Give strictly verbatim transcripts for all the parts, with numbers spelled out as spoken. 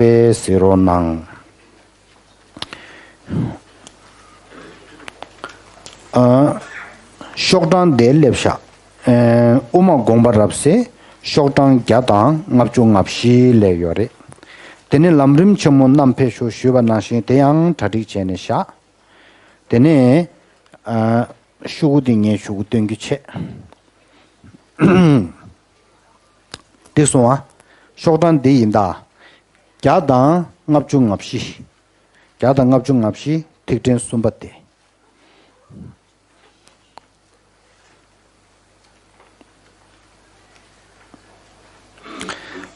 པས་གཟིགས་རོགས་གནང་། ཨ། ཤོག་གྲངས་འདིར་སླེབས་ཤག་ཨ། དབུ་མ་དགོངས་པ་རབ་གསལ་ཤོག་གྲངས་བརྒྱ་དང་ལྔ་བཅུ་ང་བཞི་སླེབས་ཡོད་རེད། དེ་ནས་ལམ་རིམ་ཆེན་མོ་རྣམ་ཕེབས་ཤོག་ཞུས་པ་ནང་བཞིན་དེ་ཡང་གྲ་སྒྲིག་བྱས་ནས་བཞག་དེ་ནས་ཨ། ཤོག་གུ་འདི་ངས་ཤོག་གུ་སྟོན་རྒྱུ་བྱས། འདི་སོང་ཨ། ཤོག་གྲངས་འདི་ཡིན་ད། བརྒྱ་དང་ལྔ་བཅུ་ང་བཞི། བརྒྱ་དང་ལྔ་བཅུ་ང་བཞི་ཐིག་ཕྲེང་གསུམ་པ་སྟེ།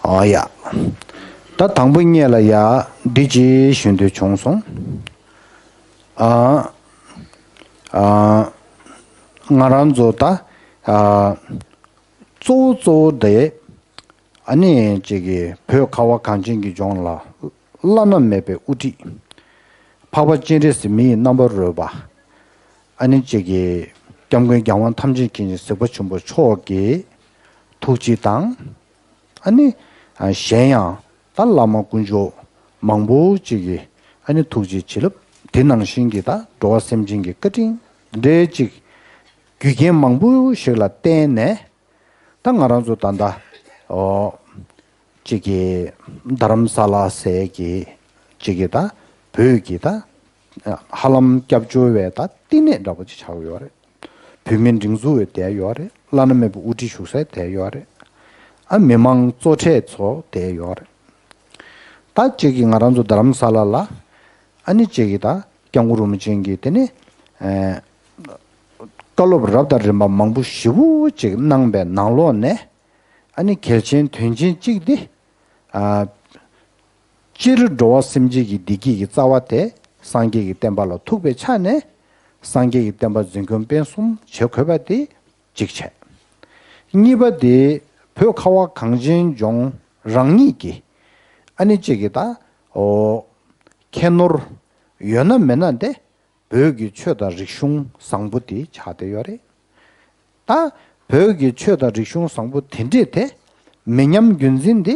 ཨ་ཡ། ད་དང་པོ་ཉིད་ལ་ཡ་འདི་ཅི་ཞུ་འདོད་བྱུང་སོང་། ཨ། ཨ། ང་རང་ཚོ་ད། ཨ། གཙོ་བོ་གཙོ་བོ་དེ། ཨ་ནི་ཅིག་གི་བོད་ཁ་བ་གངས་ཅན་གྱི་ལྗོངས་ལ་བླ་ན་མེད་པའི་དབུ་ཁྲིད། འཕགས་པ་སྤྱན་རས་གཟིགས་མི་ཡི་རྣམ་པར་རོལ་པ། ཨ་ནི་ཅིག་གི་སྐྱབས་མགོན་རྒྱལ་དབང་ཐམས་ཅད་མཁྱེན་ཅིང་གཟིགས་པ་ཆེན་པོ་མཆོག་གི་ཐུགས་རྗེ་དང་། ཨ་ནི་གཞན་ཡང་ད་བླ་མ་དཀོན་མཆོག་མང་པོ་ཅིག་གི་ཨ་ནི་ཐུགས་རྗེ་བྱིན་རླབས་དེ་ནང་བཞིན་གྱི་ད་འགྲོ་བ་སེམས་ཅན་གྱི་བཀའ་དྲིན་འདྲའི་ཅིག་རྒྱུ་རྐྱེན་མང་པོ་ཞིག་ལ་བརྟེན་ནས། ད་ང་རང་ཚོ་ད་ལྟ་ཨོ་ཅིག་གི་རྡ་རམ་ས་ལ་ཟེར་གི་ཅིག་གི་ད་བོད་ཀྱི་ད་ཧ་ལམ་སྐྱབས་བཅོལ་བའི་ད་བསྟི་གནས་འདྲ་པོ་ཅིག་ཆགས་ཡོད་རེད། བོད་མིའི་སྒྲིག་འཛུགས་བས་བསྡད་ཡོད་རེད། བླ་ན་མེད་པའི་དབུ་ཁྲིད་བཞུགས་སའི་བསྡད་ཡོད་རེད། ཨ་མི་མང་གཙོ་གྲས་ཚོ་བསྡད་ཡོད་རེད། ད་ཅིག་གི་ང་རང་ཚོ་རྡ་རམ་ས་ལ་ལ་ཨ་ནི་ཅིག་གི་ད་སྐྱབས་མགོན་རིན་པོ་ཆེ་གིས་དེ་ནི་ཨ། བཀའ་སློབ་རབ་དང་རིམ་པ་མང་པོ་ཞེ་པོ་ཅིག་གནང་པའི་ནང་ལོགས་ནས། ཨ་ནི་གལ་ཆེན་དོན་ཆེན་གཅིག་འདི། ཨ། སྤྱིར་འགྲོ་བ་སེམས་ཅན་གྱི་བདེ་སྐྱིད་ཀྱི་རྩ་བ་དེ་སངས་རྒྱས་ཀྱི་བསྟན་པ་ལ་ཐུག་པའི་ཆ་ནས། སངས་རྒྱས་ཀྱི་བསྟན་པ་འཛིན་སྐྱོང་སྤེལ་གསུམ་བྱེད་དགོས་པ་དེ་གཅིག་བྱས། གཉིས་པ་དེ་བོད་ཁ་བ་གངས་ཅན་ལྗོངས་རང་ཉིད་ཀྱི་ཨ་ནི་གཅིག་གི་ད་ཨོ་ཁྱད་ནོར་ཡོད་ན་མེད་ན་དེ། བོད་ཀྱི་ཆོས་དང་རིག་གཞུང་བཟང་པོ་དེ་ཆགས་བསྡད་ཡོད་རེད། ད་བོད་ཀྱི་ཆོས་དང་རིག་གཞུང་བཟང་པོ་དེ་འདྲས་དེ་མི་ཉམས་རྒྱུན་འཛིན་དེ་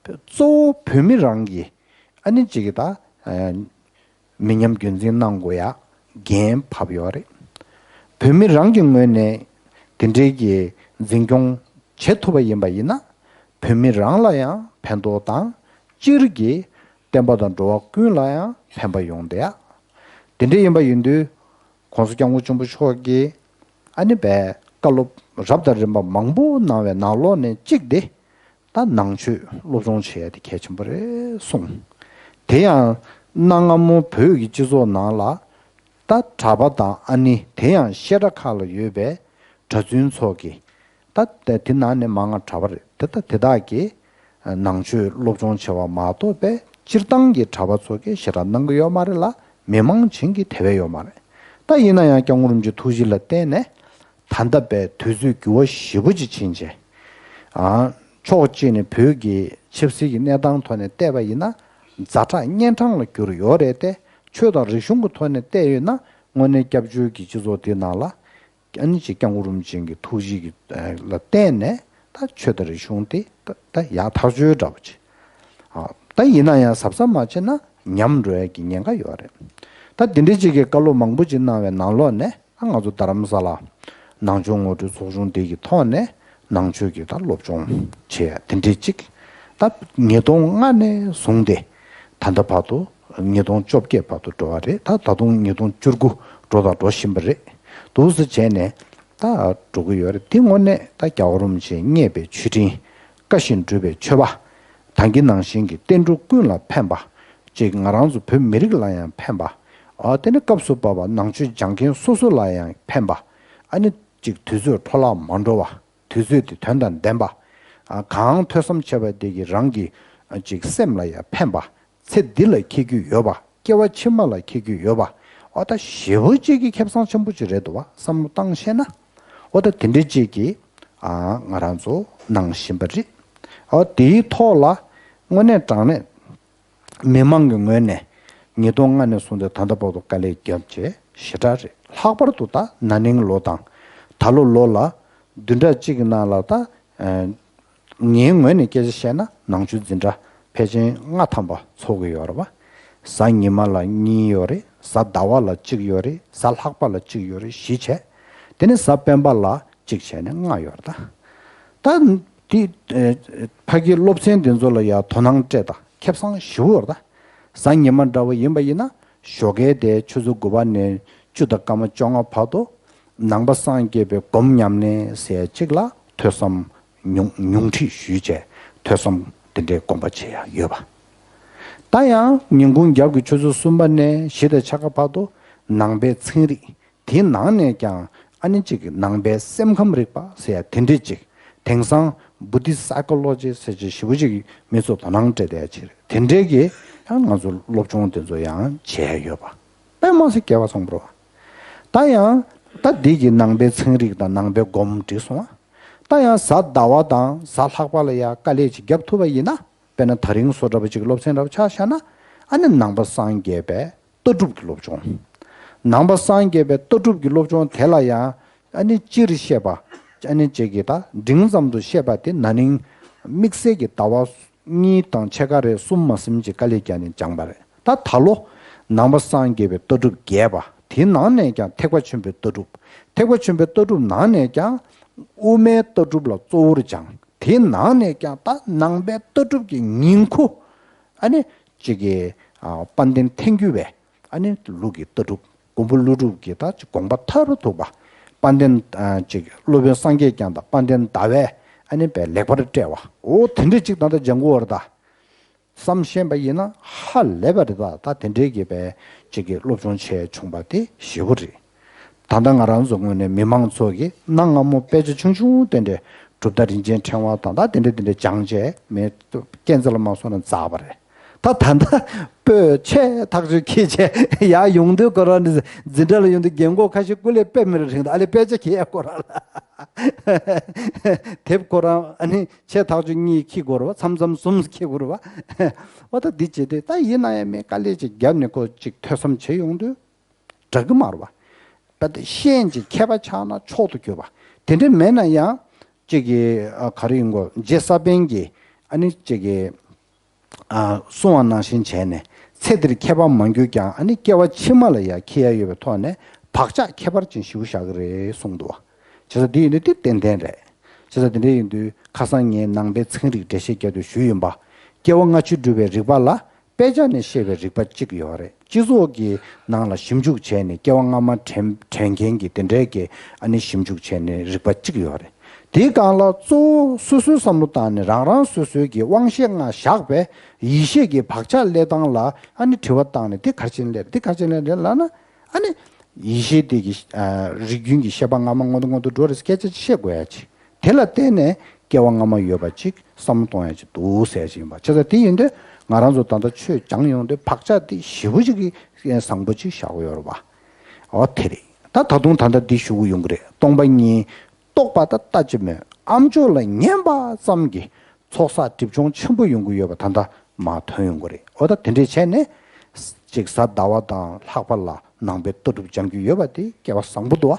གཙོ་བོ་བོད་མི་རང་གིས་ཨ་ནི་ཅིག་གི་ད་མི་ཉམས་རྒྱུན་འཛིན་གནང་དགོས་ཡ་འགན་བབས་ཡོད་རེད། བོད་མི་རང་གི་ངོས་ནས་དེ་འདྲས་ཀྱི་འཛིན་སྐྱོང་བྱེད་ཐུབ་པ་ཡིན་པ་ཡིན་ན་བོད་མི་རང་ལ་ཡང་ཕན་ཐོགས་དང་སྤྱིར་གྱི་བསྟན་པ་དང་འགྲོ་བ་ཀུན་ལ་ཡང་ཕན་པ་ཡོང་བསྡད་ཡ། དེ་འདྲ་ཡིན་པ་ཡིན་དུས་༸གོང་ས་༸སྐྱབས་མགོན་ཆེན་པོ་མཆོག་གིས་ཨ་ནི་བས་བཀའ་སློབ་རབ་དང་རིམ་པ་མང་པོ་གནང་བའི་ནང་ལོགས་ནས་གཅིག་དེ་ད་ནང་ཆོས་སློབ་སྦྱོང་བྱེད་ཡ་དེ་གལ་ཆེན་པོ་རེད་གསུངས། དེ་ཡང་གནའ་སྔ་མོ་བོད་ཀྱི་སྤྱི་ཚོགས་ནང་ལ་ད་གྲྭ་པ་དང་ཨ་ནི་དེ་ཡང་བཤད་གྲྭ་ཁག་ལ་ཡོད་པའི་གྲྭ་བཙུན་ཚོ་གིས། ད་དེ་ནང་ནས་མང་ང་གྲྭ་པ་རེད་དེ། ད་དེ་དག་གིས་ནང་ཆོས་སློབ་སྦྱོང་བྱེད་པ་མ་གཏོགས་པའི་སྤྱིར་བཏང་གི་གྲྭ་པ་ཚོ་གིས་ཞེ་དྲག་གནང་གི་ཡོད་མ་རེད་ལ། མི་མང་བྱིངས་ཀྱིས་དེ་བས་ཡོད་མ་རེད། ད་ཡིན་ན་ཡང་༸སྐྱབས་མགོན་རིན་པོ་ཆེའི་ཐུགས་རྗེ་ལ་བརྟེན་ནས་ད་ལྟ་བའི་དུས་ཚོད་འགྱུར་བ་ཞེ་པོ་ཅིག་ཕྱིན་རྗེས། ཨ། ཕྱོགས་གཅིག་ནས་བོད་ཀྱི་ཆབ་སྲིད་ཀྱི་གནས་སྟངས་ཐོག་ནས་བལྟས་པ་ཡིན་ན་ཛ་དྲག་གཉན་འཕྲང་ལ་གྱུར་ཡོད་རེད་དེ། ཆོས་དང་རིག་གཞུང་གི་ཐོག་ནས་བལྟས་ཡོད་ན་དངོས་གནས་སྐྱབས་བཅོལ་གྱི་སྤྱི་ཚོགས་དེ་ནང་ལ། ཨ་ནི་ཅིག་༸སྐྱབས་མགོན་རིན་པོ་ཆེ་གི་ཐུགས་རྗེ་གི་ལ་བརྟེན་ནས་ད་ཆོས་དང་རིག་གཞུང་དེ་ད་ད་ཡག་ཐག་ཆོད་འདྲ་པོ་ཅིག་ཨ། ད་ཡིན་ན་ཡང་གཟབ་གཟབ་མ་བྱས་ན་ཉམས་འགྲོ་ཡ་གི་ཉེན་ཁ་ཡོད་རེད། ད་དེ་འདྲའི་ཅིག་གི་བཀའ་སློབ་མང་པོ་ཅིག་གནང་བའི་ནང་ལོགས་ནས་ད་ང་ཚོ་རྡ་རམ་ས་ལ་ནང་ཆོས་ངོ་སྤྲོད་ཚོགས་ཆུང་དེ་གི་ཐོག་ནས་ནང་ཆོས་ཀྱི་ད་སློབ་སྦྱོང་བྱེད་ཡ་དེ་འདྲའི་ཅིག་ད་ཉིས་སྟོང་ལྔ་ནས་བཟུང་སྟེ་ད་ལྟ་བར་དུ་ཉིས་སྟོང་བཅོ་བརྒྱད་བར་དུ་འགྲོ་བ་རེད། ད་ད་དུང་ཉིས་སྟོང་བཅུ་དགུ་འགྲོ་དང་འགྲོ་བཞིན་པ་རེད། འདུག་སེ་བྱས་ནས་ད་འགྲོ་གི་ཡོད་རེད། དེ་དངོས་གནས་ད་རྒྱལ་བ་རིན་པོ་ཆེས་བསྙད་པའི་མཆོད་སྤྲིན། བཀའ་བཞིན་སྒྲུབ་པའི་མཆོད་པ། ད་གིན་ནང་བཞིན་གྱི་བསྟན་འགྲོ་ཀུན་ལ་ཕན་པ། ཅིག་ང་རང་ཚོ་བོད་མི་རིགས་ལ་ཡང་ཕན་པ། ཨ། དེ་ནི་སྐབས་སུ་བབས་པ་ནང་ཆོས་སྦྱང་མཁན་སོ་སོ་ལ་ཡང་ཕན་པ། ཨ་ནི་ཅིག་དུས་ཚོད་འཕྲོ་བརླག་མ་འགྲོ་བ། དུས་ཚོད་དེ་དོན་དང་ལྡན་པ། ཨ། གང་ཐོས་བསམ་བྱས་པ་དེ་གིས་རང་གི་ཨ་ཅིག་སེམས་ལ་ཡང་ཕན་པ། ཚེ་འདི་ལ་ཁྱད་རྒྱུ་ཡོད་པ། སྐྱེ་བ་ཕྱི་མ་ལ་ཁྱད་རྒྱུ་ཡོད་པ། འོ་ད་ཞེ་པོ་ཅིག་གི་ཁེ་བཟང་ཆེན་པོ་ཅིག་རེད་འདུག་བ། བསམ་བློ་བཏང་ཤེས་ན། འོ་ད་དེ་འདྲའི་ཅིག་གི་ཨ་ང་རང་ཚོ་གནང་བཞིན་པ་རེད། འོ་དེའི་ཐོག་ལ་དངོས་གནས་དྲང་གནས་མི་མང་གི་ངོས་ནས་ཉིས་སྟོང་ལྔ་ནས་བཟུང་སྟེ་ད་ལྟ་བར་དུ་དཀའ་ལས་བརྒྱབ་བྱས་ཞེ་དྲག་རེད། ལྷག་པར་དུ་ད་ན་ནིང་ལོ་དང་ད་ལོ་ལོ་ལ་བདུན་ཕྲག་གཅིག་གི་ནང་ལ་ད་ཨ། ངའི་ངོས་ནས་སྐད་ཆ་བཤད་ན་ནང་ཆོས་འཛིན་གྲྭ་ ཕལ་ཆེར་ལྔ་ཐམ་པ་ཚོགས་ཀྱི་ཡོད་རེད་པ། གཟའ་ཉི་མ་ལ་གཉིས་ཡོད་རེད། གཟའ་ཟླ་བ་ལ་གཅིག་ཡོད་རེད། གཟའ་ལྷག་པ་ལ་གཅིག་ཡོད་རེད། བཞི་བྱས། དེ་ནས་གཟའ་སྤེན་པ་ལ་གཅིག་བྱས་ནས་ལྔ་ཡོད་རེད་ད། ད་དེ་ཨེ་ཕ་གིའི་སློབ་ཚན་དེ་ཚོ་ལ་ཡང་དོ་སྣང་སྤྲད་དང་ཁེ་བཟང་ཞེ་པོ་རེད་ད། གཟའ་ཉི་མ་འདྲ་བོ་ཡིན་པ་ཡིན་ན་ཞོགས་ཀའི་དེ་ཆུ་ཚོད་དགུ་པ་ནས་བཅུ་དང་སྐར་མ་བཅོ་ལྔ་བར་དུ་ནང་པ་སངས་རྒྱས་པའི་སྒོམ་ཉམས་ལེན་ཟེར་གཅིག་ལ་ཐོས་བསམ་ཉུང་ཉུང་ཁྲིད་ཞུས་བྱས་ཐོས་བསམ་དེ་འདྲའི་སྒོམ་པ་བྱེད་ཡ་ཡོད་པ། ད་ཡང་ཉིན་གུང་རྒྱབ་ཀྱི་ཆུ་ཚོད་གསུམ་པ་ནས་བཞི་དང་ཕྱེད་ཀ་བར་དུ་ནང་པའི་ཚན་རིག་དེའི་ནང་ནས་ཀྱང་ཨ་ནི་གཅིག་གི་ནང་པའི་སེམས་ཁམས་རིག་པ་ཟེར་ཡ་དེ་འདྲས་གཅིག་དེང་སང་Buddhist psychology ཟེར་གྱི་ཞེ་པོ་ཅིག་མི་ཚོ་དོ་སྣང་སྤྲད་བསྡད་ཡ་ཅིག་རེད། དེ་འདྲས་ཀྱི་ཡང་ང་ཚོ་སློབ་སྦྱོང་དེ་ཚོ་ཡང་བྱས་ཡོད་པ་དཔེ་མ་སྲིད་སྐལ་བ་བཟང་པོ་རེད་པ། ད་ཡང་ད་འདི་གི་ནང་པའི་ཚན་རིག་དང་ནང་པའི་སྒོམ་འགྲིག་སོང་བ། ད་ཡང་གཟའ་ཟླ་བ་དང་གཟའ་ལྷག་པ་ལ་ཡ་དཀའ་ལས་ཅིག་རྒྱབ་ཐུབ་པ་ཡིན་ན། དཔེར་ན་ད་རིང་བཟོ་འདྲ་པོ་ཅིག་སློབ་ཚན་འདྲ་པོ་ཆ་བཞག་ན། ཨ་ནི་ནང་པ་སངས་རྒྱས་པའི་ལྟ་གྲུབ་ཀྱི་སློབ་སྦྱོང་། ནང་པ་སངས་རྒྱས་པའི་ལྟ་གྲུབ་ཀྱི་སློབ་སྦྱོང་དེ་ལ་ཡང་ཨ་ནི་སྤྱིར་བཤད་པ། ཨ་ནི་གཅིག་གིས་ད་འབྲིང་ཙམ་དུ་བཤད་པ་དེ་ན་ནིང་དམིགས་བསལ་གྱི་ཟླ་བ་གཉིས་དང་ཕྱེད་ཀ་རེ་གསུམ་མ་ཟིན་ཅིག་དཀའ་ལས་བརྒྱབ་ནས་སྦྱངས་པ་རེད། ད་ད་ལོ་ནང་པ་སངས་རྒྱས་པའི་ལྟ་གྲུབ་རྒྱས་པ་དེའི་ནང་ནས་ཀྱང་ཐེག་པ་ཆེན་པོའི་ལྟ་གྲུབ། ཐེག་པ་ཆེན་པོའི་ལྟ་གྲུབ་ནང་ནས་ཀྱང་དབུ་མའི་ལྟ་གྲུབ་ལ་གཙོ་བོར་སྦྱངས། དེའི་ནང་ནས་ཀྱང་ད་ནང་པའི་ལྟ་གྲུབ་ཀྱི་ཉིང་ཁུ། ཨ་ནི་གཅིག་གི་ཨ་དཔལ་ལྡན་ཐལ་འགྱུར་བའི་ཨ་ནི་ལུགས་ཀྱི་ལྟ་གྲུབ། མགོན་པོ་ཀླུ་སྒྲུབ་ཀྱི་ད་དགོངས་པ་མཐའ་རུ་ཐུག་པ། དཔལ་ལྡན་ཨ་གཅིག་སློབ་དཔོན་སངས་རྒྱས་བསྐྱངས་དང་དཔལ་ལྡན་ཟླ་བས་ཨ་ནི་དཔེ་ལེགས་པར་བཀྲལ་བ། འོ་དེ་འདྲ་ཅིག་ད་ལྟ་སྦྱང་དགོས་པ་རེད་ད། བསམ་ཤེས་པ་ཡིན་ན་ཧ་ལས་པ་རེད་ད། ད་དེ་འདྲའི་གི་བའི་གཅིག་གི་སློབ་སྦྱོང་བྱས་བྱུང་པ་དེ་ཞེ་པོ་རེད། ད་ལྟ་ང་རང་ཚོ་ངོས་ནས་མི་མང་ཚོ་གི་གནའ་སྔ་མོ་དཔེ་ཆ་ཆུང་ཆུང་དེ་འདྲའི་གྲུབ་མཐའ་རིན་ཆེན་ཕྲེང་བ་དང་ད་དེ་འདྲ་དེ་འདྲ་སྦྱངས་བྱས་མེད་ཀན་ཚ་ལ་མ་སོང་ན་འཛག་པ་རེད། ད་ད་ལྟ་སྤོས་ཆས་ཐག་ཆོད་ཁྱེར་བྱས་ཡར་ཡོང་དུས་ཁོ་རང་འདི་འཛིན་གྲྭ་ལ་ཡོང་དུས་རྒན་གོག་ཁ་ཤས་སྐུ་ལས་དཔེ་མི་རིང་ད་ཨ་ལེ་དཔེ་ཆ་ཁྱེར་ཡ་ཁོ་རང་ལ། དེབ་ཁོ་རང་ཨ་ནི་ཆེ་ཐག་ཆོད་གཉིས་འཁྱེར་དགོས་རེད་བ། མཚམས་མཚམས་གསུམ་འཁྱེར་དགོས་རེད་བ། འོ་ད་འདི་བྱེད་དུས་ད་ཡིན་ན་ཡང་མི་དཀའ་ལས་ཅིག་བརྒྱབ་ནས་ཁོ་ཅིག་ཐོས་བསམ་བྱེད་ཡོང་དུས་འདྲ་གི་མ་རེད་བ། ད་ལྟ་ཤེས་ཡོན་ཅིག་མཁས་པ་ཆགས་ན་མཆོག་ཏུ་གྱུར་པ། དེ་འདྲ་མེད་ན་ཡང་ཅིག་གི་ཨ་ག་རེ་ཡིན་དགོས་རྗེ་ས་པཎ་གྱི་ཨ་ནི་ཅིག་གི་ཨ་གསུང་བ་ནང་བཞིན་བྱས་ནས་ཚེ་འདིར་མཁས་པ་མ་གྱུར་ཀྱང་ཨ་ནི་སྐྱེ་བ་ཕྱི་མ་ལ་ཡང་མཁས་ཡ་ཡོད་པའི་ཐོག་ནས་བག་ཆགས་ཁྱད་པར་ཅན་ཞེ་པོ་བཞག་གི་རེད་གསུངས་འདུག་བ། བྱས་ཙང་འདི་ཡིན་དུས་འདི་ཏན་ཏན་རེད། བྱས་ཙང་འདི་འདྲ་ཡིན་དུས་ཁ་སང་ངས་ནང་པའི་ཚན་རིག་འགྲེལ་བཤད་རྒྱག་དུས་ཞུས་ཡིན་པ། སྐྱེ་བ་སྔ་ཕྱི་སྒྲུབ་པའི་རིག་པ་ལ་དཔེ་ཆ་ནས་བཤད་པའི་རིག་པ་གཅིག་ཡོད་རེད། སྤྱི་ཚོགས་ཀྱི་ནང་ལ་ཞིབ་འཇུག་བྱས་ནས་སྐྱེ་བ་སྔ་མ་དྲན་དྲན་མཁན་གྱི་དེ་འདྲའི་གི་ཨ་ནི་ཞིབ་འཇུག་བྱས་ནས་རིག་པ་གཅིག་ཡོད་རེད། དེའི་སྒང་ལ་གཙོ་བོ་སོ་སོའི་བསམ་བློ་བཏང་ནས་རང་རང་སོ་སོའི་གི་དབང་ཤེས་ལྔ་བཞག་པའི་ཡིད་ཤེས་ཀྱི་བག་ཆགས་སླེབས་སྟངས་ལ་ཨ་ནི་དྲི་བ་བཏང་ནས་འདི་ག་རེ་བྱས་ནས་སླེབས་རེད། འདི་ག་རེ་བྱས་ནས་སླེབས་རེད་ལབ་ན། ཨ་ནི་ཡིད་ཤེས་དེ་གི་ཨ་རིགས་རྒྱུན་གྱི་ཤེས་པ་སྔ་མ་སྔོན་དུ་སྔོན་དུ་འགྲོ་རེད་ཟེར་སྐད་ཆ་ཅིག་བཤད་དགོས་ཡ་ཅིག་དེ་ལ་བརྟེན་ནས་སྐྱེ་བ་སྔ་མ་ཡོད་པ་ཅིག་བསམ་བློ་གཏོང་ཡ་ཅིག་འདུག་ཟེར་ཡ་ཅིག་ཡིན་པ། བྱས་ཙང་དེ་ཡིན་དུས་ང་རང་ཚོ་ད་ལྟ་ཆོས་སྦྱངས་ཡོང་དུས་བག་ཆགས་དེ་ཞེ་པོ་ཅིག་གི་བཟང་པོ་ཅིག་བཞག་གི་ཡོད་རེད་བ། འོ་དེ་རེད། ད་ད་དུང་ད་ལྟ་འདི་ཞུ་གི་ཡོང་གི་རེད། སྟོང་པ་ཉིད་རྟོགས་པ་ད་ལྟ་ཅི་སྨོས། ཨ་མཆོག་ལ་ཉན་པ་ཙམ་གྱིས་ཚོགས་བསགས་སྒྲིབ་སྦྱོང་ཆེན་པོ་ཡོང་གི་ཡོད་པ་ད་ལྟ་མར་ཐོན་ཡོང་གི་རེད། འོ་ད་དེ་འདྲས་བྱས་ནས་ཅིག་གཟའ་ཟླ་བ་དང་ལྷག་པ་ལ་ནང་པའི་ལྟ་གྲུབ་སྦྱང་རྒྱུ་ཡོད་པ་དེ་སྐལ་བ་བཟང་པོ་འདུག་བ།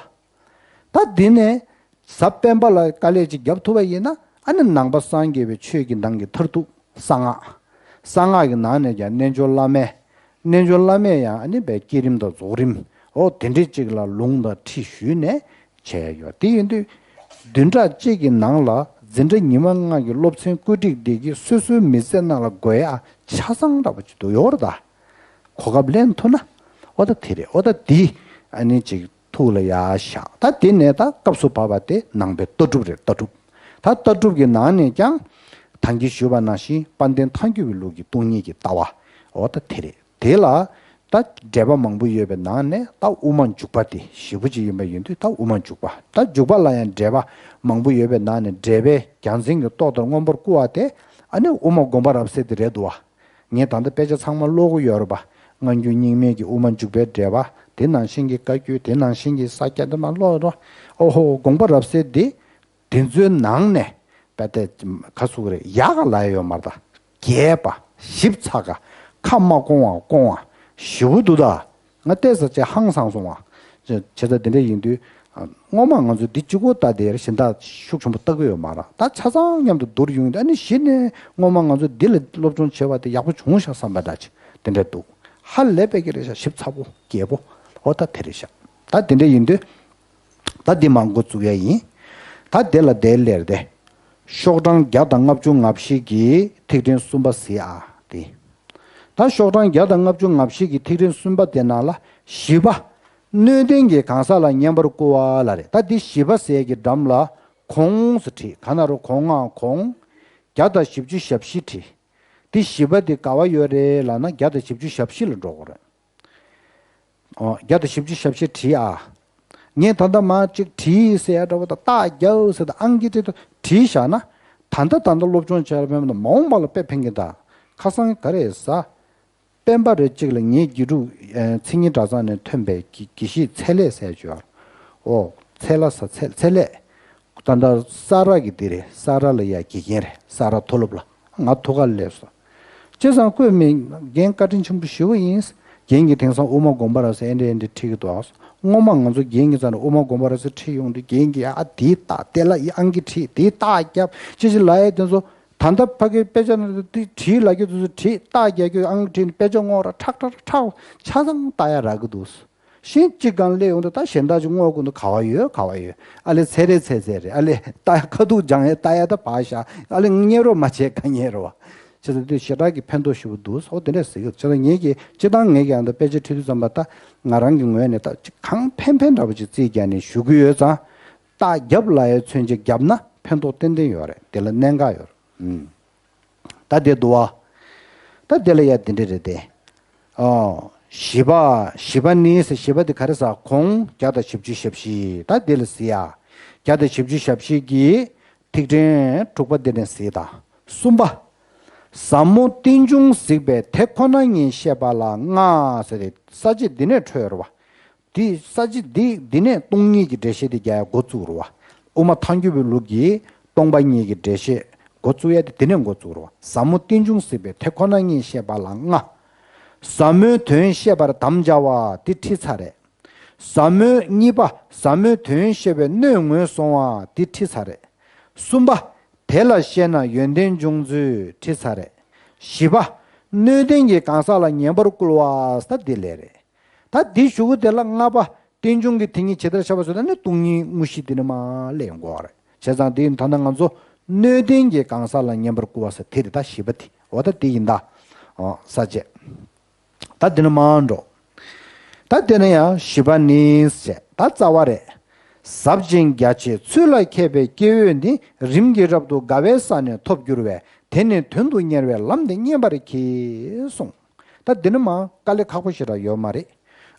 ད་འདི་ནས་གཟའ་སྤེན་པ་ལ་དཀའ་ལས་ཅིག་རྒྱབ་ཐུབ་པ་ཡིན་ན་ཨ་ནི་ནང་པ་སངས་རྒྱས་པའི་ཆོས་ཀྱི་ནང་གི་མཐར་ཐུག་གསང་སྔགས། གསང་སྔགས་ཀྱི་ནང་ནས་ཀྱང་རྣལ་འབྱོར་བླ་མེད། རྣལ་འབྱོར་བླ་མེད་ཡང་ཨ་ནི་བའི་བསྐྱེད་རིམ་དང་རྫོགས་རིམ། འོ་དེ་འདྲས་ཅིག་ལ་ལུང་དང་ཁྲིད་ཞུས་ནས་བྱས་ཡོད། དེ་ཡིན་དུས་བདུན་ཕྲག་གཅིག་གི་ནང་ལ་འཛིན་གྲྭ་ཉི་མ་ལྔ་གི་སློབ་ཚན་བཀོད་སྒྲིག་འདི་གི་སོ་སོའི་མི་ཚེ་ནང་ལ་དགོས་ཡ་ཆ་ཚང་འདྲ་པོ་ཅིག་འདུག་ཡོད་རེད་ད། གོ་སྐབས་ལེན་ཐུབ་ན། འོ་ད་དེ་རེད། འོ་ད་འདི་ཨ་ནི་ཅིག་ཐུགས་ལ་ཡར་བཞག་ད་དེ་ནས་ད་སྐབས་སུ་བབས་པ་དེ་ནང་པའི་ལྟ་གྲུབ་རེད། ལྟ་གྲུབ། ད་ལྟ་གྲུབ་ཀྱི་ནང་ནས་ཀྱང་ད་གིན་ཞུས་པ་ནང་བཞིན་དཔལ་ལྡན་ཐལ་འགྱུར་བའི་ལུགས་ཀྱི་སྟོང་ཉིད་ཀྱི་ལྟ་བ། འོ་ད་དེ་རེད། དེ་ལ་ད་འགྲེལ་པ་མང་པོ་ཡོད་པའི་ནང་ནས་ད་དབུ་མ་འཇུག་པ་དེ་ཞེ་པོ་ཅིག་ཡིན་པ་ཡིན་དུས་ད་དབུ་མ་འཇུག་པ། ད་འཇུག་པ་ལ་ཡང་འགྲེལ་པ་མང་པོ་ཡོད་པའི་ནང་ནས་འགྲེལ་པའི་རྒྱལ་མཚན་གྱི་ཏོག་ལྟར་མངོན་པར་བསྐུར་བ་དེ་ཨ་ནི་དབུ་མ་དགོངས་པ་རབ་གསལ་དེ་རེད་འདུག་བ། ངས་ད་ལྟ་དཔེ་ཆ་ཚང་མ་ཀློག་གི་ཡོད་རེད་པ། སྔ་འགྱུར་རྙིང་མའི་གི་དབུ་མ་འཇུག་པའི་འགྲེལ་པ། དེ་ནང་བཞིན་གྱི་བཀའ་བརྒྱུད། དེ་ནང་བཞིན་གྱི་ས་སྐྱ་དེ་མ་ཀློག་རོགས། ཨོ་ཧོ། དགོངས་པ་རབ་གསལ་འདི་དེ་ཚོའི་ནང་ནས་པ་དེ་ག་ཚུགས་རེད། ཡག་ག་ལ་ཡོད་མ་རེད་ད། རྒྱས་པ། ཞིབ་ཚགས་ཀ། ཁ་མ་སྐོང་བ་སྐོང་བ་ཞེ་པོ་འདུག་ད། ང་བལྟས་ས་ཆེ་ཧང་སང་སོང་བ། བྱས་ཙང་དེ་འདྲ་ཡིན་དུས་ སྔོན་མ་ང་ཚོ་འདི་གཅིག་པོ་ལྟ་དེ་གཞན་དག་ཤུགས་ཆེན་པོ་ལྟ་གི་ཡོད་མ་རེད། ད་ཆ་ཚང་མཉམ་དུ་བསྡུར་ཡོང་དུས་ཨ་ནི་གཞི་ནས་སྔོན་མ་ང་ཚོ་འདི་ལ་སློབ་སྦྱོང་བྱས་པ་དེ་ཡག་པོ་བྱུང་ཤག་བསམ་པ་འདྲ་ཅིག་དེ་འདྲ་འདུག་ཧ་ལས་པའི་གི་རེད་ཤག་ཞིབ་ཚགས་པོ་རྒྱས་པོ། འོ་ད་དེ་རེད་ཤག་ད་དེ་འདྲ་ཡིན་དུས་ད་འདི་མ་འགོ་བཙུགས་ཡ་ཡིན། ད་དེ་ལ་དེ་ལེར་དེ་ཤོག་གྲངས་བརྒྱ་དང་ལྔ་བཅུ་ང་བཞི་གི་ཐིག་ཕྲེང་གསུམ་པ་གཟིགས་ཨ། དེ་ད་ཤོག་གྲངས་བརྒྱ་དང་ལྔ་བཅུ་ང་བཞི་གི་ཐིག་ཕྲེང་གསུམ་པ་དེ་ནང་ལ་བཞི་པ། སྣོད་ལྡན་གྱི་གང་ཟག་ལ་བསྙེན་པར་བསྐུལ་བ་ལ་རེད། ད་འདི་བཞི་པ་ཟེར་གྱི་འགྲམ་ལ་གོང་ཟེར་བྲིས། གང་ན་རུ་གོང་ང་གོང་བརྒྱ་དང་བཞི་བཅུ་ཞེ་བཞི་བྲིས། འདི་བཞི་པ་འདི་ག་བ་ཡོད་རེད་ལབ་ན་བརྒྱ་དང་བཞི་བཅུ་ཞེ་བཞི་ལ་འགྲོ་དགོས་རེད། ཨོ། བརྒྱ་དང་བཞི་བཅུ་ཞེ་བཞི་བྲིས་ཨ། ངས་ད་ལྟ་མར་གཅིག་བྲིས་ཟེར་ཡ་འདྲ་བོ་དང་རྟགས་རྒྱབ་ཟེར་དང་ཨང་ཀི་བྲིས་དང་བྲིས་བཞག་ན། ད་ལྟ་ད་ལྟ་སློབ་སྦྱོང་བྱས་ལ་ཕན་པ་དང་མ་འོངས་པ་ལ་དཔེ་ཕན་གྱི་ད། ཁ་སང་ག་རེ་ཟ། སྤེན་པ་རེ་གཅིག་ལ་ངའི་དགེ་ཕྲུག་ཨ་མཚན་ཉིད་གྲྭ་ཚང་ནས་ཐོན་པའི་དགེ་དགེ་བཤེས་ཚེ་ལས་ཟེར་བྱོས། ཨོ། ཚེ་ལ་ཟ་ཚེ་ཚེ་ལས། ད་ལྟ་ས་ར་གི་འདི་རེད། ས་ར་ལ་ཡ་དགེ་རྒན་རེད། ས་ར་མཐོ་སློབ་ལ་ང་ཐུག་ག་སླེབས་སོང་། བྱས་ཙང་ཁོས་མི་རྒན་བཀའ་དྲིན་ཆེན་པོ་ཞེ་པོ་ཡིན། རྒན་གྱིས་དེང་སང་དབུ་མ་དགོངས་པ་རབ་གསལ་ཨེ་འདྲ་ཨེ་འདྲ་ཁྲིད་ཀྱི་འདུག་སྔོན་མ་ང་ཚོ་རྒན་གྱི་རྩ་ནས་དབུ་མ་དགོངས་པ་རབ་གསལ་ཁྲིད་ཡོང་དུས་རྒན་གྱིས་ཨ་དེའི་རྟགས་དེ་ལ་ཡི་ཨང་ཀི་བྲིས་དེའི་རྟགས་རྒྱབ་ཅི་ཞིག་ལབ་ཡས་དེ་ཚོ། ད་ལྟ་ཕ་གིའི་དཔེ་ཆ་ནང་དུ་བྲིས་ལབ་རྒྱུ་དེ་ཚོ་བྲིས་རྟགས་རྒྱག་རྒྱུ་ཨང་ཀི་བྲིས་ནས་དཔེ་ཆ་སྔོག་ར་ཁྲག་ཁྲག་ཁྲག་ཆ་ཚང་ལྟ་ཡ་རག་གི་འདུག་གཞན་གཅིག་སྒང་སླེབས་ཡོང་དུས་ད་གཞན་དག་ཅིག་སྔོག་དགོས་འདུག་ག་བ་ཡོད་ག་བ་ཡོད། ཨ་ལེ་ཚེ་རེ་ཚེ་ཚེ་རེ་ཨ་ལེ་ལྟ་ཡ་ཁ་ཐུག་སྦྱང་ཡ་ལྟ་ཡ་ད་བག་ཤ་ཨ་ལེ་བརྙས་རོགས་མ་བྱེད་ག་བརྙས་རོགས་བ། བྱས་ཙང་དེ་ཞེ་དྲག་གི་ཕན་ཐོགས་ཞེ་པོ་འདུག་ཨོ་དེ་འདྲས་ཟེར་གི་ཡོད། བྱས་ཙང་ངེད་ཀྱིས་སྤྱིར་བཏང་ངེད་ཀྱིས་ཨ་མདའ་དཔེ་ཆ་ཁྲིད་དུས་ཙམ་པ་ད་ང་རང་གི་ངོས་ནས་ད་ཅིག་གང་ཕན་ཕན་འདྲ་པོ་ཅིག་རྩིས་རྒྱག་ནས་ཞུ་གི་ཡོད་ཙང་། རྟགས་རྒྱབ་ལབ་ཡ་མཚོན་བྱེད་བརྒྱབ་ན་ཕན་ཐོགས་ཏན་ཏན་ཡོད་རེད། དེ་ལ་གནད་འགག་ཡོད་རེད། ཨུམ། ད་དེ་འདུག་བ། ད་དེ་ལ་ཡ་དེ་འདྲ་རེད་དེ། ཨོ། བཞི་པ། བཞི་པ་ནི་ཟེར་བཞི་པ་དེ་ག་རེ་ཟེར་གོང་བརྒྱ་དང་བཞི་བཅུ་ཞེ་བཞི་ད་དེ་ལ་ཟེར་ཡ། བརྒྱ་དང་བཞི་བཅུ་ཞེ་བཞི་གི་ཐིག་ཕྲེང་དྲུག་པ་དེ་ནས་ཟེར་དང་གསུམ་པ། ཟབ་མོ་རྟེན་འབྱུང་གཟིགས་པའི་དེ་ཁོ་ན་ཉིད་བཤད་པ་ལ་ལྔ་ཟེར་ཏེ་ས་བཅད་འདི་ནས་འཕྲོས་རེད་བ། དེ་ས་བཅད་འདི་འདི་ནས་སྟོང་ཉིད་ཀྱི་འགྲེལ་བཤད་དེ་རྒྱག་ཡ་འགོ་བཙུགས་རེད་བ། དབུ་མ་ཐལ་འགྱུར་བའི་ལུགས་ཀྱི་སྟོང་པ་ཉིད་ཀྱི་འགྲེལ་བཤད་འགོ་བཙུགས་ཡ་དེ་དེ་ནས་འགོ་བཙུགས་རེད་བ། ཟབ་མོ་རྟེན་འབྱུང་གཟིགས་པའི་དེ་ཁོ་ན་ཉིད་བཤད་པ་ལ་ལྔ། ཟབ་མོའི་དོན་བཤད་པར་དམ་བཅའ་བ་དེ་ཁྲིད་ཚར་རེད། ཟབ་མོའི་གཉིས་པ་ཟབ་མོའི་དོན་བཤད་པའི་སྣོད་ངོས་བཟུང་བ་དེ་ཁྲིད་ཚར་རེད། གསུམ་པ། དེ་ལ་བཤད་ན་ཡོན་ཏན་འབྱུང་ཚུལ་ཁྲིད་ཚར་རེད། བཞི་པ། སྣོད་ལྡན་གྱི་གང་ཟག་ལ་བསྙེན་པར་བསྐུལ་བ་ཟེར་འདི་ལས་རེད། ད་འདི་ཞུ་གི་དེ་ལ་ལྔ་པ་རྟེན་འབྱུང་གི་དེ་ཉིད་ཇི་ལྟར་ཤར་བ་ཟེར་ན་ནི་སྟོང་ཉིད་དངོས་གཞི་དེ་ནི་མ་སླེབས་ཡོང་གི་རེད། བྱས་ཙང་དེ་ད་ལྟ་ང་ཚོ་སྣོད་ལྡན་གྱི་གང་ཟག་ལ་བསྙེན་པར་བསྐུལ་བ་ཟེར་དེ་རེད། ད་བཞི་པ་དེ་འོ་ད་དེ་ཡིན་ད། ཨོ་ས་བཅད། ད་དེ་ནི་མ་འགྲོ། ད་དེ་ནི་ཡང་བཞི་པ་ནི་ཟེར་ད་རྩ་བ་རེད། ཟབ་ཅིང་རྒྱ་ཆེའི་ཚུལ་ལ་མཁས་པའི་སྐྱེ་བོས་ནི་རིམ་གྱིས་རབ་ཏུ་དགའ་བའི་ས་ནི་ཐོབ་འགྱུར་བས་དེ་ནི་དོན་དུ་གཉེར་བའི་ལམ་དེ་བསྙེན་པར་གྱིས་གསུངས། ད་འདི་ནི་མ་དཀའ་ལས་ཁག་པོ་ཞེ་དྲག་ཡོད་མ་རེད།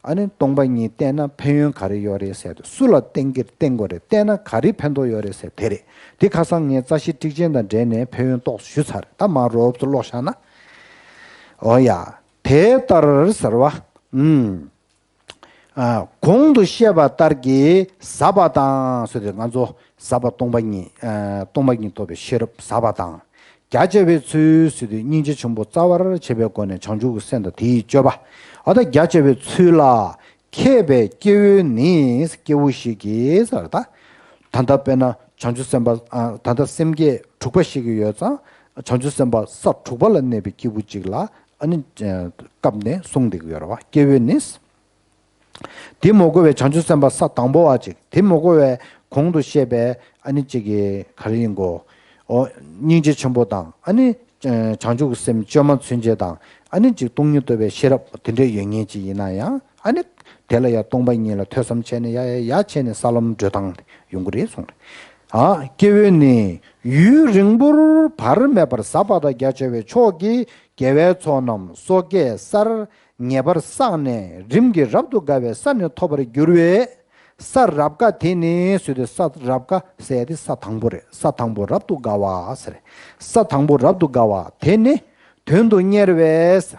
ཨ་ནི་སྟོང་པ་ཉིད་བསྟེན་ན་ཕན་ཡོན་ག་རེ་ཡོད་རེད་ཟེར་དུས་སུ་ལ་བསྟེན་གྱི་བསྟེན་དགོས་རེད། བསྟེན་ན་ག་རེ་ཕན་ཐོགས་ཡོད་རེད་ཟེར་དེ་རེད། འདི་ཁ་སང་ངས་རྩ་ཤེ་ཊིག་ཅན་དང་འབྲེལ་ནས་ཕན་ཡོན་ཏོག་ཙམ་ཞུས་ཚར་རེད། ད་མ་རོབ་ཏུ་ཀློག་བཞག་ན། འོ་ཡ། དེ་ལྟར་ཟེར་བ། ཨུམ། ཨ། གོང་དུ་བཤད་པ་ལྟར་གྱི་ཟབ་པ་དང་ཟེར་དུས་ང་ཚོ་ཟབ་པ་སྟོང་པ་ཉིད། ཨ། སྟོང་པ་ཉིད་རྟོགས་པའི་ཤེས་རབ་ཟབ་པ་དང་། རྒྱ་ཆེ་བའི་ཚུལ་ཟེར་དུས་སྙིང་རྗེ་ཆེན་པོ་རྩ་བར་བྱེད་པའི་སྒོ་ནས་བྱང་ཆུབ་ཀྱི་སེམས་དང་དེའི་སྤྱོད་པ། འོ་ད་རྒྱ་ཆེ་བའི་ཚུལ་ལ་མཁས་པའི་སྐྱེ་བོ་ནི་སྐྱེ་བོ་ཞིག་གིས་ཟེར་ད། ད་ལྟ་དཔེར་ན་བྱང་ཆུབ་སེམས་དཔའ། ཨ། ད་ལྟ་སེམས་བསྐྱེད་དྲུག་པ་ཞིག་གི་ཡོད་ཙང་བྱང་ཆུབ་སེམས་དཔའ་ས་དྲུག་པ་ལ་གནས་པའི་སྐྱེས་བུ་གཅིག་ལ་ཨ་ནི་སྐབས་ནས་གསུངས་བསྡད་ཀྱི་ཡོད་རེད་བ། སྐྱེ་བོ་ནི། དེ་མ་གོ་བའི་བྱང་ཆུབ་སེམས་དཔའ་ས་དང་པོ་བ་ཅིག་དེ་མ་གོ་བའི་གོང་དུ་བཤད་པའི་ཨ་ནི་ཅིག་གི་ག་རེ་ཡིན་གོ། ཨོ། སྙིང་རྗེ་ཆེན་པོ་དང་ཨ་ནི་བྱང་ཆུབ་ཀྱི་སེམས་བཅོས་མ་ཚུན་ཆད་དང་ཨ་ནི་ཅིག་སྟོང་ཉིད་རྟོགས་པའི་ཤེས་རབ་དེ་འདྲ་ཡོད་མཁན་ཅིག་ཡིན་ན་ཡང་ཨ་ནི་དེ་ལ་ཡང་སྟོང་པ་ཉིད་ལ་ཐོས་བསམ་བྱས་ནས་ཡ་ཡ་ཡ་བྱས་ནས་ས་ལམ་བགྲོད་སྟངས་ཡོང་གི་རེད་གསུངས་རེད། ཨ། སྐྱེ་བོ་ནི་ཡུན་རིང་པོར་བར་མེད་པར་ཟབ་པ་དང་རྒྱ་ཆེ་བའི་ཕྱོགས་ཀྱི་དགེ་བའི་ཚོགས་རྣམས་སོ་སྐྱེའི་སར་ངེས་པར་བསགས་ནས་རིམ་གྱིས་རབ་ཏུ་དགའ་བའི་ས་ནི་ཐོབ་པར་འགྱུར་བས། ས་རབ་དགའ་དེ་ནི་ཟེར་དུས་ས་རབ་དགའ་ཟེར་ཡ་དེ་ས་དང་པོ་རེད། ས་དང་པོ་རབ་ཏུ་དགའ་བ་ཟེར། ས་དང་པོ་རབ་ཏུ་དགའ་བ་དེ་ནི་དོན་དུ་གཉེར་བས།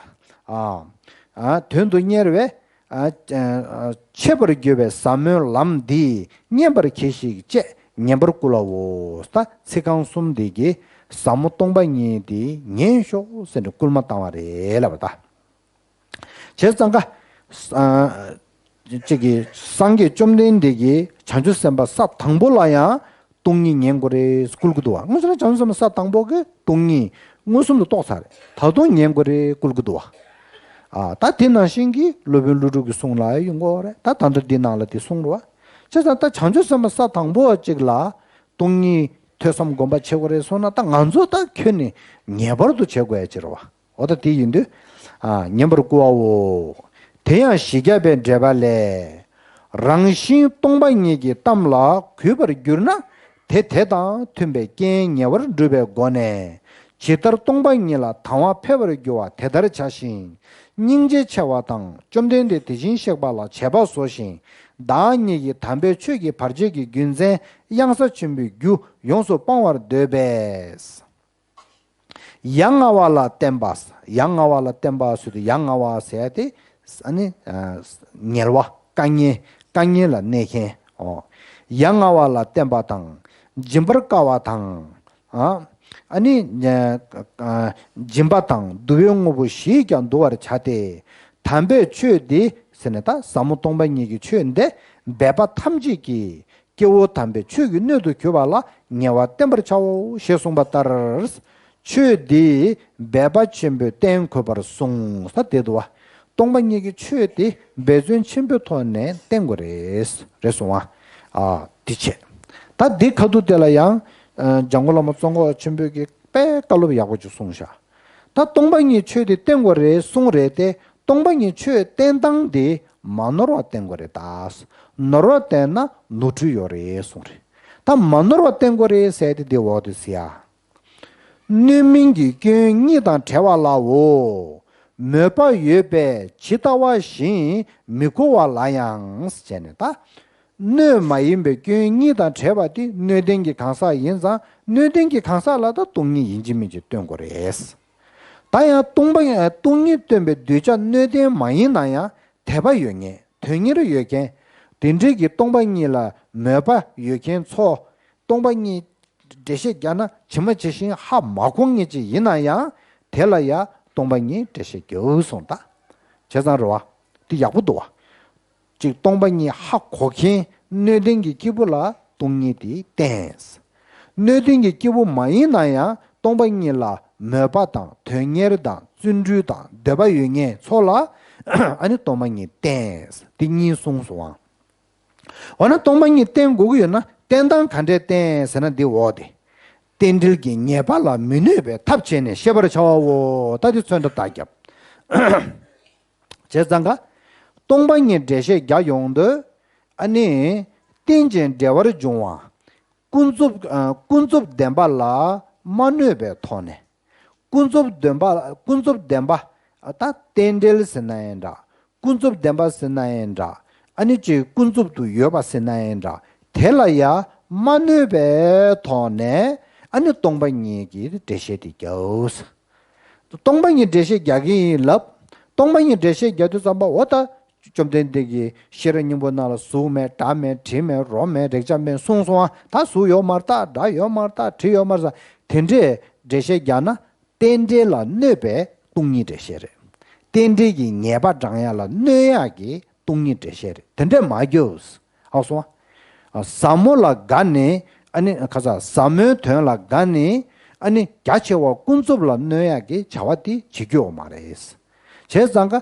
ཨ། ཨ། དོན་དུ་གཉེར་བས། ཨ། ཨ། འཆད་པར་འགྱུར་བའི་ཟབ་མོའི་ལམ་འདི་བསྙེན་པར་གྱིས་ཤིག་ཅེས་ཉན་པར་བསྐུལ་ལོ། ད་ཚིག་རྐང་གསུམ་འདི་གིས་ཟབ་མོ་སྟོང་པ་ཉིད་འདི་ཉན་ཤོག་ཟེར་ནས་བསྐུལ་མ་བཏང་བ་རེད་ལབ་པ་ད། བྱས་ཙང་ཀ། ཨ། གཅིག་གིས་སངས་རྒྱས་བཅོམ་ལྡན་འདས་ཀྱིས་བྱང་ཆུབ་སེམས་དཔའ་ས་དང་པོ་ལ་ཡང་སྟོང་ཉིད་ཉན་དགོས་རེད་བསྐུལ་གྱི་འདུག་བ། དངོས་སུ་ན་བྱང་ཆུབ་སེམས་དཔའ་ས་དང་པོ་གི་སྟོང་ཉིད་མངོན་སུམ་དུ་རྟོགས་ཚར་རེད། ད་དུང་ཉན་དགོས་རེད་བསྐུལ་གྱི་འདུག་བ། ཨ་ད་དེ་ནང་བཞིན་གྱི་སློབ་དཔོན་ཀླུ་སྒྲུབ་ཀྱི་གསུང་ལ་ཡོང་གི་ཡོད་རེད། ད་ད་ལྟ་འདི་ནང་ལ་དེ་གསུངས་རེད་བ། བྱས་ཙང་ད་བྱང་ཆུབ་སེམས་དཔའ་ས་དང་པོ་གཅིག་ལ་སྟོང་ཉིད་ཐོས་བསམ་སྒོམ་པ་བྱེད་དགོས་རེད་གསུངས་ན། ད་ང་ཚོ་ད་ཁྱོན་ནས་ངེས་པར་དུ་བྱེད་དགོས་ཡ་ཅིག་རེད་བ། འོ་ད་དེ་ཡིན་དུས། ཨ་ཉན་པར་བསྐུལ་བའོ། དེ་ཡང་བཞི་བརྒྱ་པའི་འགྲེལ་པ་ལས། རང་བཞིན་སྟོང་པ་ཉིད་ཀྱི་གཏམ་ལ་གུས་པར་གྱུར་ན། དེ་དེ་དང་མཐུན་པའི་རྐྱེན་ཉེ་བར་བསྒྲུབ་པའི་སྒོ་ནས། ཇི་ལྟར་སྟོང་པ་ཉིད་ལ་དང་བ་འཕེལ་བར་འགྱུར་བ་དེ་ལྟར་བྱ་ཞིང་། སྙིང་རྗེ་ཆེ་བ་དང་བཅོམ་ལྡན་འདས་དེ་བཞིན་གཤེགས་པ་ལ་བྱེད་པ་བཟོ་ཞིང་། བདག་ཉིད་ཀྱི་དམ་པའི་ཆོས་ཀྱི་བར་ཆད་ཀྱི་རྒྱུ་མཚན་གཡང་ས་ཆེན་པོའི་རྒྱུ་ཡོངས་སུ་སྤང་བར་འདོད་པས། ཡ་ང་བ་ལ་བརྟེན་པ། ཡ་ང་བ་ལ་བརྟེན་པ་ཟེར་དུས། ཡ་ང་བ་ཟེར་ཡ་དེ་ཨ་ནི་ཨ་ངལ་བ། དཀའ་ངལ། དཀའ་ངལ་ལ་གནས་མཁན། ཨོ། ཡ་ང་བ་ལ་བརྟེན་པ་དང་། སྦྱིན་པར་དཀའ་བ་དང་། ཨ་ཨ་ནི་ཨ་སྦྱིན་པ་དང་བསྡུ་བའི་དངོས་པོ་བཞིས་ཀྱང་བསྡུ་བར་བྱ་སྟེ། དམ་པའི་ཆོས་འདི་ཟེར་ནས། ད་ཟབ་མོ་སྟོང་པ་ཉིད་ཀྱི་ཆོས་འདི་འབད་པ་ཐམས་ཅད་ཀྱིས། སྐྱེ་བོ་དམ་པའི་ཆོས་ཀྱི་སྣོད་དུ་གྱུར་པ་ལ་ངེས་པར་བསྟེན་པར་བྱའོ་ཞེས་གསུངས་པ་ལྟར། ཆོས་འདི་འབད་པ་ཆེན་པོས་བསྟེན་དགོས་པར་གསུངས། ས་དེ་འདུག་བ། སྟོང་པ་ཉིད་ཀྱི་ཆོས་དེ་འབད་བརྩོན་ཆེན་པོའི་ཐོག་ནས་བསྟེན་དགོས་རེད། རེད་གསུངས་བ། ཨ་དེ་བྱས། ད་འདི་ཁ་ཐུག་དེ་ལ་ཡང་ཨ་འཇམ་མགོན་བླ་མ་ཙོང་ཁ་པ་ཆེན་པོས་ཀྱི་དཔེ་བཀའ་སློབ་ཡག་པོ་ཅིག་གསུངས་ཤག་ད་སྟོང་པ་ཉིད་ཆོས་དེ་བསྟེན་དགོས་རེད་གསུངས་རེད་དེ། སྟོང་པ་ཉིད་ཆོས་བསྟེན་སྟངས་དེ་མ་ནོར་བ་བསྟེན་དགོས་རེད་ད། ནོར་བ་བསྟེན་ན་ནོར་འཁྲུལ་ཡོད་རེད་གསུངས་རེད། ད་མ་ནོར་བ་བསྟེན་དགོས་རེད་ཟེར་དེ་འདི་འོག་ཏུ་ཟེར་ཡ། སྣོད་མིན་གྱི་སྐྱོན་གཉིས་དང་བྲལ་བ་ལའོ། མོས་པ་ཡོད་པས་ཇི་ལྟ་བ་བཞིན་མི་གོ་བ་ལ་ཡང་ཟེར་ནས། ད་སྣོད་མ་ཡིན་པའི་སྐྱོན་གཉིས་དང་བྲལ་བ་དེ་སྣོད་ལྡན་གྱི་གང་ཟག་ཡིན་ཙང་། སྣོད་ལྡན་གྱི་གང་ཟག་ལ་ད་སྟོང་ཉིད་ཡིན་གཅིག་མིན་གཅིག་སྟོན་དགོས་རེད། ད་ཡང་སྟོང་པ་སྟོང་ཉིད་སྟོན་པའི་གདུལ་བྱ་སྣོད་ལྡན་མ་ཡིན་ན་ཡང་དད་པ་ཡོད་མཁན། དོན་གཉེར་ཡོད་མཁན། དེ་འདྲའི་གི་སྟོང་པ་ཉིད་ལ་མོས་པ་ཡོད་མཁན་ཚོ། སྟོང་པ་ཉིད་འགྲེལ་བཤད་རྒྱག་ན་ཇི་མ་ཇི་བཞིན་ཧ་མ་གོ་མཁན་ཅིག་ཡིན་ན་ཡང་། དེ་ལ་ཡང་སྟོང་པ་ཉིད་འགྲེལ་བཤད་རྒྱག་གསུངས། ད་བྱས་ཙང་རེད་བ། དེ་ཡག་པོ་འདུག་བ། ཅིག་སྟོང་པ་ཉིད་ཧ་གོ་མཁན་སྣོད་ལྡན་གྱི་སྐྱེས་བུ་ལ་སྟོང་ཉིད་དེ་བསྟན། སྣོད་ལྡན་གྱི་སྐྱེས་བུ་མ་ཡིན་ན་ཡང་སྟོང་པ་ཉིད་ལ་མོས་པ་དང་དོན་གཉེར་དང་བརྩོན་འགྲུས་དང་འདོད་པ་ཡོད་མཁན་ཚོ་ལ་ཨ་ནི་སྟོང་པ་ཉིད་བསྟན། དེ་གཉིས་གསུངས་སོང་བ། འོ་ན་སྟོང་པ་ཉིད་བསྟན་དགོས་ཀྱི་ཡོད་ན་བསྟན་སྟངས་ག་འདྲས་བསྟན་ཟེར་ན། འདི་འོག་དེ། རྟེན་འབྲེལ་གྱི་ཉེས་པ་ལ་མི་གནོད་པའི་ཐབས་བྱས་ནས་ཤེས་པར་བྱའོ། ད་དེ་ཚོན་ཁྲ་བཏགས་རྒྱབ། བྱས་ཙང་ཀ། སྟོང་པ་ཉིད་འགྲེལ་བཤད་རྒྱག་ཡོང་དུས། ཨ་ནི། རྟེན་ཅིང་འབྲེལ་བར་འབྱུང་བ། ཀུན་རྫོབ་ཨ་ཀུན་རྫོབ་བདེན་པ་ལ་མ་གནོད་པའི་ཐོག་ནས། ཀུན་རྫོབ་བདེན་པ། ཀུན་རྫོབ་བདེན་པ། ཨ་ད་རྟེན་འབྲེལ་ཟེར་ན་ཡང་འདྲ། ཀུན་རྫོབ་བདེན་པ་ཟེར་ན་ཡང་འདྲ། ཨ་ནི་ཅིག་ཀུན་རྫོབ་ཏུ་ཡོད་པ་ཟེར་ན་ཡང་འདྲ། དེ་ལ་ཡང་མ་གནོད་པའི་ཐོག་ནས། ཨ་ནི་སྟོང་པ་ཉིད་ཀྱི་འགྲེལ་བཤད་དེ་རྒྱག་སྟོང་པ་ཉིད་འགྲེལ་བཤད་རྒྱག་གི་ཡིན་ལབ། སྟོང་པ་ཉིད་འགྲེལ་བཤད་རྒྱག་དུས་ཙམ་པ། འོ་ད་བཅོམ་ལྡན་འདས་ཀྱིས་ཤེས་རབ་སྙིང་པོ་ནང་ལ་གཟུགས་མེད། སྒྲ་མེད། དྲི་མེད། རོ་མེད། རེག་བྱ་མེད་གསུངས་སོང་ཨ། ད་གཟུགས་ཡོད་མ་རེད། ད་སྒྲ་ཡོད་མ་རེད། ད་དྲི་ཡོད་མ་རེད་ཟེར། དེ་འདྲས་འགྲེལ་བཤད་རྒྱག་ན་རྟེན་འབྲེལ་ལ་གནོད་པའི་སྟོང་ཉིད་འགྲེལ་བཤད་རེད། རྟེན་འབྲེལ་གྱི་ཉེས་པ་འགྲང་ཡ་ལ་གནོད་ཡ་གི་སྟོང་ཉིད་འགྲེལ་བཤད་རེད། དེ་འདྲས་མ་རྒྱོབས། ཨ་སོང་ཨ། ཟབ་མོ་ལ་དགའ་ནས། ཨ་ནི་ཁ་ས་ཟབ་མོའི་དོན་ལ་དགའ་ནས། ཨ་ནི་རྒྱ་ཆེ་བ་ཀུན་རྫོབ་ལ་གནོད་ཡག་གི་བྱ་བ་དེ་བྱེད་རྒྱུ་ཡོད་མ་རེད། བྱས་ཙང་ཀ་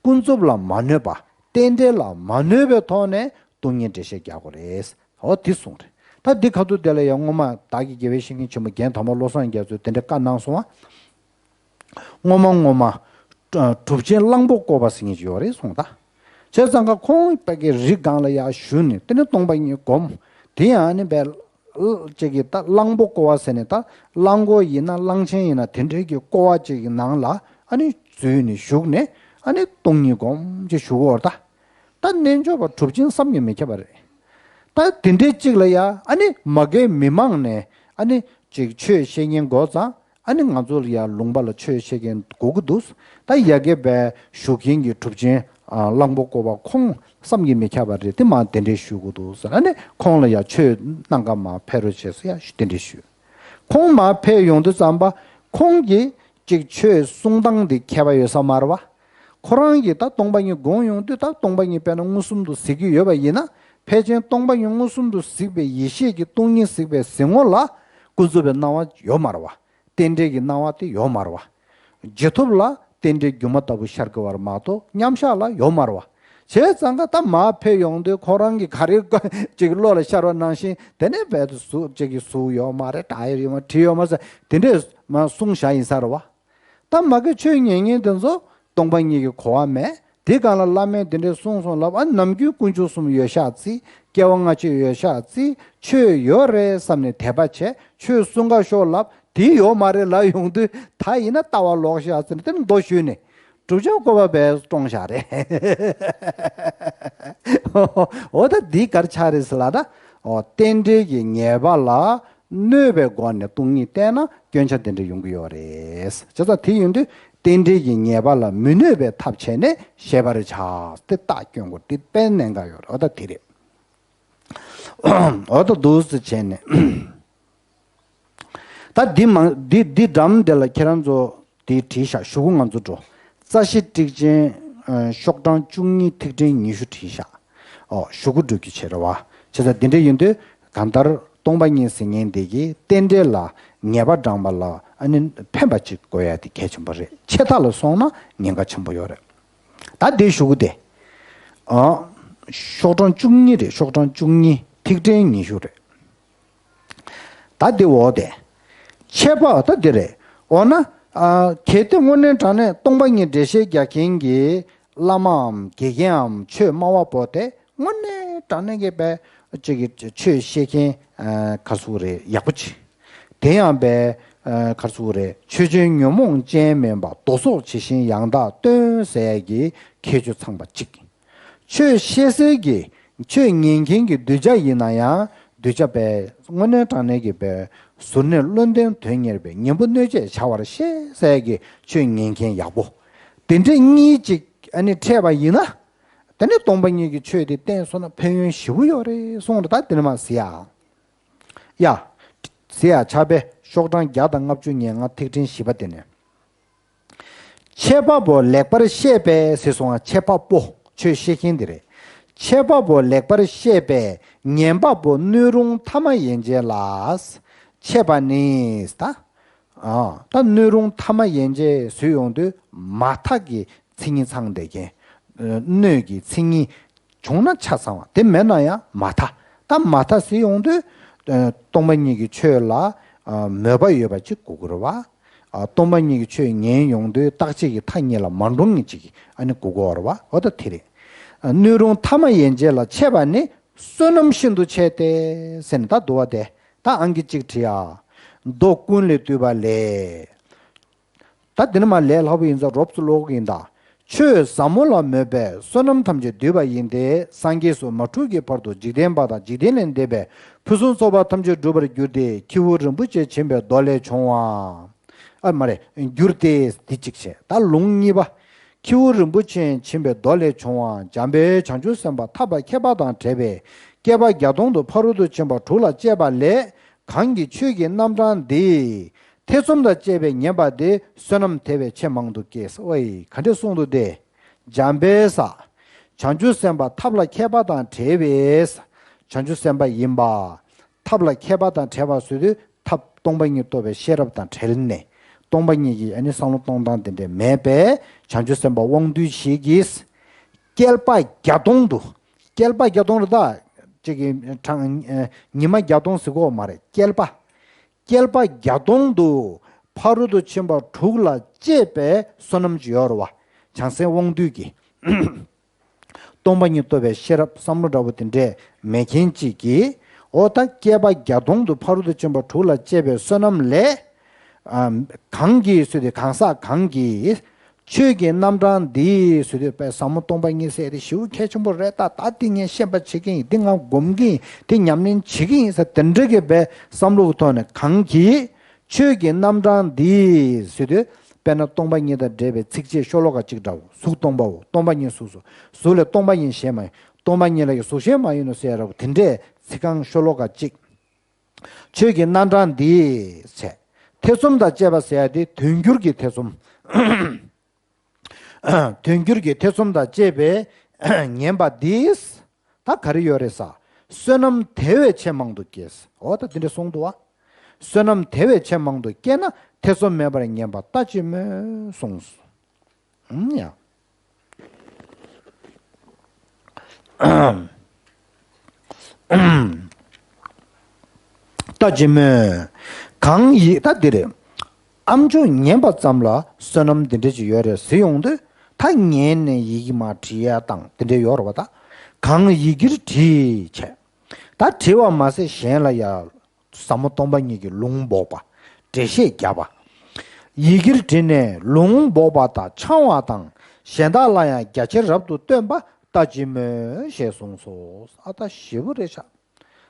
ཀུན་རྫོབ་ལ་མ་གནོད་པ། རྟེན་འབྲེལ་ལ་མ་གནོད་པའི་ཐོག་ནས་སྟོང་ཉིད་འགྲེལ་བཤད་རྒྱག་དགོས་རེད། འོ་དེ་གསུངས་རེད། ད་འདི་ཁ་ཐུག་དེ་ལ་ཡང་སྔོན་མ་བདག་གི་དགེ་བའི་བཤེས་གཉེན་ཆེན་པོ་རྒན་དར་མ་བློ་བཟང་རྒྱ་མཚོས་དེ་འདྲ་བཀའ་གནང་སོང་བ། སྔོན་མ་སྔོན་མ། གྲུབ་ཆེན་གླང་པོ་བརྐོ་བ་ཟེར་མཁན་ཅིག་ཡོད་རེད་གསུངས་ད། བྱས་ཙང་ཀ་ཁོང་དཔེ་གི་རི་སྒང་ལ་ཡར་བཞུགས་ནས། དེ་ནས་སྟོང་པ་ཉིད་བསྒོམ། དེ་ཡང་ཨ་ནི་བས། ཅིག་གི་ད་གླང་པོ་བརྐོ་བ་ཟེར་ནས། ད་གླང་པོ་ཡིན་ན་གླང་ཆེན་ཡིན་ན་དེ་འདྲའི་གི་བརྐོ་བ་ཅིག་གི་ནང་ལ་ཨ་ནི་འཛུལ་ནས་བཞུགས་ནས། ཨ་ནི་སྟོང་ཉིད་བསྒོམ་ཅིག་བཞུགས་ཡོད་རེད་ད། ད་རྣལ་འབྱོར་པ་གྲུབ་ཆེན་བསམ་གྱིས་མི་ཁྱབ་པ་རེད། ད་དེ་འདྲའི་གཅིག་ལ་ཡ་ཨ་ནི་མ་གིའི་མི་མང་ནས་ཨ་ནི་ཅིག་ཆོས་བཤད་མཁན་དགོས་ཙང་། ཨ་ནི་ང་ཚོ་ལ་ཡ་ལུང་པ་ལ་ཆོས་བཤད་མཁན་དགོས་ཀྱི་འདུག། ད་ཡ་གི་བས་བཞུགས་མཁན་གྱི་གྲུབ་ཆེན་ཨ་གླང་པོ་བརྐོ་བ་ཁོང་བསམ་གྱིས་མི་ཁྱབ་པ་རེད། དེ་མ་དེ་འདྲའི་བཞུགས་ཀྱི་འདུག་ཟེར། ཨ་ནི་ཁོང་ལ་ཡ་ཆོས་གནང་ག་མ་ཕེབས་རོགས་བྱས་ཟེར་ཡ་དེ་འདྲའི་ཞུས། ཁོང་མ་ཕེབས་ཡོང་དུས་ཙམ་པ། ཁོང་གིས་ཅིག་ཆོས་གསུང་སྟངས་འདི་མཁས་པ་ཡོད་ས་མ་རེད་བ། ཁོ་རང་གིས་ད་སྟོང་པ་ཉིད་སྒོམ་ཡོང་དུས་ད་སྟོང་པ་ཉིད་དཔེར་ན་མངོན་སུམ་དུ་གཟིགས་ཀྱི་ཡོད་པ་ཡིན་ན། ཕལ་ཆེར་སྟོང་པ་ཉིད་མངོན་སུམ་དུ་གཟིགས་པའི་ཡེ་ཤེས་ཀྱི་སྟོང་ཉིད་གཟིགས་པའི་གཟིགས་ངོ་ལ་ཀུན་རྫོབ་པའི་སྣང་བ་ཡོད་མ་རེད་བ། རྟེན་འབྲེལ་གྱི་སྣང་བ་དེ་ཡོད་མ་རེད་བ། རྗེས་ཐོབ་ལ་རྟེན་འབྲེལ་སྒྱུ་མ་ལྟ་བུ་ཤར་གྱི་བར་མ་གཏོགས་མཉམ་གཞག་ལ་ཡོད་མ་རེད་བ། བྱས་ཙང་ཀ་ད་མར་ཕེབས་ཡོང་དུས་ཁོ་རང་གིས་ག་རེ་ཅིག་བློ་ལ་ཤར་བ་ནང་བཞིན་དེ་ནས་རྦད་དེ་གཟུགས་ཅིག་གི་གཟུགས་ཡོད་མ་རེད། སྒྲ་ཡོད་མ་རེད། དྲི་ཡོད་མ་རེད་ཟེར་དེ་འདྲས་མར་གསུངས་བཞག་ཡིན་ས་རེད་བ། ད་མ་གི་ཆོས་ཉན་མཁན་དེ་ཚོ་སྟོང་པ་ཉིད་ཀྱི་གོ་བ་མེད། དེ་གང་ལ་བླ་མས་དེ་འདྲའི་གསུངས་སོང་ལབ། ཨ་ནམ་རྒྱུན་དཀོན་མཆོག་གསུམ་ཡོད་ཤག་བརྩི། སྐྱེ་བ་སྔ་ཕྱི་ཡོད་ཤག་བརྩི། ཆོས་ཡོད་རེད་བསམ་ནས་དད་པ་བྱས། ཆོས་གསུང་ག་ཤོག་ལབ། དེ་ཡོད་མ་རེད་ལབ་ཡོང་དུས་ད་ཡིན་ན་ལྟ་བ་ལོག་ཤག་བརྩི་ནས་དེ་ནས་མདོ་ཞུས་ནས་བསྒྲུབ་བྱ་བཀོད་པ་བས་སྟོང་ཤག་རེད། འོ་ད་འདི་གར་ཆགས་རེད་ཟེར་ལ་ད། འོ་རྟེན་འབྲེལ་གྱི་ཉེས་པ་ལ། གནོད་པའི་སྒོ་ནས་སྟོང་ཉིད་བསྟན་ན་སྐྱོན་ཆ་དེ་འདྲ་ཡོང་གི་ཡོད་རེད། བྱས་ཙང་དེ་ཡིན་དུས་རྟེན་འབྲེལ་གྱི་ཉེས་པ་ལ་མི་གནོད་པའི་ཐབས་བྱས་ནས་ཤེས་པར་བྱ། དེ་རྟགས་སྐྱོན་དགོས། དེ་དཔེ་གནད་འགག་ཡོད་རེད། འོ་ད་དེ་རེད། འོ་ད་འདུག་སེ་བྱས་ནས། ད་འདི་མང་འདི་འདི་འགྲམ་དེ་ལ་ཁྱེད་རང་ཚོ་དེ་བྲིས་ཤག་གཞུག་གུ་ང་ཚོ་འགྲོ། རྩ་ཤེ་ཊིག་ཅན། ཨ་ཤོག་གྲངས་བཅུ་གཉིས་ཐིག་ཕྲེང་ཉི་ཤུ་བྲིས་ཤག་འོ་གཞུག་གུ་འགྲོ་རྒྱུ་བྱེད་རེད་བ། བྱས་ཙང་འདི་འདྲ་ཡིན་དུས་གང་ལྟར་སྟོང་པ་ཉིད་ཟེར་མཁན་དེ་གིས་རྟེན་འབྲེལ་ལ་ཉེས་པ་འགྲངས་པ་ལ་ཨ་ནི་ཕན་པ་ཅིག་དགོས་ཡ་དེ་གལ་ཆེན་པོ་རེད། ཆད་མཐའ་ལ་སོང་ན་ཉེན་ཁ་ཆེན་པོ་ཡོད་རེད། ད་འདི་གཞུག་གུ་དེ། ཨ་ཤོག་གྲངས་བཅུ་གཉིས་རེད། ཤོག་གྲངས་བཅུ་གཉིས་ཐིག་ཕྲེང་ཉི་ཤུ་རེད། ད་འདི་འོག་དེ། ཆད་པ་ད་འདི་རེད། འོ་ན། ཨ་གལ་ཏེ་དངོས་གནས་དྲང་གནས་སྟོང་པ་ཉིད་འགྲེལ་བཤད་རྒྱག་མཁན་གྱི་བླ་མའམ་དགེ་རྒན་འམ་ཆོས་སྨྲ་བ་པོ་དེ་དངོས་གནས་དྲང་གནས་ཀྱི་པའི་ཅིག་གི་ཆོས་བཤད་མཁན་ཨ་ག་ཚོད་རེད། ཡག་པོ་ཅིག་དེ་ཡང་པའི་ཨ་ག་ཚོད་རེད། ཆོས་ཅན་ཉོན་མོངས་ཅན་མིན་པ་མདོ་སོགས་ཇི་བཞིན་ཡང་དག་སྟོན་ཟེར་ཡ་གི་ཁྱད་ཆོས་ཚང་པ་གཅིག་ཆོས་བཤད་སའི་གི་ཆོས་ཉན་མཁན་གྱི་གདུལ་བྱ་ཡིན་ན་ཡང་གདུལ་བྱ་པས་དངོས་གནས་དྲང་གནས་ཀྱི་པས་གཟུར་གནས་བློ་ལྡན་དོན་གཉེར་པས་གཉེན་པོ་གནོད་བྱེད་བྱ་བར་ཤེས་ཟེར་གི་ཆོས་ཉན་མཁན་ཡག་པོ། དེ་འདྲས་གཉིས་ཅིག་ཨ་ནི་འཕྲད་པ་ཡིན་ན། དེ་ནི་སྟོང་པ་ཉིད་ཀྱི་ཆོས་དེ་བསྟན་སོང་ན་ཕན་ཡོན་ཞེ་པོ་ཡོད་རེད་གསུངས་རེད། ད་དེ་ནི་མ་ཟེར་ཡ། ཡ། ཟེར་ཡ་ཆ་པས་ཤོག་གྲངས་བརྒྱ་དང་ལྔ་བཅུ་ང་ལྔ་ཐིག་ཕྲེང་བཞི་པ་དེ་ནས། འཆད་པ་པོ་ལེགས་པར་བཤད་པས་ཟེར་སོང་ང་། འཆད་པ་པོ་ཆོས་བཤད་མཁན་དེ་རེད། འཆད་པ་པོ་ལེགས་པར་བཤད་པས་ཉན་པ་པོ་སྣོད་རུང་ཐ་མ་ཡན་ཆད་ལ། འཆད་པ་ནི་ད། ཨ་ད་སྣོད་རུང་ཐ་མ་ཡན་ཆད་ཟེར་ཡོང་དུས་མ་མཐའ་གི་མཚན་ཉིད་ཚང་བསྡད་མཁན། སྣོད་ཀྱི་མཚན་ཉིད་བྱུང་ན་ཆ་ཚང་བ་དེ་མེད་ན་ཡང་མ་མཐའ། ད་མ་མཐའ་ཟེར་ཡོང་དུས། ཨ་སྟོང་པ་ཉིད་ཀྱི་ཆོས་ལ་ཨ་མོས་པ་ཡོད་པ་ཅིག་དགོས་ཀྱི་རེད་བ། ཨ་སྟོང་པ་ཉིད་ཀྱི་ཆོས་ཉན་ཡོང་དུས་རྟག་གཅིག་གི་མཐའ་གཉིས་ལ་མ་འགྲོ་མཁན་ཅིག་ཨ་ནི་དགོས་ཀྱི་ཡོད་རེད་བ། འོ་ད་དེ་རེད། ཨ་སྣོད་རུང་ཐ་མ་ཡན་ཆད་ལ་འཆད་པ་ནི་བསོད་ནམས་ཤིན་ཏུ་ཆེ་སྟེ་ཟེར་ནས་ད་འདུལ་བ་དེ་ད་ཨང་ཀི་གཅིག་བྲིས་ཡ། མདོ་ཀུན་ལས་བཏུས་པ་ལས། ད་འདི་ནས་མར་ལས་སླ་པོ་ཡིན་ཙང་རོབ་ཙམ་ཀློག་གི་ཡིན་ད། ཆོས་ཟབ་མོ་ལ་མོས་པས་བསོད་ནམས་ཐམས་ཅད་བསྡུས་པ་ཡིན་ཏེ། སངས་རྒྱས་སུ་མ་འཁྲུགས་ཀྱི་བར་དུ་འཇིག་རྟེན་པ་དང་འཇིག་རྟེན་ལས་འདས་པའི་ཕུན་སུམ་ཚོགས་པ་ཐམས་ཅད་འགྲུབ་པར་འགྱུར་ཏེ། ཁྱེའུ་རིན་པོ་ཆེ་ཆེན་པོའི་མདོ་ལས་བྱུང་བ། ཨ་མ་རེད། འགྱུར་ཏེ་འདི་གཅིག་བྱས། ད་ལུང་གཉིས་པ། ཁྱེའུ་རིན་པོ་ཆེ་ཆེན་པོའི་མདོ་ལས་བྱུང་བ། འཇམ་དཔལ་བྱང་ཆུབ་སེམས་དཔའ་ཐར་པ་མཁས་པ་དང་བྲལ་བས་བསྐལ་པ་བརྒྱ་སྟོང་དུ་ཕ་རོལ་ཏུ་ཕྱིན་པ་དྲུག་ལ་སྤྱད་པ་ལས། གང་གིས་ཆོས་ཀྱི་རྣམ་གྲངས་འདི་ཐེ་ཚོམ་དང་བཅས་པས་ཉན་པ་དེ་བསོད་ནམས་དེ་བས་ཆེས་མང་དུ་སྐྱེས། ཨོའི་ག་འདྲས་གསུངས་འདུག་སྟེ། འཇམ་དཔལ་ས། བྱང་ཆུབ་སེམས་དཔའ་ཐབས་ལ་མཁས་པ་དང་བྲལ་བས། བྱང་ཆུབ་སེམས་དཔའ་ཡིན་པ། ཐབས་ལ་མཁས་པ་དང་བྲལ་བ་ཟེར་དུས་ཐབས་སྟོང་པ་ཉིད་རྟོགས་པའི་ཤེས་རབ་དང་བྲལ་ནས། སྟོང་པ་ཉིད་ཀྱི་ཨ་ནི་བསམ་བློ་གཏོང་སྟངས་དེ་འདྲས་མེད་པས་བྱང་ཆུབ་སེམས་དཔའ་དབང་སྡུད་ཞིག་གིས། བསྐལ་པ་བརྒྱ་སྟོང་དུ། བསྐལ་པ་བརྒྱ་སྟོང་རེད་ད། ཅིག་གི་གྲངས་ཉི་མ་བརྒྱ་སྟོང་ཟེར་གོ་མ་རེད། བསྐལ་པ། བསྐལ་པ་བརྒྱ་སྟོང་དུ་ཕ་རོལ་ཏུ་ཕྱིན་པ་དྲུག་ལ་སྤྱད་པའི་བསོད་ནམས་ཅིག་ཡོད་རེད་བ། བྱང་སེམས་དབང་སྡུད་ཀྱི། སྟོང་པ་ཉིད་རྟོགས་པའི་ཤེས་རབ་བསམ་བློ་འདྲ་བོ་དེ་འདྲས་མེད་མཁན་ཅིག་གིས། འོ་ད་བསྐལ་པ་བརྒྱ་སྟོང་དུ་ཕ་རོལ་ཏུ་ཕྱིན་པ་དྲུག་ལ་སྤྱད་པའི་བསོད་ནམས་ལས། ཨ་གང་གིས་ཟེར་དུས་གང་ཟག་གང་གིས། ཆོས་ཀྱི་རྣམ་གྲངས་འདི་ཟེར་དུས་པའི་ཟབ་མོ་སྟོང་པ་ཉིད་ཟེར་དེ་ཞེ་པོ་གལ་ཆེན་པོ་རེད། ད་ད་འདི་ངས་ཤེས་པ་བྱེད་ཀྱི་ཡིན། འདི་ང་སྒོམ་གྱི་ཡིན། འདི་ཉམས་ལེན་བྱེད་ཀྱི་ཡིན་ཟེར་དེ་འདྲ་གི་པའི་བསམ་བློ་གི་ཐོག་ནས་གང་གིས་ཆོས་ཀྱི་རྣམ་གྲངས་འདི་ཟེར་དུས་དཔེར་ན་སྟོང་པ་ཉིད་དང་འབྲེལ་བའི་ཚིགས་བཅད་ཤོ་ལོ་ཀ་གཅིག་འདྲ་བོ། གཟུགས་སྟོང་པའོ། སྟོང་པ་ཉིད་གཟུགས་སོ། གཟུགས་ལས་སྟོང་པ་ཉིད་གཞན་མ་ཡིན། སྟོང་པ་ཉིད་ལས་གཟུགས་གཞན་མ་ཡིན་ནོ་ཟེར་ར་བོ་དེ་འདྲས་ཚིག་རྐང་ཤོ་ལོ་ཀ་གཅིག་ཆོས་ཀྱི་རྣམ་གྲངས་འདི་བྱས། ཐེ་ཚོམ་དང་བཅས་པ་ཟེར་ཡ་དེ་དོན་འགྱུར་གྱི་ཐེ་ཚོམ། དོན་འགྱུར་གྱི་ཐེ་ཚོམ་དང་བཅས་པས་ངན་པ་འདིས། ད་ག་རེ་ཡོད་རེད་ཟེར། བསོད་ནམས་དེ་བས་ཆེས་མང་དུ་སྐྱེས། འོ་ད་དེ་འདྲ་གསུངས་འདུག་བ། བསོད་ནམས་དེ་བས་ཆེས་མང་དུ་སྐྱེས་ན་ཐེ་ཚོམ་མེད་པར་ངན་པ་ལྟ་ཅི་སྨོས་གསུངས། ཨང་ཡ། ལྟ་ཅི་སྨོས། གང་ཡིད་ད་འདི་རེད། ཨ་མཆོག་ཉན་པ་ཙམ་ལ་བསོད་ནམས་འདི་འདྲ་ཅིག་ཡོད་རེད་ཟེར་ཡོང་དུས། ད་ཉན་ནས་ཡི་གེ་མར་བྲི་ཡ་དང་དེ་འདྲ་ཡོད་རེད་བ་ད། གང་ཡི་གེར་བྲིས་བྱས། ད་བྲི་བ་མ་ཟད་གཞན་ལ་ཡ། ཟབ་མོ་སྟོང་པ་ཉིད་ཀྱི་ལུང་འབོགས་པ། འགྲེལ་བཤད་བརྒྱབ་པ། ཡི་གེར་བྲིས་ནས་ལུང་འབོགས་པ་དང་འཆང་བ་དང་གཞན་དག་ལ་ཡང་རྒྱ་ཆེར་རབ་ཏུ་སྟོན་པ་ལྟ་ཅི་སྨོས་ཞེས་གསུངས་སོ། ཨ་ད་ཞེ་པོ་རེད་ཤག་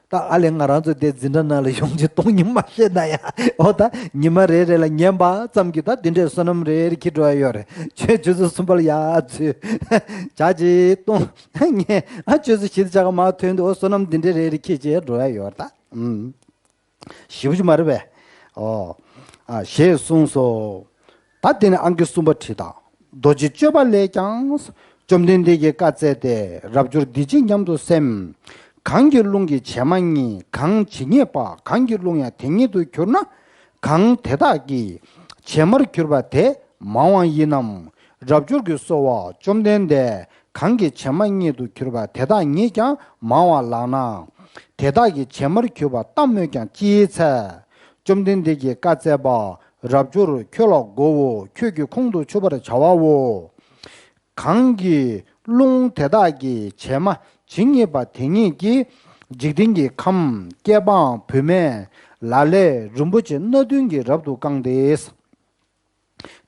ད་ཨ་ལས་ང་རང་ཚོ་དེ་འཛིན་གྲྭ་ནང་ལ་ཡོང་རྗེས་སྟོང་ཉིད་མ་ཤེས་ན་ཡང་འོ་ད་ཉི་མ་རེ་རེ་ལ་ཉན་པ་ཙམ་གྱིས་ད་འདི་འདྲའི་བསོད་ནམས་རེ་རེ་འཁྱེར་འགྲོ་ཡ་ཡོད་རེད། ཁྱོད་ཆུ་ཚོད་གསུམ་པ་ལ་ཡ་ཚུད། བྱ་ཅིག་སྟོང་ཉན་ཨ་ཆུ་ཚོད་བཞི་དང་ཕྱེད་ཀ་མར་ཐོན་དུས་འོ་བསོད་ནམས་འདི་འདྲའི་རེ་རེ་འཁྱེར་བྱས་འགྲོ་ཡ་ཡོད་རེད་ད། ཨུམ། ཞེ་པོ་ཅིག་མ་རེད་པས། ཨོ། ཨ་ཞེས་གསུངས་སོ། ད་དེ་ནས་ཨང་ཀི་གསུམ་པ་བྲིས་དང་། རྡོ་རྗེ་སྤྱོད་པ་ལས་ཀྱང་། བཅོམ་ལྡན་འདས་ཀྱིས་བཀའ་སྩལ་ཏེ། རབ་འབྱོར་འདི་ཅི་སྙམ་དུ་སེམས། གང་གི་རླུང་གིས་བྱེ་མ་སྙེད་གང་ཇི་སྙེད་པ། གང་གི་རླུང་ཡང་དེ་སྙེད་དུ་གྱུར་ན། གང་དེ་དག་གི་བྱེ་མར་གྱུར་པ་དེ་མང་བ་ཡིན་ནམ། རབ་འབྱོར་གྱི་གསོལ་བ་བཅོམ་ལྡན་འདས། གང་གི་བྱེ་མ་སྙེད་དུ་གྱུར་པ་དེ་དག་ཉིད་ཀྱང་མང་བ་ལགས་ན། དེ་དག་གི་བྱེ་མར་གྱུར་པ་ལྟ་སྨོས་ཀྱང་ཅིའི་ཚེ། བཅོམ་ལྡན་འདས་ཀྱིས་བཀའ་སྩལ་པ། རབ་འབྱོར་ཁྱོད་ལ་གོ་བོ། ཁྱོད་ཀྱིས་ཁོང་དུ་ཆུད་པར་བྱ་བའོ། གང་གི་རླུང་དེ་དག་གི་བྱེ་མ་ཇི་སྙེད་པ་དེ་སྙེད་ཀྱིས་འཇིག་རྟེན་གྱི་ཁམས་སྐལ་པའམ་བུད་མེད་ལ་ལས་རིན་པོ་ཆེ་སྣ་བདུན་གྱིས་རབ་ཏུ་བཀང་སྟེ།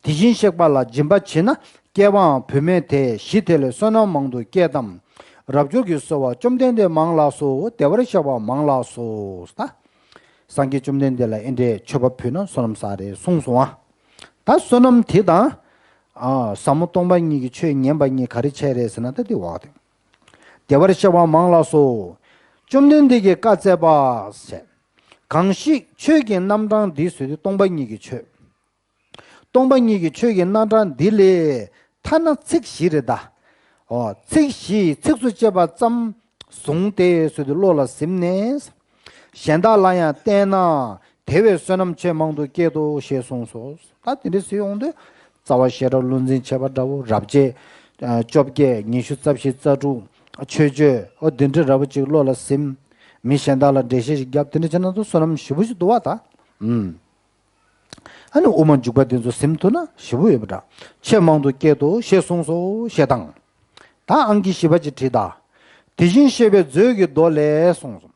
དེ་བཞིན་གཤེགས་པ་ལ་སྦྱིན་པ་བྱེད་ན་སྐལ་པའམ་བུད་མེད་དེ་གཞི་དེ་ལས་བསོད་ནམས་མང་དུ་སྐྱེད་དམ། རབ་འབྱོར་གྱི་གསོལ་བ་བཅོམ་ལྡན་འདས་མང་ལགས་སོ། བདེ་བར་གཤེགས་པ་མང་ལགས་སོ། ད། སངས་རྒྱས་བཅོམ་ལྡན་འདས་ལ་ཨེ་འདྲའི་མཆོད་པ་ཕུལ་ན་བསོད་ནམས་བསགས་རེད་གསུངས་སོང་ཨ། ད་བསོད་ནམས་དེ་དང་། ཨ། ཟབ་མོ་སྟོང་པ་ཉིད་ཀྱི་ཆོས་ཉན་པ་གཉིས་ག་རེ་ཆེ་རེད་ཟེར་ན་ད་དེ་འོག་དེ། བདེ་བར་གཤེགས་པ་མང་ལགས་སོ། བཅོམ་ལྡན་འདས་ཀྱིས་བཀའ་སྩལ་པ། ཟེར། གང་ཞིག་ཆོས་ཀྱི་རྣམ་གྲངས་འདི་ཟེར་དུས་སྟོང་པ་ཉིད་ཀྱི་ཆོས། སྟོང་པ་ཉིད་ཀྱི་ཆོས་ཀྱི་རྣམ་གྲངས་འདི་ལས་ཐ་ན་ཚིག་བཞི་རེད་ད། ཨོ། ཚིག་བཞི་ཚིགས་སུ་བཅད་པ་ཙམ་བཟུང་སྟེ་ཟེར་དུས་བློ་ལ་ཟིན་ནས། གཞན་དག་ལ་ཡང་བསྟན་ན་དེ་བས་བསོད་ནམས་ཆེས་མང་དུ་སྐྱེད་དོ་ཞེས་གསུངས་སོ། ད་དེ་འདྲ་ཟེར་ཡོང་དུས་རྩ་བ་ཤེས་རབ་ལུང་འཛིན་བྱེད་པ་འདྲ་བོ་རབ་བྱེད། བཅོ་བརྒྱད་ཉི་ཤུ་རྩ་བཞི་རྩ་དྲུག་མཆོད་བརྗོད་ཨོ་འདི་འདྲ་ར་བ་ཅིག་བློ་ལ་ཟིན། མི་གཞན་དག་ལ་འགྲེལ་བཤད་ཞིག་བརྒྱབ་དེ་འདྲ་བྱས་ན་ཚོ་བསོད་ནམས་ཞེ་པོ་ཞིག་འདུག་བ་ད། ཨུམ། ཨ་ནི་དབུ་མ་འཇུག་པ་དེ་ཚོ་ཟིན་ཐུབ་ན་ཞེ་པོ་ཡོད་པ་འདྲ། ཆེས་མང་དུ་སྐྱེད་དོ་ཞེས་གསུངས་སོ་ཞེས་དང་། ད་ཨང་ཀི་བཞི་པ་ཅིག་བྲིས་དང་། དེ་བཞིན་གཤེགས་པའི་མཛོད་ཀྱི་མདོ་ལས་གསུངས་སོ།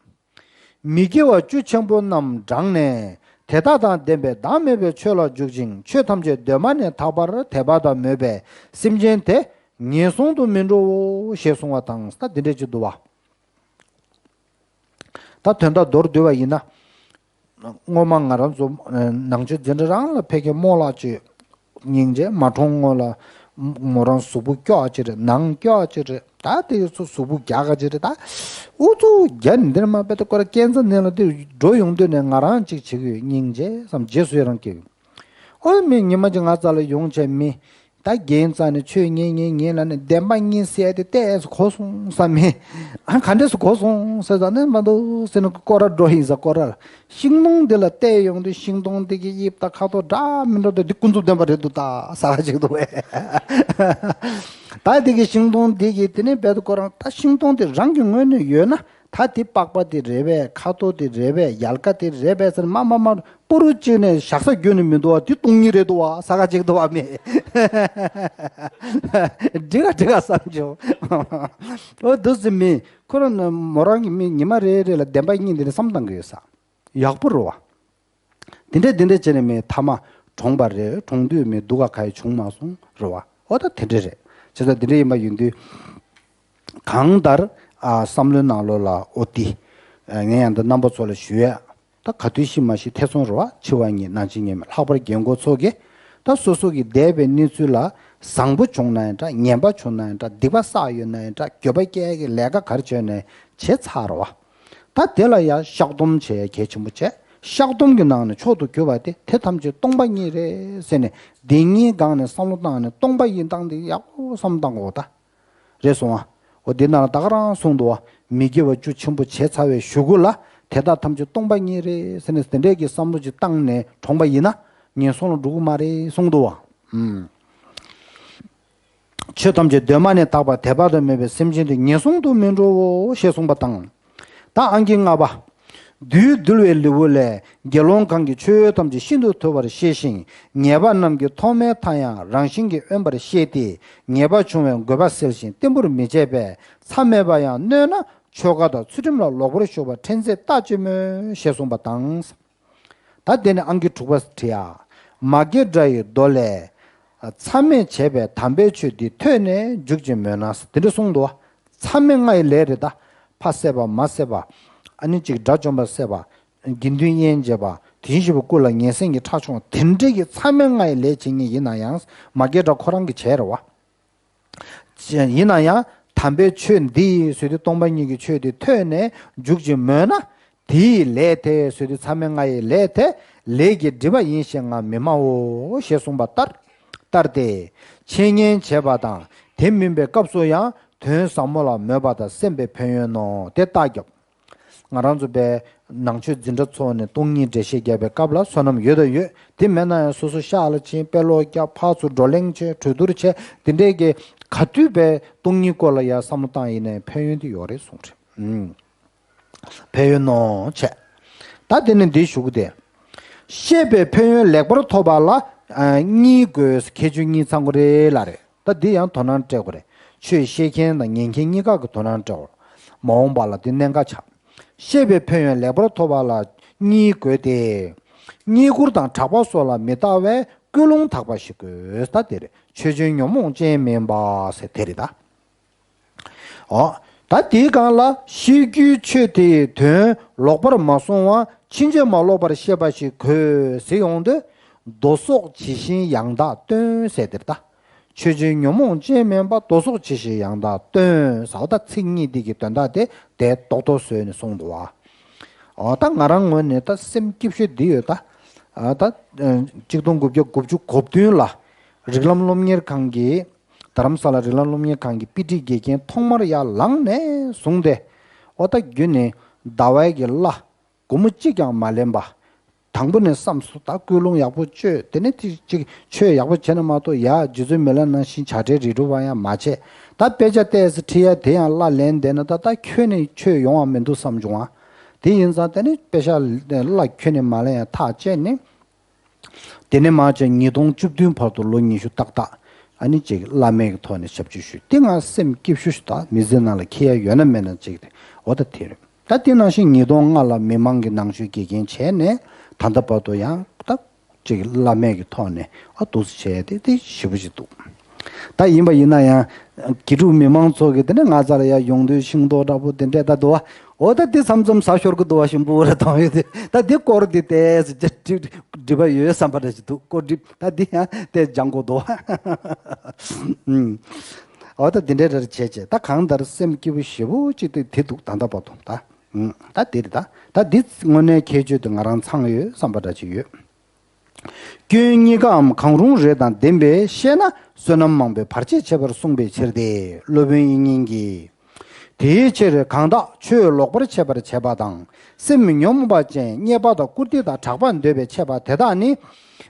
མི་དགེ་བ་བཅུ་ཆེན་པོ་རྣམས་བགྲངས་ནས་དེ་དག་དང་ལྡན་པའི་བདག་མེད་པའི་ཆོས་ལ་འཇུག་ཅིང་ཆོས་ཐམས་ཅད་གདོད་མ་ནས་དག་པར་དད་པ་དང་མོས་པས་སེམས་ཅན་དེ་ངན་སོང་དུ་མི་འགྲོའོ་ཞེས་གསུངས་པ་དང་ད་འདི་འདྲས་ཅིག་འདུག་བ། ད་དོན་དག་མདོར་བསྡུས་པ་ཡིན་ན། སྔོན་མ་ང་རང་ཚོ་ནང་ཆོས་འཛིན་གྲྭ་རང་ལ་ཕ་གིར་རྨོ་ལགས་ཅིག་སྙིང་རྗེ་མ་གྲོངས་སྔོན་ལ་མོ་རང་གཟུགས་པོ་སྐྱོ་ཅིག་རེད་ནང་སྐྱོ་ཅིག་རེད་ད་དེ་ཚོ་གཟུགས་པོ་རྒྱགས་ཅིག་རེད་ད། ཨུ་ཚུགས་རྒྱགས་ནི་འདིར་མ་དཔེ་ད་ཁོ་ར་སྐས་འཛེག་ནས་ལ་དེ་འགྲོ་ཡོང་དུས་ནས་ང་རང་ཅིག་བྱེད་ཀྱི་ཡོད་སྙིང་རྗེ་བསམ་རྗེས་སུ་ཡི་རང་སྐྱེ་ཡོད། ཨོ་མི་ཉི་མ་ཅིག་ང་རྩ་ལ་ཡོང་བྱས་མི། ད་རྒན་རྩ་ནས་ཆོས་ཉན་ཉན་ཉན་ལ་ནི་བདེན་པ་གཉིས་ཟེར་ཏེ་ཏོག་ཙམ་གོ་སོང་བསམ་མེད། ཨ་ག་འདྲས་སུ་གོ་སོང་ཟེར་ཙང་ནི་མ་འདུག་ཟེར་ན་སྐོར་ར་འགྲོ་ཡིན་ས་སྐོར་ར་ལ་ཤིང་སྡོང་འདི་ལ་བལྟས་ཡོང་དུས་ཤིང་སྡོང་འདི་གི་དབྱིབས་དང་ཁ་དོག་འདྲ་མི་འདྲ་འདུག་འདི་ཀུན་རྫོབ་བདེན་པ་རེད་འདུག་ད་ཟ་ག་ཅིག་འདུག་བས། ད་འདི་གི་ཤིང་སྡོང་འདི་གི་དེ་ནས་བལ་དུ་ཁོ་རང་ད་ཤིང་སྡོང་དེ་རང་གི་ངོས་ནས་ཡོད་ན་ད་དེ་པགས་པ་དེ་རེད་པས་ཁ་དོག་དེ་རེད་པས་ཡལ་ག་དེ་རེད་པས་ཟེར་མ་མ་མ། པུ་རུ་གཅིག་ནས་བཞག་ས་རྒྱུ་ནི་མི་འདུག་བ་དེ་སྟོང་ཉིད་རེད་འདུག་བ་ས་ག་གཅིག་འདུག་བ་མེད། འགྲིག་ག་འགྲིག་ག་བསམ་བྱུང་། ཨོ་འདུག་སེ་མི་ཁོ་རང་མོ་རང་གི་མི་ཉི་མ་རེ་རེ་ལ་བདེན་པ་གཉིས་འདི་ནས་བསམ་བཏང་གི་ཡོད་ས་ཡག་པོ་རེད་བ། དེ་འདྲས་དེ་འདྲས་བྱས་ནས་མི་ཐ་མ་གྲོངས་པ་རེད་གྲོངས་དུས་མི་སྡུག་ག་ག་ཡི་བྱུང་མ་སོང་རེད་བ་ཨོ་ད་དེ་འདྲས་རེད། བྱས་ཙང་དེ་འདྲས་ཡིན་པ་ཡིན་དུས། གང་ལྟར་ཨ་བསམ་བློའི་ནང་ལོགས་ལ་ཨོ་ཏི། ངས་ཡང་འདི་རྣམ་པ་ཚོ་ལ་ཞུ་ཡ། ད་ག་དུས་ཤི་མ་ཤི་ཐེ་ཚོམ་རེད་བ་འཆི་བ་ཉིད་ནང་ཆེན་ཉེས་མེད་ལྷག་པར་རྒན་གོག་ཚོ་གིས་ད་སོ་སོ་གི་འདས་པའི་གནས་ཚུལ་ལ་བཟང་པོ་བྱུང་ན་ཡང་འདྲ་ངན་པ་བྱུང་ན་ཡང་འདྲ་སྡིག་པ་བསགས་ཡོད་ན་ཡང་འདྲ་འགྱོད་པ་སྐྱེ་གི་ལས་ཀ་ག་རེ་བྱས་ནས་བྱས་ཚར་རེད་བ། ད་དེ་ལ་ཡང་བཤགས་སྡོམ་བྱེད་ཡ་གལ་ཆེན་པོ་བྱས། བཤགས་སྡོམ་གྱི་ནང་ནས་མཆོག་ཏུ་གྱུར་པ་དེ་དེ་ཐམས་ཅད་སྟོང་པ་ཉིད་རེད་ཟེར་ནས་འདི་གཉིས་སྒང་ནས་བསམ་བློ་བཏང་ནས་སྟོང་པ་ཉིད་སྟངས་དེ་ཡག་པོ་བསམ་བློ་བཏང་དགོས་ད། རེད་སོང་ཨ། འོ་འདི་ནང་ལ་ད་ག་རང་གསུངས་འདུག་བ། མི་དགེ་བ་བཅུ་ཆེན་པོ་བྱས་ཚར་བའི་གཞུག་གུ་ལ་དེ་དག་ཐམས་ཅད་སྟོང་པ་ཉིད་རེད་ཟེར་ནས་དེ་འདྲས་ཀྱི་བསམ་བློ་ཅིག་བཏང་ནས་གྲོངས་པ་ཡིན་ན་ངན་སོང་ལ་འགྲོ་གི་མ་རེད་གསུངས་འདུག་བ། ཨུམ། ཆོས་ཐམས་ཅད་གདོད་མ་ནས་དག་པ་དད་པ་དང་མོས་པའི་སེམས་ཅན་དེ་ངན་སོང་དུ་མི་འགྲོའོ་ཞེས་གསུངས་པ་དང་། ད་ཨང་ཀི་ལྔ་པ། བདུད་འདུལ་བའི་ལེའུ་ལས། དགེ་སློང་གང་གིས་ཆོས་ཐམས་ཅད་ཤིན་ཏུ་ཐུབ་པར་ཤེས་ཤིང་། ཉེས་པ་རྣམས་ཀྱི་ཐོག་མའི་མཐའ་ཡང་རང་བཞིན་གྱིས་དབེན་པར་ཤེས་ཏེ། ཉེས་པ་བྱུང་བའི་དགོས་པ་སེལ་ཞིང་བརྟན་པོར་མི་བྱེད་པས། མཚམས་མེད་པ་ཡང་གནོད་ན་ཆོ་ག་དང་ཚུལ་ཁྲིམས་ལ་ལོག་པར་ཞུགས་པ་ཕྲན་ཚེགས་ལྟ་ཅི་སྨོས་ཞེས་གསུངས་པ་དང་། ད་དེ་ནི་ཨང་ཀི་དྲུག་པ་བྲིས་ཡ། མ་སྐྱེས་དགྲ་ཡི་མདོ་ལས། མཚམས་མེད་བྱས་པའི་དམ་པའི་ཆོས་འདི་ཐོས་ནས་འཇུག་ཅིང་མོས་ན། དེ་འདྲ་གསུངས་འདུག་བ། མཚམས་མེད་ལྔ་ཡི་ལས་རེད་ད། ཕ་བསད་པ་མ་བསད་པ། ཨ་ནི་ཅིག་དགྲ་བཅོམ་པ་བསད་པ། དགེ་འདུན་དབྱེན་བྱས་པ། དེ་བཞིན་གཤེགས་པའི་སྐུ་ལ་ངན་སེམས་ཀྱི་ཁྲག་ཕྱུང་བ་དེ་འདྲས་ཀྱི་མཚམས་མེད་ལྔ་ཡི་ལས་བྱེད་མཁན་ཡིན་ན་ཡང་མ་སྐྱེས་དགྲ་ཁོ་རང་གི་བྱས་རེད་བ། ཡིན་ན་ཡང་དམ་པའི་ཆོས་འདི་ཟེར་དུས་སྟོང་པ་ཉིད་ཀྱི་ཆོས་འདི་ཐོས་ནས་འཇུག་ཅིང་མོས་ན། དེ་ཡི་ལས་དེ་ཟེར་དུས་མཚམས་མེད་ལྔ་ཡི་ལས་དེ་ལས་ཀྱི་སྒྲིབ་པ་ཡིན་ཞེས་ང་མི་སྨྲའོ་ཞེས་གསུངས་པ་ལྟར། ལྟར་ཏེ། འཆད་ཉན་བྱེད་པ་དང་དེ་མིན་པའི་སྐབས་སུ་ཡང་དོན་ཟབ་མོ་ལ་མོས་པ་དང་སེམས་པའི་ཕན་ཡོན་ནོ། དེ་ལྟ་རྒྱོབ། ང་རང་ཚོ་པའི་ནང་ཆོས་འཛིན་གྲྭ་ཚོགས་ནས་སྟོང་ཉིད་འགྲེལ་བཤད་རྒྱབ་པའི་སྐབས་ལ་བསོད་ནམས་ཡོད་དང་ཡོད། དེ་མེད་ན་ཡང་སོ་སོ་ཤག་ལ་ཕྱིན་དཔེ་ཀློག་རྒྱབ་ཕར་ཚུར་བགྲོ་གླེང་བྱས་གྲོས་བསྡུར་བྱས་དེ་འདྲས་ཀྱི་ག་དུས་པའི་སྟོང་ཉིད་སྐོར་ལ་ཡང་བསམ་བློ་བཏང་ཡིན་ནའི་ཕན་ཡོན་དེ་ཡོད་རེད་གསུངས་རེད། ཨུམ། ཕན་ཡོན་ནོ་བྱས། ད་དེ་ནས་འདི་ཞུ་གི་དེ། བཤད་པའི་ཕན་ཡོན་ལེགས་པར་ཐོབ་པ་ལ་ཨ་གཉིས་དགོས་ཁྱད་ཆོས་གཉིས་ཚང་དགོས་རེད་ལ་རེད། ད་འདི་ཡང་དོ་སྣང་སྤྲད་དགོས་རེད། ཆོས་བཤད་མཁན་དང་ཉན་མཁན་གཉིས་ཀ་གི་དོ་སྣང་སྤྲད་དགོས། མ་འོངས་པ་ལ་འདི་གནད་འགག་ཆགས། བཤད་པའི་ཕན་ཡོན་ལེགས་པར་ཐོབ་པ་ལ་གཉིས་དགོས་ཏེ། རྙེད་བཀུར་དང་གྲགས་པ་སོགས་ལ་མི་ལྟ་བའི་ཀུན་སློང་དག་པ་ཞིག་དགོས། ད་དེ་རེད། ཆོས་ཅན་ཉོན་མོངས་ཅན་མིན་པ་ཟེར་དེ་རེད་ད། ཨོ། ད་དེའི་སྒང་ལ་ཤེས་རྒྱུའི་ཆོས་དེའི་དོན་ལོག་པར་མ་སོང་བ་ཕྱིན་ཅི་མ་ལོག་པར་ཤེས་པ་ཞིག་དགོས་ཟེར་ཡོང་དུས། མདོ་སོགས་ཇི་བཞིན་ཡང་དག་སྟོན་ཟེར་དེར་ད། ཆོས་ཅན་ཉོན་མོངས་ཅན་མིན་པ་མདོ་སོགས་ཇི་བཞིན་ཡང་དག་སྟོན་ཟེར་བ་ད་ཚིག་གཉིས་འདི་གི་དོན་དག་དེ་དེ་རྡོག་རྡོག་བཟོས་ནས་གསུངས་འདུག་བ། ཨོ་ད་ང་རང་ངོས་ནས་ད་སེམས་སྐྱིད་ཤོས་འདི་ཡོད་ད། ཨ་ད་ཨ་གཅིག་སྟོང་དགུ་བརྒྱ་དགུ་བཅུ་གོ་བདུན་ལ་རིགས་ལམ་སློབ་གཉེར་ཁང་གི་རྡ་རམ་ས་ལ་རིགས་ལམ་སློབ་གཉེར་ཁང་གི་དཔེ་ཁྲིད་དགེ་རྒན་ཐོག་མར་ཡར་ལངས་ནས་བཟུང་སྟེ། ཨོ་ད་རྒྱུན་ནས་ཟླ་བའི་གི་གླ་སྒོར་མོ་གཅིག་ཀྱང་མ་ལེན་པ། དང་པོ་ནས་བསམ་སོ་ད་ཀུན་སློང་ཡག་པོ་བཅོས་དེ་ནས་དེ་གཅིག་ཆོས་ཡག་པོ་བྱས་ན་མ་གཏོགས་ཡ་རྗེ་བཙུན་མི་ལ་ནང་བཞིན་བྱ་བྲལ་རིགས་དྲུག་པ་ཡང་མ་བྱས། ད་དཔེ་ཆ་ཏོག་ཙམ་ཁྲིད་ཡ་དེ་ཡང་གླ་ལེན་བསྡད་ན་ད་ད་ཁྱོན་ནས་ཆོས་ཡོང་བ་མི་འདུག་བསམ་བྱུང་བ། དེ་ཡིན་ཙང་དེ་ནས་དཔེ་ཆ་གླ་ཁྱོན་ནས་མ་ལེན་ཡ་ཐག་བཅད་ནས། དེ་ནས་མར་བྱས་ཉིས་སྟོང་བཅུ་བདུན་བར་དུ་ལོ་ཉི་ཤུ་ཏག་ཏག་ཨ་ནི་ཅིག་བླ་མེད་ཀྱི་ཐོག་ནས་ཞབས་ཕྱི་ཞུས་དེ་ང་སེམས་སྐྱིད་ཤོས་ཤིག་ད་མི་ཚེ་ནང་ལ་འཁྱེར་ཡ་ཡོད་ན་མེད་ན་ཅིག་རེད། འོ་ད་དེ་རེད། ད་དེ་ནང་བཞིན་ཉིས་སྟོང་ལྔ་ལ་མི་མང་གི་ནང་ཆོས་དགེ་རྒན་བྱས་ནས་ད་ལྟ་བར་དུ་ཡང་ད་ཅིག་བླ་མེད་ཀྱི་ཐོག་ནས་ཨ་འདུག་སེ་བྱས་ཏེ་དེ་ཞེ་པོ་ཅིག་འདུག་ད་ཡིན་པ་ཡིན་ན་ཡང་དགེ་ཕྲུག་མི་མང་ཚོ་གིས་དེ་ནས་ང་ཚ་ལ་ཡ་ཡོང་དུས་ཤིང་ཏོག་འདྲ་པོ་དེ་འདྲས་ད་འདུག་བ། འོ་ད་དེ་མཚམས་མཚམས་ཟ་ཤོར་གི་འདུག་བ། ཤིང་ཕུ་བོ་ར་དང་ཡོད་དེ་ད་དེ་སྐོར་དེ་ཏོག་ཙམ་འགྲིག་པ་ཡོད་བསམ་པ་འདྲ་ཞིག་འདུག་སྐོར་འགྲིག་ད་དེ་ཡང་དེ་སྦྱང་དགོས་འདུག་བ། ཨུམ། འོ་ད་དེ་འདྲས་རེ་རེ་བྱས་བྱས་ད་གང་ལྟར་སེམས་སྐྱིད་པོ་ཞེ་པོ་ཅིག་དེ་དེ་འདུག་ད་ལྟ་བར་དུ་ད། ཨུམ། ད་དེ་རེད་ད། ད་འདི་དངོས་གནས་ཁྱད་ཆོས་དེ་ང་རང་ཚང་ཡོད་བསམ་པ་འདྲ་ཅིག་ཡོད། སྐྱོན་གཉིས་ཀའམ་གང་རུང་རེ་དང་ལྡན་པས་ཤེས་ན་བསོད་ནམས་མང་པོས་བར་ཆད་བྱེད་པར་གསུངས་པའི་ཕྱིར་ཏེ། སློབ་དཔོན་དབྱིག་གཉེན་གྱིས། དེའི་ཕྱིར་གང་དག་ཆོས་ལོག་པར་འཆད་པར་བྱེད་པ་དང་། སེམས་ཉོན་མོངས་པ་ཅན་རྙེད་པ་དང་བཀུར་སྟི་དང་གྲགས་པ་འདོད་པས་འཆད་པ་དེ་དག་ནི།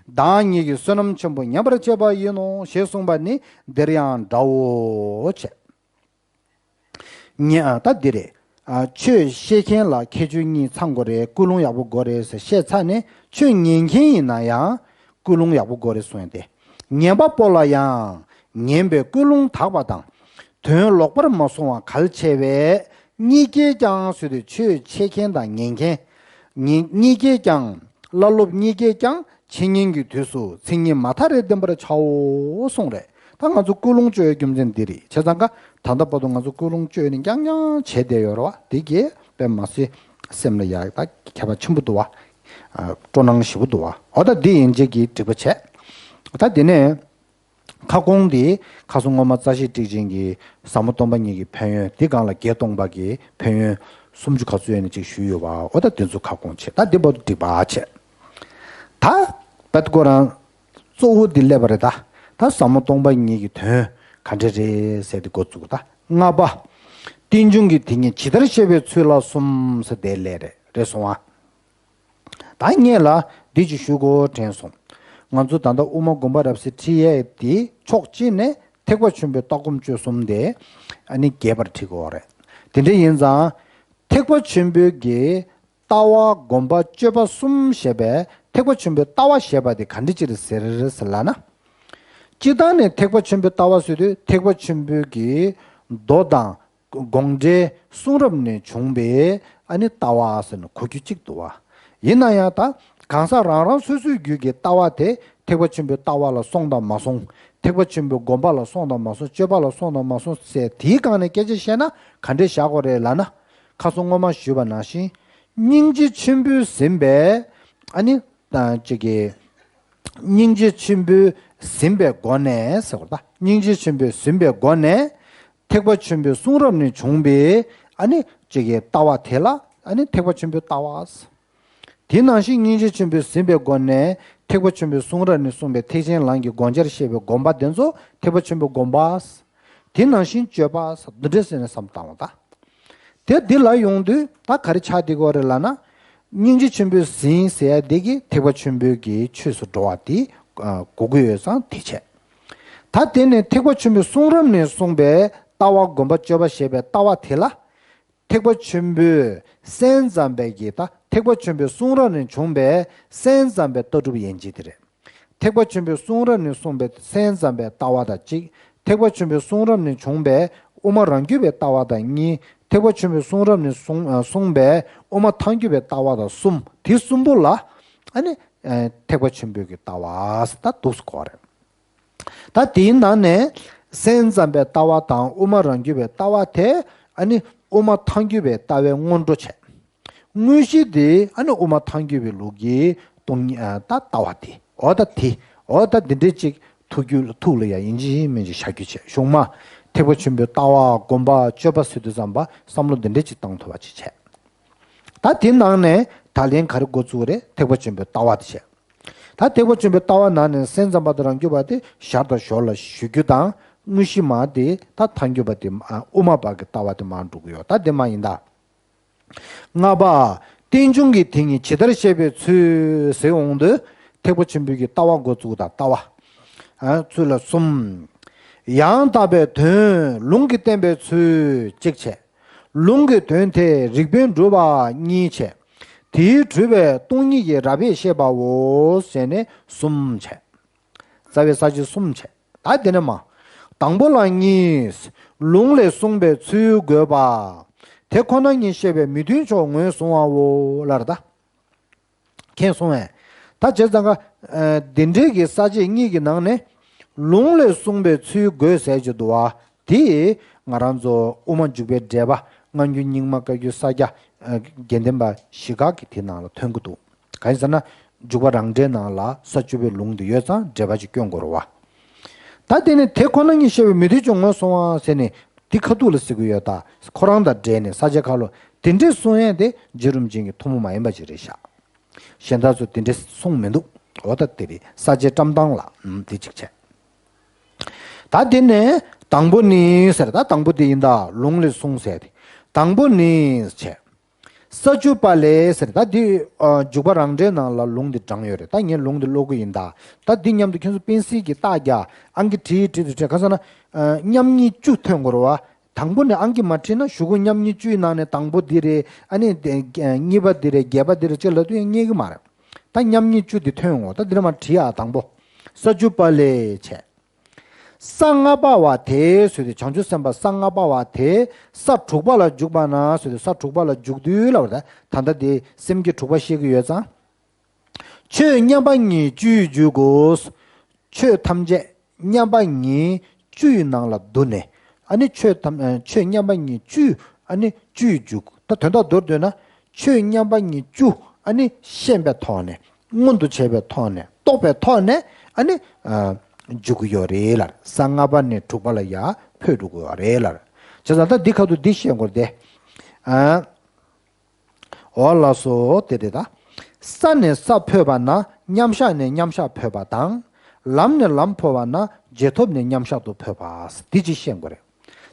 བདག་ཉིད་ཀྱི་བསོད་ནམས་ཆེན་པོ་ཉམས་པར་བྱེད་པ་ཡིན་ནོ་ཞེས་གསུངས་པ་ནི་འདིར་ཡང་འདྲའོ། བྱས། ཉན། ཨ་ད་འདི་རེད། ཨ་ཆོས་བཤད་མཁན་ལ་ཁྱད་ཆོས་གཉིས་ཚང་དགོས་རེད། ཀུན་སློང་ཡག་པོ་དགོས་རེད་ཟེར་བཤད་ཚར་ནས་ཆོས་ཉན་མཁན་ཡིན་ན་ཡང་ཀུན་སློང་ཡག་པོ་དགོས་རེད་གསུངས་ཡོད་དེ། ཉན་པ་པོ་ལ་ཡང་ཉན་པའི་ཀུན་སློང་དག་པ་དང་། དོན་ལོག་པར་མ་སོང་བ་གལ་ཆེ་བས་གཉིས་ཀས་ཀྱང་ཟེར་དུས་ཆོས་འཆད་མཁན་དང་ཉན་མཁན། གཉིས་གཉིས་ཀས་ཀྱང་བླ་སློབ་གཉིས་ཀས་ཀྱང་འཆད་ཉན་གྱི་དུས་སུ་མཚན་ཉིད་མ་ཐག་རེ་ལྡན་པར་བྱའོ་གསུངས་རེད། ད་ང་ཚོ་ཀུན་སློང་བཅོས་ཡའི་རྒྱུ་མཚན་འདི་རེད། བྱས་ཙང་ཀ་ད་ལྟ་བར་དུ་ང་ཚོ་ཀུན་སློང་བཅོས་ནས་རྐྱང་རྐྱང་བྱས་བསྡད་ཡོད་རེད་བ། འདི་གས་དཔེ་མ་སྲིད་སེམས་ལ་ཡག་ད་ཁྱད་པར་ཆེན་པོ་འདུག་བ། ཨ་སྤྲོ་སྣང་ཞེ་པོ་འདུག་བ། འོ་ད་འདི་ཡན་ཆད་ཀྱིས་འགྲིག་པ་བྱས། ད་འདི་ནས་ཁ་སྐོང་འདི་ཁ་སང་སྔོན་མ་རྩ་ཤེ་ཊཱིཀ་ཆེན་གྱི་ཟབ་མོ་སྟོང་པ་ཉིད་ཀྱི་ཕན་ཡོན་འདི་སྒང་ལ་བརྒྱད་སྟོང་པ་གི་ཕན་ཡོན་ སུམ་ཅུ་ག་ཚོད་ཡོད་ན་ཅིག་ཞུས་ཡོད་པ། འོ་ད་དེ་ཚོ་ཁ་སྐོང་བྱེད། ད་འདི་བར་དུ་འགྲིག་པ་བྱེད། ད་བད་ཁོ་རང་གཙོ་བོ་འདི་སླེབས་པ་རེད། ད་ད་ཟབ་མོ་སྟོང་པ་ཉིད་ཀྱི་དོན་ག་འདྲ་རེད་ཟེར་ཏེ་འགོ་བཙུགས། ད་ལྔ་པ། རྟེན་འབྱུང་གི་དེ་ཉིད་ཇི་ལྟར་ཤེས་པའི་ཚུལ་ལ་གསུམ་ཟེར་དེ་ལས་རེད། རེད་སོང་ཨ། ད་ངས་ལ་འདི་ཅིག་ཞུ་དགོས་དྲན་སོང་། ང་ཚོ་ད་ལྟ་དབུ་མ་དགོངས་པ་རབ་གསལ་ཁྲིད་ཡས་དེ་ཕྱོགས་གཅིག་ནས་ཐེག་པ་ཆེན་པོའི་ལྟ་སྒོམ་སྤྱོད་གསུམ་དེ་ཨ་ནི་རྒྱས་པར་ཁྲིད་དགོས་རེད། དེ་འདྲ་ཡིན་ཙང་ཐེག་པ་ཆེན་པོའི་གི་ལྟ་བ་སྒོམ་པ་སྤྱོད་པ་གསུམ་ཞེས་པའི་ཐེག་པ་ཆེན་པོའི་ལྟ་བ་ཞེས་པ་དེ་ག་འདྲ་ཅིག་རེད་ཟེར་ཟེར་ལབ་ན། སྤྱིར་བཏང་ནས་ཐེག་པ་ཆེན་པོའི་ལྟ་བ་ཟེར་དུས་ཐེག་པ་ཆེན་པོའི་གི་མདོ་དང་དགོངས་འགྲེལ་གསུང་རབ་ནས་བྱུང་བའི་ཨ་ནི་ལྟ་བ་ཟེར་ནས་གོ་རྒྱུ་གཅིག་འདུག་བ། ཡིན་ན་ཡང་ད་གང་ཟག་རང་རང་སོ་སོའི་རྒྱུད་ཀྱི་ལྟ་བ་དེ་ཐེག་པ་ཆེན་པོའི་ལྟ་བ་ལ་སོང་དང་མ་སོང་། ཐེག་པ་ཆེན་པོའི་སྒོམ་པ་ལ་སོང་དང་མ་སོང་། སྤྱོད་པ་ལ་སོང་དང་མ་སོང་ཟེར་དེའི་སྒང་ནས་སྐད་ཆ་བཤད་ན་ག་འདྲས་བཞག་དགོས་རེད་ལབ་ན། ཁ་སང་སྔོན་མ་ཞུས་པ་ནང་བཞིན་སྙིང་རྗེ་ཆེན་པོས་ཟིན་པའི་ཨ་ནི་ད་ཅིག་གི་སྙིང་རྗེ་ཆེན་པོས་ཟིན་པའི་སྒོ་ནས་ཟེར་བ། ད་སྙིང་རྗེ་ཆེན་པོས་ཟིན་པའི་སྒོ་ནས་ཐེག་པ་ཆེན་པོའི་གསུང་རབ་ནས་བྱུང་བའི་ཨ་ནི་ཅིག་གི་ལྟ་བ་དེ་ལ་ཨ་ནི་ཐེག་པ་ཆེན་པོའི་ལྟ་བ། དེ་ནང་བཞིན་སྙིང་རྗེ་ཆེན་པོས་ཟིན་པའི་སྒོ་ནས་ཐེག་པ་ཆེན་པོའི་གསུང་རབ་ནས་གསུངས་པའི་ཐེག་ཆེན་ལམ་གྱི་དགོངས་འཆར་བཤད་པའི་སྒོམ་པ་དེ་ཚོ་ཐེག་པ་ཆེན་པོའི་སྒོམ་པ། དེ་ནང་བཞིན་སྤྱོད་པ་འདི་འདྲ་ཟེར་ནས་བསམ་བཏང་བ་ད། དེ་འདི་ལ་ཡོང་དུས་ད་ག་རེ་ཆགས་བསྡད་ཀྱི་ཡོད་རེད་ལབ་ན། སྙིང་རྗེ་ཆེན་པོས་ཟིན་ཟེར་ཡ་འདི་གིས་ཐེག་པ་ཆེན་པོའི་གི་ཆོས་སུ་འགྲོ་བ་དེ་གོ་གི་ཡོད་ཙང་དེ་བྱས། ད་དེ་ནས་ཐེག་པ་ཆེན་པོའི་གསུང་རབ་ནས་གསུངས་པའི་ལྟ་བ་སྒོམ་པ་སྤྱོད་པ་ཞེས་པའི་ལྟ་བ་དེ་ལ། ཐེག་པ་ཆེན་པོའི་སེམས་ཙམ་པའི་གི་ད་ཐེག་པ་ཆེན་པོའི་གསུང་རབ་ནས་བྱུང་བའི་སེམས་ཙམ་པའི་ལྟ་གྲུབ་ཡན་ཆད་དེ་རེད། ཐེག་པ་ཆེན་པོའི་གསུང་རབ་ནས་གསུངས་པའི་སེམས་ཙམ་པའི་ལྟ་བ་དང་གཅིག་ཐེག་པ་ཆེན་པོའི་གསུང་རབ་ནས་བྱུང་བའི་དབུ་མ་རང་རྒྱུད་པའི་ལྟ་བ་དང་གཉིས། ཐེག་པ་ཆེན་པོའི་གསུང་རབ་ནས་གསུངས་ཨ་གསུངས་པའི་དབུ་མ་ཐལ་འགྱུར་བའི་ལྟ་བ་དང་གསུམ། དེ་གསུམ་པོ་ལ་ཨ་ནི་ཨ་ཐེག་པ་ཆེན་པོའི་གི་ལྟ་བ་ཟེར་ད་འདུག་སེ་གོ་བ་རེད། ད་དེའི་ནང་ནས་སེམས་ཙམ་པའི་ལྟ་བ་དང་དབུ་མ་རང་རྒྱུད་པའི་ལྟ་བ་དེ་ཨ་ནི་དབུ་མ་ཐལ་འགྱུར་བའི་ལྟ་བའི་སྔོན་འགྲོ་བྱས། དངོས་གཞི་དེ་ཨ་ནི་དབུ་མ་ཐལ་འགྱུར་བའི་ལུགས་ཀྱི་སྟོང་ཉིད་ཨ་ད་ལྟ་བ་དེ། འོ་ད་དེ། འོ་ད་འདི་འདྲས་ཅིག་ཐུགས་རྒྱུད་ལ་ཐུགས་ལ་ཡ་ཡིན་གཅིག་མིན་གཅིག་བཞག་རྒྱུ་བྱས། གཞུག་མ་ཐེག་པ་ཆེན་པོའི་ལྟ་བ་སྒོམ་པ་སྤྱོད་པ་ཟེར་དུས་ཙམ་པ་བསམ་བློ་འདི་འདྲས་ཅིག་བཏང་ཐུབ་པ་ཅིག་བྱས། ད་དེ་ནང་ནས་ད་ལན་ག་རེ་འགོ་བཙུགས་རེད། ཐེག་པ་ཆེན་པོའི་ལྟ་བ་དེ་བྱས། ད་ཐེག་པ་ཆེན་པོའི་ལྟ་བ་ནང་ནས་སེམས་ཙམ་པ་དང་རང་རྒྱུད་པ་དེ་ཞར་དང་ཞོར་ལ་ཞུ་རྒྱུ་དང་། དངོས་གཞི་མ་དེ་ད་ཐལ་འགྱུར་བ་དེ་ཨ་དབུ་མ་པ་གི་ལྟ་བ་དེ་མར་འགྲོ་གི་ཡོད། ད་དེ་མ་ཡིན་ད། ལྔ་པ། རྟེན་འབྱུང་གི་དེ་ཉིད་ཇི་ལྟར་ཤེས་པའི་ཚུལ་ཟེར་འོང་དུས་ཐེག་པ་ཆེན་པོའི་གི་ལྟ་བ་འགོ་བཙུགས་དང་ལྟ་བ། ཨ་ཚུལ་ལ་གསུམ། ཡང་དག་པའི་དོན་ལུང་གིས་བསྟན་པའི་ཚུལ་གཅིག་བྱས། ལུང་གི་དོན་དེ་རིགས་པས་སྒྲུབ་པ་གཉིས་བྱས། དེས་གྲུབ་པའི་སྟོང་ཉིད་ཀྱི་རབ་དབྱེ་བཤད་པའོ་ཟེར་ནས་གསུམ་བྱས། རྩ་བའི་ས་བཅད་གསུམ་བྱས། ད་དེ་ནས་མ། དང་པོ་ལ་གཉིས། ལུང་ལས་གསུངས་པའི་ཚུལ་དགོས་པ། དེ་ཁོ་ན་ཉིད་བཤད་པའི་མི་མཐུན་ཕྱོགས་ངོས་བཟུང་བའོ་ལབ་རེད་ད། མཁྱེན་སོང་ངས། ད་བྱས་ཙང་ཀ་ཨ་འདི་འདྲའི་གི་ས་བཅད་གཉིས་ཀྱི་ནང་ནས་ལུང་ལས་གསུངས་པའི་ཚུལ་དགོས་ཟེར་གྱི་འདུག་བ། དེ་ང་རང་ཚོ་དབུ་མ་འཇུག་པའི་འགྲེལ་པ་སྔ་འགྱུར་རྙིང་མ་བཀའ་བརྒྱུད་ས་སྐྱ་ཨ་དགེ་ལྡན་པ་བཞི་ཀ་གི་དེ་ནང་ལ་ཐོན་གྱི་འདུག་གང་ཡིན་ཟེར་ན། འཇུག་པ་རང་འགྲེལ་ནང་ལ་ས་བཅུ་པའི་ལུང་དེ་ཡོད་ཙང་འགྲེལ་པ་ཅིག་སྐྱོན་དགོས་རེད་བ། ད་དེ་ནི་དེ་ཁོ་ན་ཉིད་བཤད་པའི་མི་མཐུན་ཕྱོགས་ངོས་བཟུང་བ་ཟེར་ནས་དེ་ཁ་ཐུག་ལ་ཟེར་གྱི་ཡོད། ད་ཁོ་རང་དང་འབྲེལ་ནས་ས་བཅད་ཁག་ལ་དེ་འདྲས་གསུང་ཡས་དེ་རྗེ་རིན་པོ་ཆེ་གི་ཐུན་མོང་མ་ཡིན་པ་ཅིག་རེད་ཤག་གཞན་དག་ཚོས་དེ་འདྲས་གསུངས་མི་འདུག་འོ་ད་དེ་རེད། ས་བཅད་བཀྲམ་སྟངས་ལ་ཨམ་དེ་གཅིག་བྱས། ད་དེ་ནས་དང་པོ་ནི་ཟེར། ད་དང་པོ་དེ་ཡིན་ད། ལུང་ལས་གསུངས་ཟེར་ཏེ། དང་པོ་ནི་བྱས། ས་བཅུ་པ་ལས་ཟེར། ད་འདི་ཨ་འཇུག་པ་རང་འགྲེལ་ནང་ལ་ལུང་འདི་དྲངས་ཡོད་རེད། ད་ངས་ལུང་འདི་ཀློག་གི་ཡིན་ད། ད་འདི་མཉམ་དུ་ཁྱེད་ཚོ་པེན་སིལ་གྱིས་རྟགས་རྒྱག་ཨང་ཀི་བྲིས་བྲིས་དུ་བྲིས། ག་ཟེར་ན་ཨ་མཉམ་གཉིས་བཅུ་ཐོན་དགོས་རེད་བ། དང་པོ་ནས་ཨང་ཀི་མ་བྲིས་ན་གཞུག་གུ་མཉམ་གཉིས་བཅུའི་ནང་ནས་དང་པོ་འདི་རེད། ཨ་ནི་དེ་གཉིས་པ་འདི་རེད། བརྒྱད་པ་འདི་རེད་ཅེས་ལབ་དུས་རྙེད་ཀྱི་མ་རེད། ད་མཉམ་གཉིས་བཅུ་འདི་ཐོན་འོང་། ད་འདི་ནས་མར་བྲིས་ཨ། དང་པོ་ས་བཅུ་པ་ལས་བྱས། ས་ལྔ་པ་བ་དེ་ཟེར་དུས་བྱང་ཆུབ་སེམས་དཔའ་ས་ལྔ་པ་བ་དེ་ས་དྲུག་པ་ལ་འཇུག་པ་ན་ཟེར་དུས་ས་དྲུག་པ་ལ་འཇུག་དུས་ལབ་པ་རེད། ད་ལྟ་དེ་སེམས་བསྐྱེད་དྲུག་པ་བཤད་ཀྱི་ཡོད་ཙང་། ཆོས་མཉམ་པ་ཉིད་བཅུས་འཇུག་གོ། ཆོས་ཐམས་ཅད་མཉམ་པ་ཉིད་བཅུའི་ནང་ལ་བསྡུ་ནས། ཨ་ནི་ཆོས་ཐམས་ཨ་ཆོས་མཉམ་པ་ཉིད་བཅུས་ཨ་ནི་བཅུས་འཇུག་ད་དོན་དག་མདོར་བསྡུས་ན་ཆོས་མཉམ་པ་ཉིད་བཅུ་ཨ་ནི་ཤེས་པའི་ཐོག་ནས་མངོན་དུ་བྱས་པའི་ཐོག་ནས་རྟོགས་པའི་ཐོག་ནས་ཨ་ནི་ཨ་འཇུག་གི་ཡོད་རེད་ལབ། ས་ལྔ་པ་ནས་དྲུག་པ་ལ་ཡར་འཕོས་འགྲོ་གི་ཡོད་རེད་ལབ། བྱས་ཙང་ད་འདི་ཁ་ཐུག་འདི་བཤད་དགོས་ཏེ། ཨ། འོ་ལགས་སོ། དེ་རེད་ད། ས་ནས་ས་འཕོས་པ་ན་མཉམ་གཞག་ནས་མཉམ་གཞག་འཕོས་པ་དང་། ལམ་ནས་ལམ་འཕོས་པ་ན་རྗེས་ཐོབ་ནས་མཉམ་གཞག་ཏུ་འཕོས་པ། འདི་ཅིག་ཤེས་དགོས་རེད།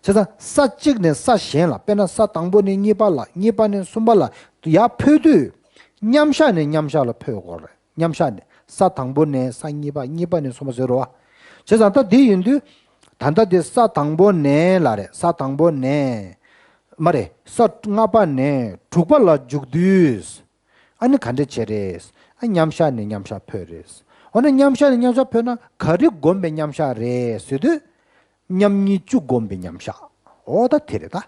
བྱས་ཙང་ས་གཅིག་ནས་ས་གཞན་ལ། དཔེར་ན་ས་དང་པོ་ནས་གཉིས་པ་ལ། གཉིས་པ་ནས་གསུམ་པ་ལ་ཡར་འཕོས་དུས། མཉམ་གཞག་ནས་མཉམ་གཞག་ལ་འཕོས་དགོས་རེད། མཉམ་གཞག་ནས། ས་དང་པོ་ནས་ས་གཉིས་པ། གཉིས་པ་ནས་གསུམ་པ་ཟེར་རོ་བ། བྱས་ཙང་ད་འདི་ཡིན་དུས། ད་ལྟ་འདི་ས་དང་པོ་ནས་ལ་རེད། ས་དང་པོ་ནས། མ་རེད། ས་ལྔ་པ་ནས་དྲུག་པ་ལ་འཇུག་དུས། ཨ་ནི་ག་འདྲ་བྱེད་རེད། ཨ། མཉམ་གཞག་ནས་མཉམ་གཞག་འཕོས་རེད། འོ་ན་མཉམ་གཞག་ནས་མཉམ་གཞག་འཕོས་ན་ག་རེ་བསྒོམས་པའི་མཉམ་གཞག་རེད་ཟེར་དུས། མཉམ་ཉིད་བཅུ་བསྒོམས་པའི་མཉམ་གཞག་འོ་ད་དེ་རེད་ད།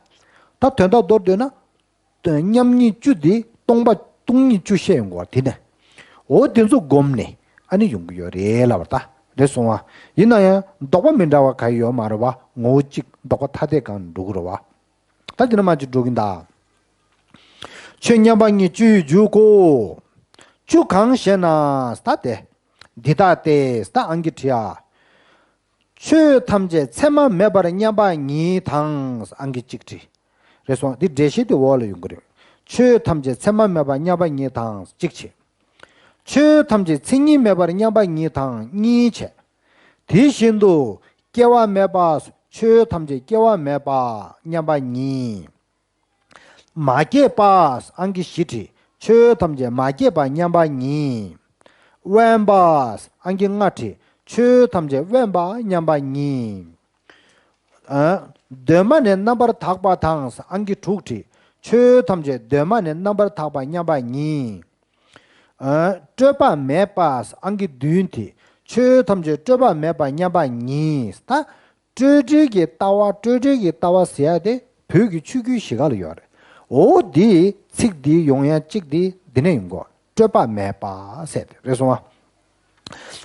ད་དོན་དག་མདོར་བསྡུས་ན། མཉམ་ཉིད་བཅུ་དེ་སྟོང་པ། སྟོང་ཉིད་བཅུ་ཤེས་ཡོང་གི་བ། དེ་ནས། འོ་དེ་ཚོ་བསྒོམས་ནས་ཨ་ནི་ཡོང་གི་ཡོད་རེད་ལབ་པ་ད། རེད་སོང་བ། ཡིན་ན་ཡང་ལྡོག་པ་མི་འདྲ་བ་ག་ཡོད་མ་རེད་བ། ངོ་བོ་གཅིག། ལྡོག་པ་ཐ་དད་གང་འགྲོ་གི་རེད་བ། ད་དེ་ནས་མར་ཅིག་འགྲོ་གིན་ད། ཆོས་མཉམ་པ་ཉིད་བཅུའི་འཇུག་གོ། བཅུ་གང་ཞེ་ན། ད་དེ། འདི་ལྟ་སྟེ། ད་ཨང་ཀི་བྲིས་ཨ། ཆོས་ཐམས་ཅད་མཚན་མ་མེད་པར་མཉམ་པ་ཉིད་དང་། ཨང་ཀི་གཅིག་བྲིས། རེད་སོང་། འདི་འགྲེལ་བཤད་དེ་འོག་ལ་ཡོང་གི་རེད། ཆོས་ཐམས་ཅད་མཚན་མ་མེད་པར་མཉམ་པ་ཉིད་དང་། གཅིག་བྱས། ཆོས་ཐམས་ཅད་མཚན་ཉིད་མེད་པར་མཉམ་པ་ཉིད་དང་། གཉིས་བྱས། དེ་བཞིན་དུ་སྐྱེ་བ་མེད་པ། ཆོས་ཐམས་ཅད་སྐྱེ་བ་མེད་པ་མཉམ་པ་ཉིད། མ་སྐྱེས་པ། ཨང་ཀི་བཞི་བྲིས། ཆོས་ཐམས་ཅད་མ་སྐྱེས་པ་མཉམ་པ་ཉིད། དབེན་པ། ཨང་ཀི་ལྔ་བྲིས། ཆོས་ཐམས་ཅད་དབེན་པ་མཉམ་པ་ཉིད། ཨ། གདོད་མ་ནས་རྣམ་པར་དག་པ་དང་། ཨང་ཀི་དྲུག་བྲིས། ཆོས་ཐམས་ཅད་གདོད་མ་ནས་རྣམ་པར་དག་པ་མཉམ་པ་ཉིད། ཨ། སྤྲོས་པ་མེད་པ། ཨང་ཀི་བདུན་བྲིས། ཆོས་ཐམས་ཅད་སྤྲོས་པ་མེད་པ་མཉམ་པ་ཉིད། ད། སྤྲོས་བྲལ་གྱི་ལྟ་བ། སྤྲོས་བྲལ་གྱི་ལྟ་བ་ཟེར་ཡ་དེ་བོད་ཀྱི་ཆོས་བརྒྱུད་བཞི་ཀ་ལ་ཡོད་རེད། འོ་འདི་ཚིག་འདི་ཡོང་ཡ་གཅིག་འདི་འདི་ནས་ཡོང་གོ། སྤྲོས་པ་མེད་པ་ཟེར་དེ་རེད་སོང་བ།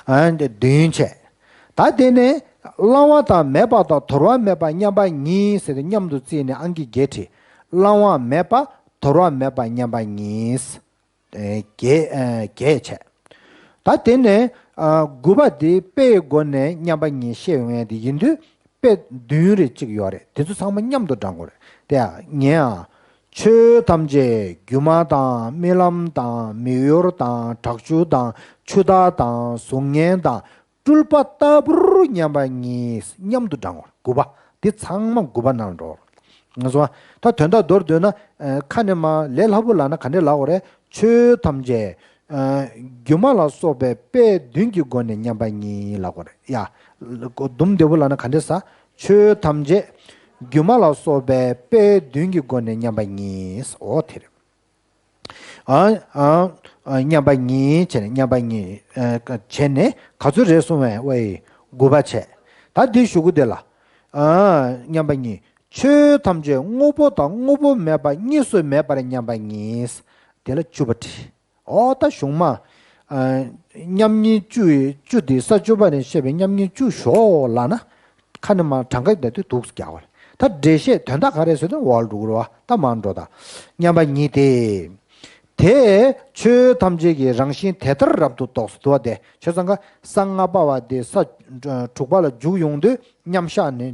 ཨ། འདི་བདུན་བྱས། ད་དེ་ནས་བླང་བ་དང་མེད་པ་དང་དོར་བ་མེད་པ་མཉམ་པ་ཉིད་ཟེར་ཏེ་མཉམ་དུ་བརྩིས་ནས་ཨང་ཀི་བརྒྱད་བྲིས། བླང་བ་མེད་པ། དོར་བ་མེད་པ་མཉམ་པ་ཉིད། ཨེ། བརྒྱད། ཨེ། བརྒྱད་བྱས། ད་དེ་ནས། ཨ། དགུ་པ་དེ་དཔེའི་སྒོ་ནས་མཉམ་པ་ཉིད་བཤད་ཡོང་ཡ་དེ་ཡིན་དུས། དཔེ་བདུན་རེ་གཅིག་ཡོད་རེད། དེ་ཚོ་ཚང་མ་མཉམ་དུ་བགྲང་དགོས་རེད་དེ། ཡ། ཉན་ཨ། ཆོས་ཐམས་ཅད་སྒྱུ་མ་དང་། རྨི་ལམ་དང་། མིག་ཡོར་དང་། དྲག་ཤུལ་དང་། ཆུ་ཟླ་དང་། གཟུགས་བརྙན་དང་། སྤྲུལ་པ་ལྟ་བུར་མཉམ་པ་ཉིད། མཉམ་དུ་བགྲང་བ། དགུ་པ། འདི་ཚང་མ་དགུ་པ་ནང་འགྲོ། ང་ཚོ་ད་དོན་དག་མདོར་བསྡུས་ན། ཨ། ཁ་ནས་མར་ལས་སླ་པོ་ལབ་ན་ག་འདྲས་ལབ་དགོས་རེད། ཆོས་ཐམས་ཅད། ཨ། སྒྱུ་མ་ལ་སོགས་པའི་དཔེ་བདུན་གྱི་སྒོ་ནས་མཉམ་པ་ཉིད་ལབ་དགོས་རེད་ཡ། དུམ་བདེ་པོ་ལབ་ན་ག་འདྲས་ཟེར། ཆོས་ཐམས་ཅད་སྒྱུ་མ་ལ་སོགས་པའི་དཔེ་བདུན་གྱི་སྒོ་ནས་མཉམ་པ་ཉིད། འོ་དེ་རེད། ཨ། ཨ། ཨ། མཉམ་པ་ཉིད་བྱས་ནས། མཉམ་པ་ཉིད། ཨ། བྱས་ནས་ག་ཚོད་རེད་གསུངས་པས། ཝེ། དགུ་པ་བྱས། ད་འདི་གཞུག་གུ་དེ་ལ། ཨ། མཉམ་པ་ཉིད། ཆོས་ཐམས་ཅད་དངོས་པོ་དང་དངོས་པོ་མེད་པ་གཉིས་སུ་མེད་པར་མཉམ་པ་ཉིད། དེ་ལ་བཅུ་པ་བྲིས། འོ་ད་གཞུག་མ། ཨ། མཉམ་ཉིད་བཅུ་ཡི་བཅུ་དེ། ས་བཅུ་པ་ནས་བཤད་པའི་མཉམ་ཉིད་བཅུ་ཞོག་ལབ་ན། ཁ་ནས་མར་གྲངས་ཀ་དེ་དུས་འདུག་རྒྱག་པ་རེད། ད་འགྲེལ་བཤད་དོན་དག་ག་རེ་ཟེར་དུས་འོག་ལ་འགྲོ་གི་རེད་བ། ད་མར་འགྲོ་ད། མཉམ་པ་ཉིད་དེ། དེས་ཆོས་ཐམས་ཅད་ཀྱི་རང་བཞིན་དེ་ལྟར་རབ་ཏུ་རྟོགས། འདུག་བ་དེ། བྱས་ཙང་ཀ་ས་ལྔ་པ་བ་དེ་ས་དྲུག་པ་ལ་འཇུག་ཡོང་དུས་མཉམ་གཞག་ནས་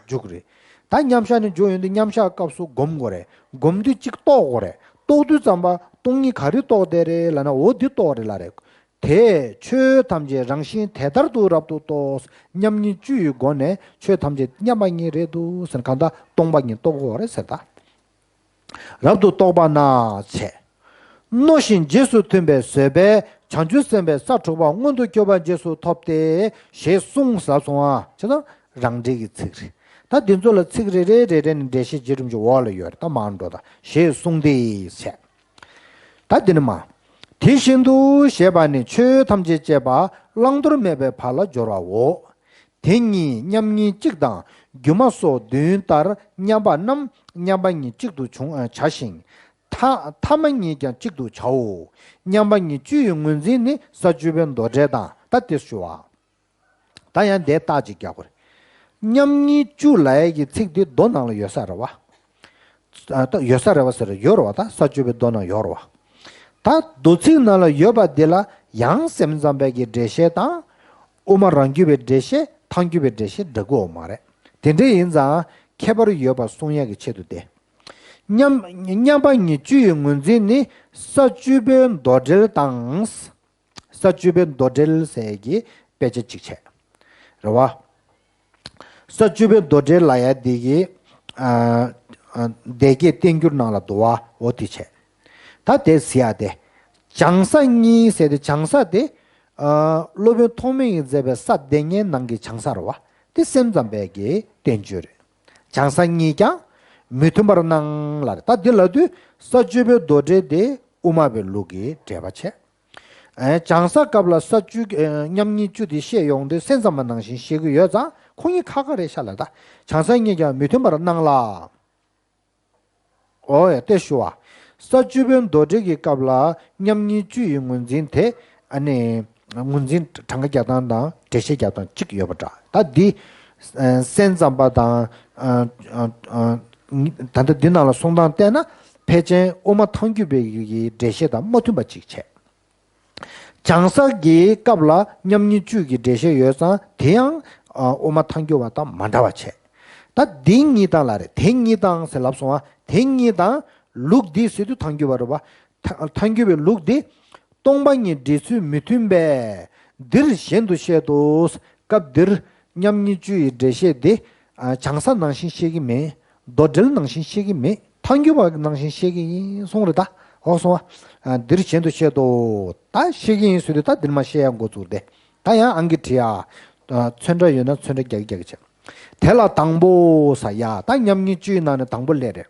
འཇུག་རེད། ད་མཉམ་གཞག་ནས་འཇུག་ཡོང་དུས་མཉམ་གཞག་སྐབས་སུ་སྒོམ་དགོས་རེད། སྒོམ་དུས་གཅིག་རྟོགས་དགོས་རེད། རྟོགས་དུས་ཙམ་པ་སྟོང་ཉིད་ག་རེ་རྟོགས་བསྡད་རེད་ལབ་ན། འོ་འདི་རྟོགས་རེད་ལབ་རེད། དེས་ཆོས་ཐམས་ཅད་རང་བཞིན་དེ་ལྟར་དུ་རབ་ཏུ་རྟོགས། མཉམ་ཉིད་བཅུ་ཡི་སྒོ་ནས་ཆོས་ཐམས་ཅད་མཉམ་པ་ཉིད་རེད་འདུག་ཟེར། གང་ལྟར་སྟོང་པ་ཉིད་རྟོགས་དགོས་རེད་ཟེར་ད། རབ་ཏུ་རྟོགས་པ་ན་བྱས། མནོ་ཞིང་རྗེས་སུ་མཐུན་པའི་བཟོད་པས་བྱང་ཆུབ་སེམས་དཔའི་ས་དྲུག་པ་མངོན་དུ་གྱུར་པ་རྗེས་སུ་ཐོབ་སྟེ། ཞེས་གསུངས་ཟབ་སོང་ཨ། བྱས་ཙང་རང་འགྲེལ་གྱི་ཚིག་རེད། ད་འདི་ཚོ་ལ་ཚིག་རེ་རེ་རེ་རེ་ནས་འགྲེལ་བཤད་བྱེད་རིམ་གྱི་འོག་ལ་ཡོད་རེད། ད་མར་འགྲོ་ད། ཞེས་གསུངས་ཏེ་བྱས། ད་འདི་ནི་མ། དེ་བཞིན་དུ་ཞེས་པ་ནི་ཆོས་ཐམས་ཅད་ཅེས་པ་བླང་དོར་མེད་པའི་བར་ལ་སྦྱོར་བའོ། དེ་གཉིས་མཉམ་ཉིད་གཅིག་དང་སྒྱུ་མ་སོགས་བདུན་ལྟར་མཉམ་པ་རྣམས་མཉམ་པ་ཉིད་གཅིག་ཏུ་བྱུང་བྱ་ཞིང་། ཐ་ཐ་མ་ཉིད་ཀྱང་གཅིག་ཏུ་བྱའོ། མཉམ་པ་ཉིད་བཅུ་ཡི་ངོས་འཛིན་ནི་ས་བཅུ་པའི་མདོ་འགྲེལ་དང་། ད་དེ་ཞུ་བ། ད་ཡང་འདིར་རྟགས་ཅིག་རྒྱག་དགོས་རེད། མཉམ་ཉིད་བཅུ་ལབ་ཡས་ཀྱི་ཚིག་འདི་མདོ་ནང་ལ་ཡོད་ས་རེད་བ། ཨ། ད་ཡོད་ས་རེད་བ་ཟེར། ཡོད་རེད་བ། ད་ས་བཅུ་པའི་མདོ་ནང་ཡོད་རེད་བ། ད་མདོ་ཚིག་ནང་ལ་ཡོད་པ་འདི་ལ་ཡང་སེམས་ཙམ་པའི་གི་འགྲེལ་བཤད་དང་། དབུ་མ་རང་རྒྱུད་པའི་འགྲེལ་བཤད། ཐལ་འགྱུར་བའི་འགྲེལ་བཤད་འདྲ་གི་ཡོད་མ་རེད། དེ་འདྲ་ཡིན་ཙང་ཁྱད་པར་ཡོད་པ་གསུང་ཡག་གི་ཆེད་དུ་སྟེ། མཉམ་མཉམ་པ་ཉིད་བཅུ་ཡི་ངོས་འཛིན་ནི་ས་བཅུ་པའི་མདོ་འགྲེལ་དང་། ས་བཅུ་པའི་མདོ་འགྲེལ་ཟེར་གྱི་དཔེ་ཆ་གཅིག་བྱས། རེད་བ། ས་བཅུ་པའི་མདོ་འགྲེལ་ལབ་ཡ་འདི་གི། ཨ་ཨ་སྡེ་བརྒྱད་བསྟན་འགྱུར་ནང་ལ་འདུ་བ་འོ་དེ་བྱས། ད་དེ་ཟེར་ཡ་དེ། བྱང་ས་གཉིས་ཟེར་ཏེ་བྱང་ས་དེ། ཨ་སློབ་དཔོན་ཐོགས་མེད་ཀྱིས་མཛད་པའི་ས་སྡེ་ལྔའི་ནང་གི་བྱང་ས་རེད་བ། དེ་སེམས་ཙམ་པའི་གི་བསྟན་བཅོས་རེད། བྱང་ས་གཉིས་ཀྱང་མི་མཐུན་པར་སྣང་ལ་རེད། ད་འདི་ལབ་དུས་ས་བཅུ་པའི་མདོ་འགྲེལ་དེ་དབུ་མ་པའི་ལུགས་ཀྱི་འགྲེལ་པ་བྱས། ཨེ་བྱང་ས་སྐབས་ལ་ས་བཅུ་ཨེ་མཉམ་ཉིད་བཅུ་དེ་བཤད་ཡོང་དུས་སེམས་ཙམ་པ་ནང་བཞིན་བཤད་ཀྱི་ཡོད་ཙང་ཁོ་གཉིས་ཁ་ཁ་རེད་ཤག་ལ། ད་བྱང་ས་གཉིས་ཀྱང་མི་མཐུན་པར་སྣང་ལ། འོ་ཡ་ལྟོས་ཞུ་བ། ས་བཅུ་པའི་མདོ་འགྲེལ་གྱི་སྐབས་ལ་མཉམ་ཉིད་བཅུ་ཡི་ངོས་འཛིན་དེ། ཨ་ནི་ངོས་འཛིན་གྲངས་ཀ་རྒྱག་སྟངས་དང་འགྲེལ་བཤད་རྒྱག་སྟངས་གཅིག་ཡོད་པ་འདྲ། ད་འདི་ཨ་སེམས་ཙམ་པ་དང་། ཨ་ཨ་ཨ་ད་ལྟ་འདི་ནང་ལ་གསུང་སྟངས་བལྟས་ན་ཕལ་ཆེར་དབུ་མ་ཐལ་འགྱུར་བའི་གི་འགྲེལ་བཤད་དང་མ་མཐུན་པ་གཅིག་བྱས། བྱང་ས་གི་སྐབས་ལ་མཉམ་ཉིད་བཅུ་གི་འགྲེལ་བཤད་ཡོད་ཙང་དེ་ཡང་ཨ་དབུ་མ་ཐལ་འགྱུར་བ་དང་མ་འདྲ་བ་བྱས། ད་འདི་གཉིས་དང་ལ་རེད། དེ་གཉིས་དང་ཟེར་ལབ་སོང་བ། དེ་གཉིས་དང་ལུགས་འདི་ཟེར་དུས་ཐལ་འགྱུར་བ་རེད་བ། ཐལ་ཐལ་འགྱུར་བའི་ལུགས་འདི། སྟོང་པ་ཉིད་འགྲེལ་ཚུལ་མི་མཐུན་པས། འདིར་གཞན་དུ་བཤད་དོ། སྐབས་འདིར་མཉམ་ཉིད་བཅུ་ཡི་འགྲེལ་བཤད་འདི། ཨ་བྱང་ས་ནང་བཞིན་བཤད་ཀྱི་མེད། མདོ་འགྲེལ་ནང་བཞིན་བཤད་ཀྱི་མེད། ཐལ་འགྱུར་བ་ནང་བཞིན་བཤད་ཀྱི་ཡིན་གསུངས་རེད་ད། འོ་སོང་བ། ཨ་འདིར་གཞན་དུ་བཤད་དོ། ད་བཤད་ཀྱི་ཡིན་ཟེར་དུས་ད་འདིར་མ་བཤད་ཡ་འགོ་བཙུགས་ཏེ། ད་ཡང་ཨང་ཀི་བྲིས་ཡ། ཨ་ཚོན་ཁྲ་ཡོད་ན་ཚོན་ཁྲ་རྒྱག་རྒྱག་བྱས། དེ་ལ་དང་པོ་ཟེར་ཡ། ད་མཉམ་ཉིད་བཅུའི་ནང་ནས་དང་པོ་སླེབས་རེད།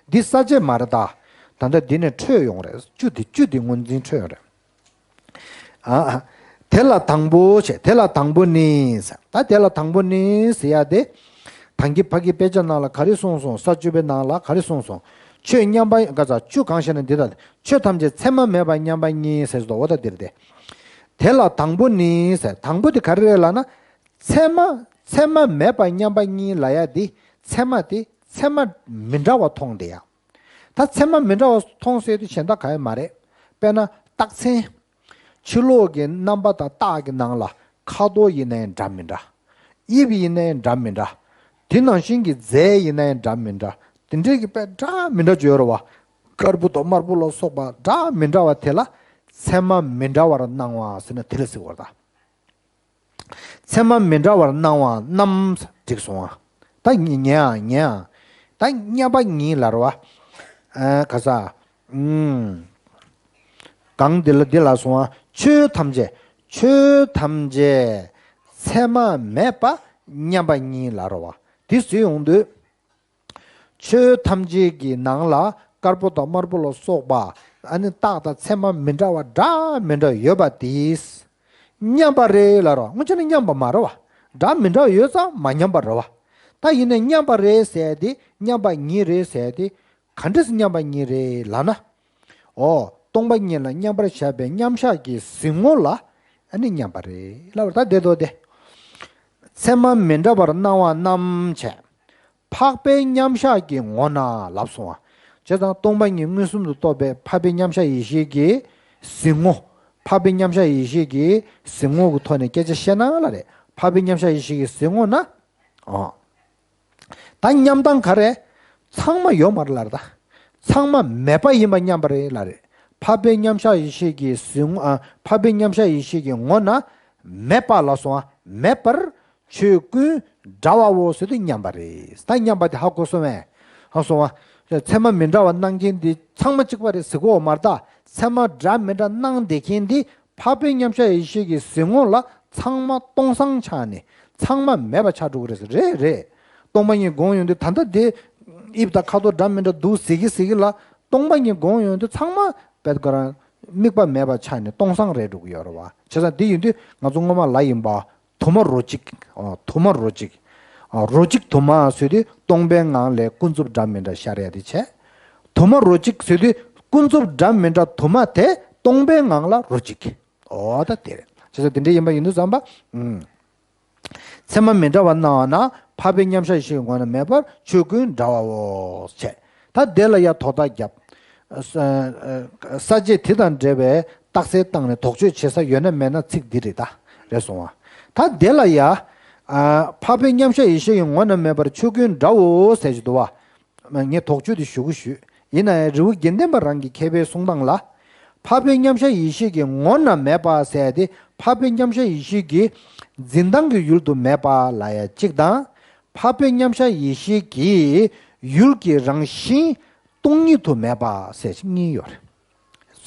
འདི་ས་བཅད་མ་རེད་ད། ད་ལྟ་འདི་ནས་འཕྲོས་ཡོང་རེད། བཅུ་འདི་བཅུ་འདི་ངོས་འཛིན་འཕྲོས་ཡོང་རེད། ཨ། དེ་ལ་དང་པོ་བྱས། དེ་ལ་དང་པོ་ནི་ཟེར། ད་དེ་ལ་དང་པོ་ནི་ཟེར་ཡ་དེ། ད་གིན་ཕ་གི་དཔེ་ཆ་ནང་ལ་ག་རེ་གསུངས་སོང་། ས་བཅུ་པའི་ནང་ལ་ག་རེ་གསུངས་སོང་། ཆོས་མཉམ་པ་ག་ས་བཅུ་གང་ཞེ་ན་འདི་ལྟ། ཆོས་ཐམས་ཅད་ཚད་མ་མེད་པ་མཉམ་པ་ཉིད་ཟེར་སོ། འོ་ད་འདིར་དེ། དེ་ལ་དང་པོ་ནི་ཟེར། དང་པོ་དེ་ག་རེ་རེད་ལབ་ན། ཚད་མ་ཚད་མ་མེད་པ་མཉམ་པ་ཉིད་ལབ་ཡ་འདི། ཚད་མ་དེ་ཚད་མ་མི་འདྲ་བ་མཐོང་དེ་ཡ། ད་ཚད་མ་མི་འདྲ་བ་མཐོང་ཟེར་དུས་གཞན་དག་ག་ཡ་མ་རེད། དཔེར་ན་རྟགས་མཚན། ཕྱི་ལོགས་ཀྱི་རྣམ་པ་དང་རྟགས་ཀྱི་ནང་ལ་ཁ་དོག་ཡིན་ན་ཡང་འདྲ་མི་འདྲ། དབྱིབས་ཡིན་ན་ཡང་འདྲ་མི་འདྲ། དེ་ནང་བཞིན་གྱི་རྫས་ཡིན་ན་ཡང་འདྲ་མི་འདྲ། དེ་འདྲའི་གི་དཔེ་འདྲ་མི་འདྲ་ཅིག་ཡོད་རེད་བ། དཀར་པོ་དང་དམར་པོ་ལ་སོགས་པ་འདྲ་མི་འདྲ་བ་དེ་ལ་ཚད་མ་མི་འདྲ་བར་སྣང་བ་ཟེར་ན་དེ་ལ་ཟེར་བ་རེད་ད། ཚད་མ་མི་འདྲ་བར་སྣང་བ་རྣམས་བསྒྲིགས་སོང་བ། ད་ཉེ་ཉེའང་ཉེའང་། ད་མཉམ་པ་ཉིད་ལ་རེད་བ། ཨ་ག་ས། ཨུམ། གང་འདི་ལ་འདི་ལ་སོང་བ། ཆོས་ཐམས་ཅད། ཆོས་ཐམས་ཅད་ཚད་མ་མེད་པ་མཉམ་པ་ཉིད་ལ་རེད་བ། དེ་ཟེར་ཡོང་དུས། ཆོས་ཐམས་ཅད་ཀྱི་ནང་ལ་དཀར་པོ་དང་དམར་པོ་ལ་སོགས་པ། ཨ་ནི་རྟགས་དང་ཚད་མ་མི་འདྲ་བ་འདྲ་མི་འདྲ་ཡོད་པ་དེས། མཉམ་པ་རེད་ལབ་རོ། དངོས་ཆ་ནི་མཉམ་པ་མ་རེད་བ། འདྲ་མི་འདྲ་ཡོད་ཙང་མ་མཉམ་པ་རེད་བ། ད་ཡིན་ནའི་མཉམ་པ་རེད་ཟེར་ཏེ་མཉམ་པ་ཉིད་རེད་ཟེར་ཏེ། ག་འདྲས་སེ་མཉམ་པ་ཉིད་རེད་ལབ་ན། འོ། སྟོང་པ་ཉིད་ལ་མཉམ་པར་བཞག་པའི་མཉམ་བཞག་གི་གཟིགས་ངོ་ལ་ཨ་ནི་མཉམ་པ་རེད་ལབ་པ་ད་བསྡད་དོ་དེ། ཚད་མ་མི་འདྲ་བར་སྣང་བ་རྣམས་བྱས། འཕགས་པའི་མཉམ་བཞག་གི་ངོ་ན་ལབ་སོང་བ། བྱས་ཙང་སྟོང་པ་ཉིད་མངོན་སུམ་དུ་རྟོགས་པའི་འཕགས་པའི་མཉམ་བཞག་ཡེ་ཤེས་ཀྱི་གཟིགས་ངོ། འཕགས་པའི་མཉམ་བཞག་ཡེ་ཤེས་ཀྱི་གཟིགས་ངོ་གི་ཐོག་ནས་སྐད་ཆ་བཤད་ན་ལ་རེད། འཕགས་པའི་མཉམ་བཞག་ཡེ་ཤེས་ཀྱི་གཟིགས་ངོ་ན། ཨོ། ད་མཉམ་སྟངས་ག་རེ། ཚང་མ་ཡོད་མ་རེད་ལབ་རེད་ད། ཚང་མ་མེད་པ་ཡིན་པ་མཉམ་པ་རེད་ལབ་རེད། འཕགས་པའི་མཉམ་བཞག་ཡེ་ཤེས་ཀྱི་གཟིགས་ངོ་ཨ། འཕགས་པའི་མཉམ་བཞག་ཡེ་ཤེས་ཀྱི་ངོ་ན། མེད་པ་ལབ་སོང་བ། མེད་པར་ཆོས་ཀུན་འདྲ་བའོ་ཟེར་དུས་མཉམ་པ་རེད། ད་མཉམ་པ་དེ་ཧ་གོ་སོང་བས། ཧ་སོང་བ། ཚད་མ་མི་འདྲ་བ་སྣང་མཁན་འདི་ཚང་མ་གཅིག་པ་རེད་ཟེར་གོ་མ་རེད་ད། ཚད་མ་འདྲ་མི་འདྲ་སྣང་བསྡད་མཁན་འདི། འཕགས་པའི་མཉམ་བཞག་ཡེ་ཤེས་ཀྱི་གཟིགས་ངོ་ལ་ཚང་མ་སྟོང་སང་ཆགས་ནས་ཚང་མ་མེད་པ་ཆགས་འགྲོ་གི་རེད་ཟེར། རེད་རེད། སྟོང་པ་ཉིད་དགོངས་ཡོང་དུས་ད་ལྟ་དེ་དབྱིབས་དང་ཁ་དོག་འདྲ་མི་འདྲ་འདུག་ཟེར་གི་ཟེར་གི་ལ་སྟོང་པ་ཉིད་དགོངས་ཡོང་དུས་ཚང་མ་དཔེ་ཁོ་རང་དམིགས་པ་མེད་པ་ཆགས་ནས་སྟོང་སང་རེད་འགྲོ་གི་ཡོད་རེད་བ། བྱས་ཙང་དེ་ཡིན་དུས་ང་ཚོ་སྔོན་མ་ལ་ཡིན་པ། དུ་མ་རོ་གཅིག་ཨ། དུ་མ་རོ་གཅིག་ཨ། རོ་གཅིག་དུ་མ་ཟེར་དུས་སྟོང་པའི་ངང་ལས་ཀུན་རྫོབ་འདྲ་མི་འདྲ་ཤར་ཡ་དེ་བྱས། དུ་མ་རོ་གཅིག་ཟེར་དུས་ཀུན་རྫོབ་འདྲ་མི་འདྲ་དུ་མ་དེ་སྟོང་པའི་ངང་ལ་རོ་གཅིག་འོ་ད་དེ་རེད། བྱས་ཙང་དེ་འདྲ་ཡིན་པ་ཡིན་དུས་ཙམ་པ། ཨུམ། ཚད་མ་མི་འདྲ་བ་སྣང་བ་ན་འཕགས་པའི་མཉམ་བཞག་ཡེ་ཤེས་ངོ་ན་མེད་པར་ཆོས་ཀུན་འདྲ་བའོ། བྱས། ད་དེ་ལ་ཡ་དོ་བདག་བརྒྱབ། ས་ས་བཅད་དེ་དང་འབྲེལ་བའི་རྟགས་གསལ་བཏང་ནས་དོགས་གཅོད་བྱེད་ས་ཡོད་ན་མེད་ན་ཚིག་འདི་རེད་ད། རེད་སོང་བ། ད་དེ་ལ་ཡ། ཨ། འཕགས་པའི་མཉམ་བཞག་ཡེ་ཤེས་ཀྱི་ངོ་ན་མེད་པར་ཆོས་ཀུན་འདྲའོ་ཟེར་གྱི་འདུག་བ། ངས་དོགས་གཅོད་དེ་ཞུ་གི་ཞུ། ཡིན་ན་ཡང་རི་བོ་དགེ་ལྡན་པ་རང་གི་མཁས་པའི་གསུང་སྟངས་ལ། འཕགས་པའི་མཉམ་གཞག་ཡེ་ཤེས་ཀྱི་ངོ་ན་མེད་པ་ཟེར་ཏེ་འཕགས་པའི་མཉམ་གཞག་ཡེ་ཤེས་ཀྱི་འཛིན་སྟངས་ཀྱི་ཡུལ་དུ་མེད་པ་ལ་ཡ་གཅིག་དང་། འཕགས་པའི་མཉམ་གཞག་ཡེ་ཤེས་ཀྱི་ཡུལ་གྱི་རང་བཞིན་སྟོང་ཉིད་དུ་མེད་པ་ཟེར་གཉིས་ཡོད་རེད།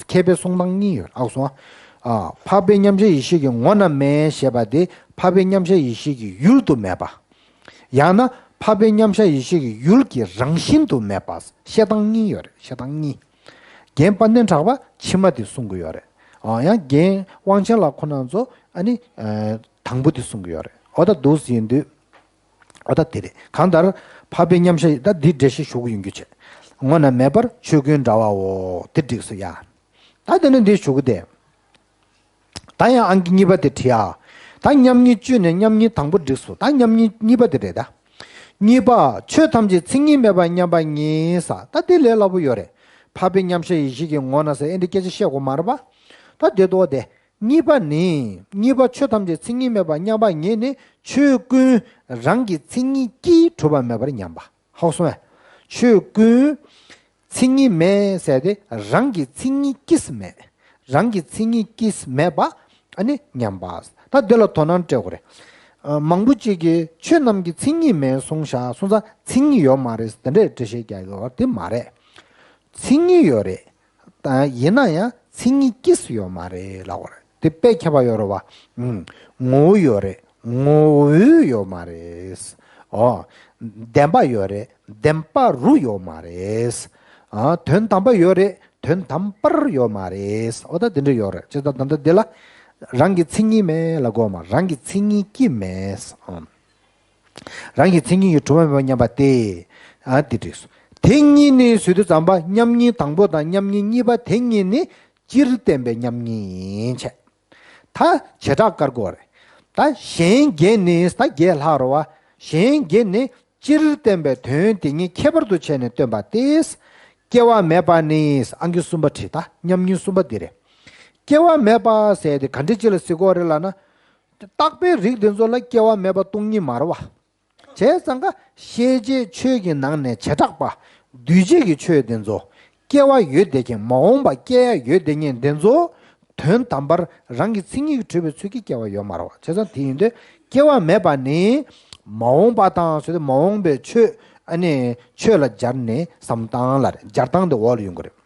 མཁས་པའི་གསུང་སྟངས་གཉིས་ཡོད། ཨ་གསུང་ཨ། འཕགས་པའི་མཉམ་གཞག་ཡེ་ཤེས་ཀྱི་ངོ་ན་མེད་ཞེས་པ་དེ་འཕགས་པའི་མཉམ་གཞག་ཡེ་ཤེས་ཀྱི་ཡུལ་དུ་མེད་པ། ཡང་ན་འཕགས་པའི་མཉམ་གཞག་ཡེ་ཤེས་ཀྱི་ཡུལ་གྱི་རང་བཞིན་དུ་མེད་པ། བཤད་སྟངས་གཉིས་ཡོད་རེད། བཤད་སྟངས་གཉིས། རྒན་དཔལ་ལྡན་གྲགས་པ་ཕྱི་མ་དེ་གསུང་གི་ཡོད་རེད། ཨ་ཡང་རྒན་དབང་ཆེན་ལགས་ཁོ་རང་ཚོ་ཨ་ནི་ཨ་དང་པོ་དེ་གསུང་གི་ཡོད་རེད། འོ་ད་འདུག་ཟིན་དུས། འོ་ད་དེ་རེད། གང་ལྟར་འཕགས་པའི་མཉམ་གཞག་ད་འདི་འགྲེལ་བཤད་ཞུ་གི་ཡོང་རྒྱུ་བྱས། ངོ་ན་མེད་པར་ཆོས་ཀུན་འདྲ་བའོ། དེ་འགྲིགས་སོ་ཡ། ད་དེ་ནས་འདི་ཞུ་གི་དེ། ད་ཡང་ཨང་ཀི་གཉིས་པ་དེ་བྲིས་ཨ། ད་མཉམ་ཉིད་བཅུ་ནས་མཉམ་ཉིད་དང་པོ་འགྲིགས་སོ། ད་མཉམ་ཉིད་གཉིས་པ་དེ་རེད་ད། གཉིས་པ། ཆོས་ཐམས་ཅད་མཚན་ཉིད་མེད་པར་མཉམ་པ་ཉིད་ས། ད་དེ་ལས་སླ་པོ་ཡོད་རེད། འཕགས་པའི་མཉམ་གཞག་ཡེ་ཤེས་ཀྱི་ངོ་ན་ས་ཨེ་འདི་སྐད་ཆ་བཤད་དགོས་མ་རེད་པ། ད་དེ་ལྟོས་དེ། གཉིས་པ་ནི། གཉིས་པ་ཆོས་ཐམས་ཅད་མཚན་ཉིད་མེད་པར་མཉམ་པ་ཉིད་ནི་ཆོས་ཀུན་རང་གི་མཚན་ཉིད་ཀྱིས་གྲུབ་པ་མེད་པར་མཉམ་པ། ཧོག་སོང་ངས། ཆོས་ཀུན་མཚན་ཉིད་མེད་ཟེར་ཏེ་རང་གི་མཚན་ཉིད་ཀྱིས་མེད། རང་གི་མཚན་ཉིད་ཀྱིས་མེད་པ་ཨ་ནི་མཉམ་པ། ད་འདི་ལ་དོ་སྣང་སྤྲད་དགོས་རེད། ཨ་མང་པོ་ཅིག་གིས་ཆོས་རྣམས་ཀྱི་མཚན་ཉིད་མེད་གསུངས་བཞག་གསུངས་ཙང་མཚན་ཉིད་ཡོད་མ་རེད་དེ་འདྲའི་འགྲེལ་བཤད་རྒྱག་གི་ཡོད་པ་དེ་མ་རེད། མཚན་ཉིད་ཡོད་རེད། ད་ཡིན་ན་ཡང་མཚན་ཉིད་ཀྱིས་ཡོད་མ་རེད་ལབ་པ་རེད། དེ་དཔེ་ཁྱད་པར་ཡོད་རེད་བ། ཨུམ། ངོ་བོ་ཡོད་རེད། ངོ་བོས་ཡོད་མ་རེད། ཨོ། བདེན་པ་ཡོད་རེད། བདེན་པ་རུ་ཡོད་མ་རེད། ཨ་དོན་དམ་པ་ཡོད་རེད། དོན་དམ་པར་ཡོད་མ་རེད། ཨོ་ད་དེ་འདྲ་ཡོད་རེད། བྱས་ཙང་ད་ལྟ་འདི་ལ་རང་གི་མཚན་ཉིད་མེད་ལབ་དགོས་མ། རང་གི་མཚན་ཉིད་ཀྱིས་མེད། ཨོ། རང་གི་མཚན་ཉིད་ཀྱིས་གྲུབ་པ་མེད་པར་མཉམ་པ་སྟེ། ཨ་དེ་འགྲིགས་སོ། དེ་གཉིས་ནི་ཟེར་དུས་ཙམ་པ་མཉམ་ཉིད་དང་པོ་དང་མཉམ་ཉིད་གཉིས་པ་དེ་གཉིས་ནི་སྤྱིར་བསྟན་པའི་མཉམ་ཉིད་ཡིན་བྱས། ད་བྱེ་བྲག་དཀར་དགོས་རེད། ད་གཞན་བརྒྱད་ནི་ད་བརྒྱད་ལྷག་རེད་བ། གཞན་བརྒྱད་ནི་སྤྱིར་བསྟན་པའི་དོན་དེ་ཉིད་ཁྱད་པར་དུ་བྱས་ནས་སྟོན་པ་སྟེ། སྐྱེ་བ་མེད་པ་ནི་ཨང་ཀི་གསུམ་པ་བྲིས། ད་མཉམ་ཉིད་གསུམ་པ་འདི་རེད། སྐྱེ་བ་མེད་པ་ཟེར་དེ་ག་འདྲ་ཅིག་ལ་ཟེར་དགོས་རེད་ལབ་ན། རྟག་པའི་རིགས་དེ་ཚོ་ལ་སྐྱེ་བ་མེད་པ་སྟོང་ཉིད་མ་རེད་བ། བྱས་ཙང་ཀ་ཤེས་བྱའི་ཆོས་ཀྱི་ནང་ནས་བྱེ་བྲག་པ། འདུས་བྱས་ཀྱི་ཆོས་དེ་ཚོ། སྐྱེ་བ་ཡོད་བསྡད་མཁན་མ་འོངས་པ་སྐྱེ་ཡ་ཡོད་བསྡད་མཁན་དེ་ཚོ། དོན་དམ་པར་རང་གི་མཚན་ཉིད་ཀྱིས་གྲུབ་པའི་ཚུལ་གྱིས་སྐྱེ་བ་ཡོད་མ་རེད་བ། བྱས་ཙང་དེ་ཡིན་དུས་སྐྱེ་བ་མེད་པ་ནི། མ་འོངས་པ་དང་ཟེར་ཏེ་མ་འོངས་པའི་ཆོས་ཨ་ནི་ཆོས་ལ་སྦྱར་ནས་བསམ་བཏང་ལ་རེད། སྦྱར་སྟངས་དེ་འོག་ལ་ཡོང་གི་རེད།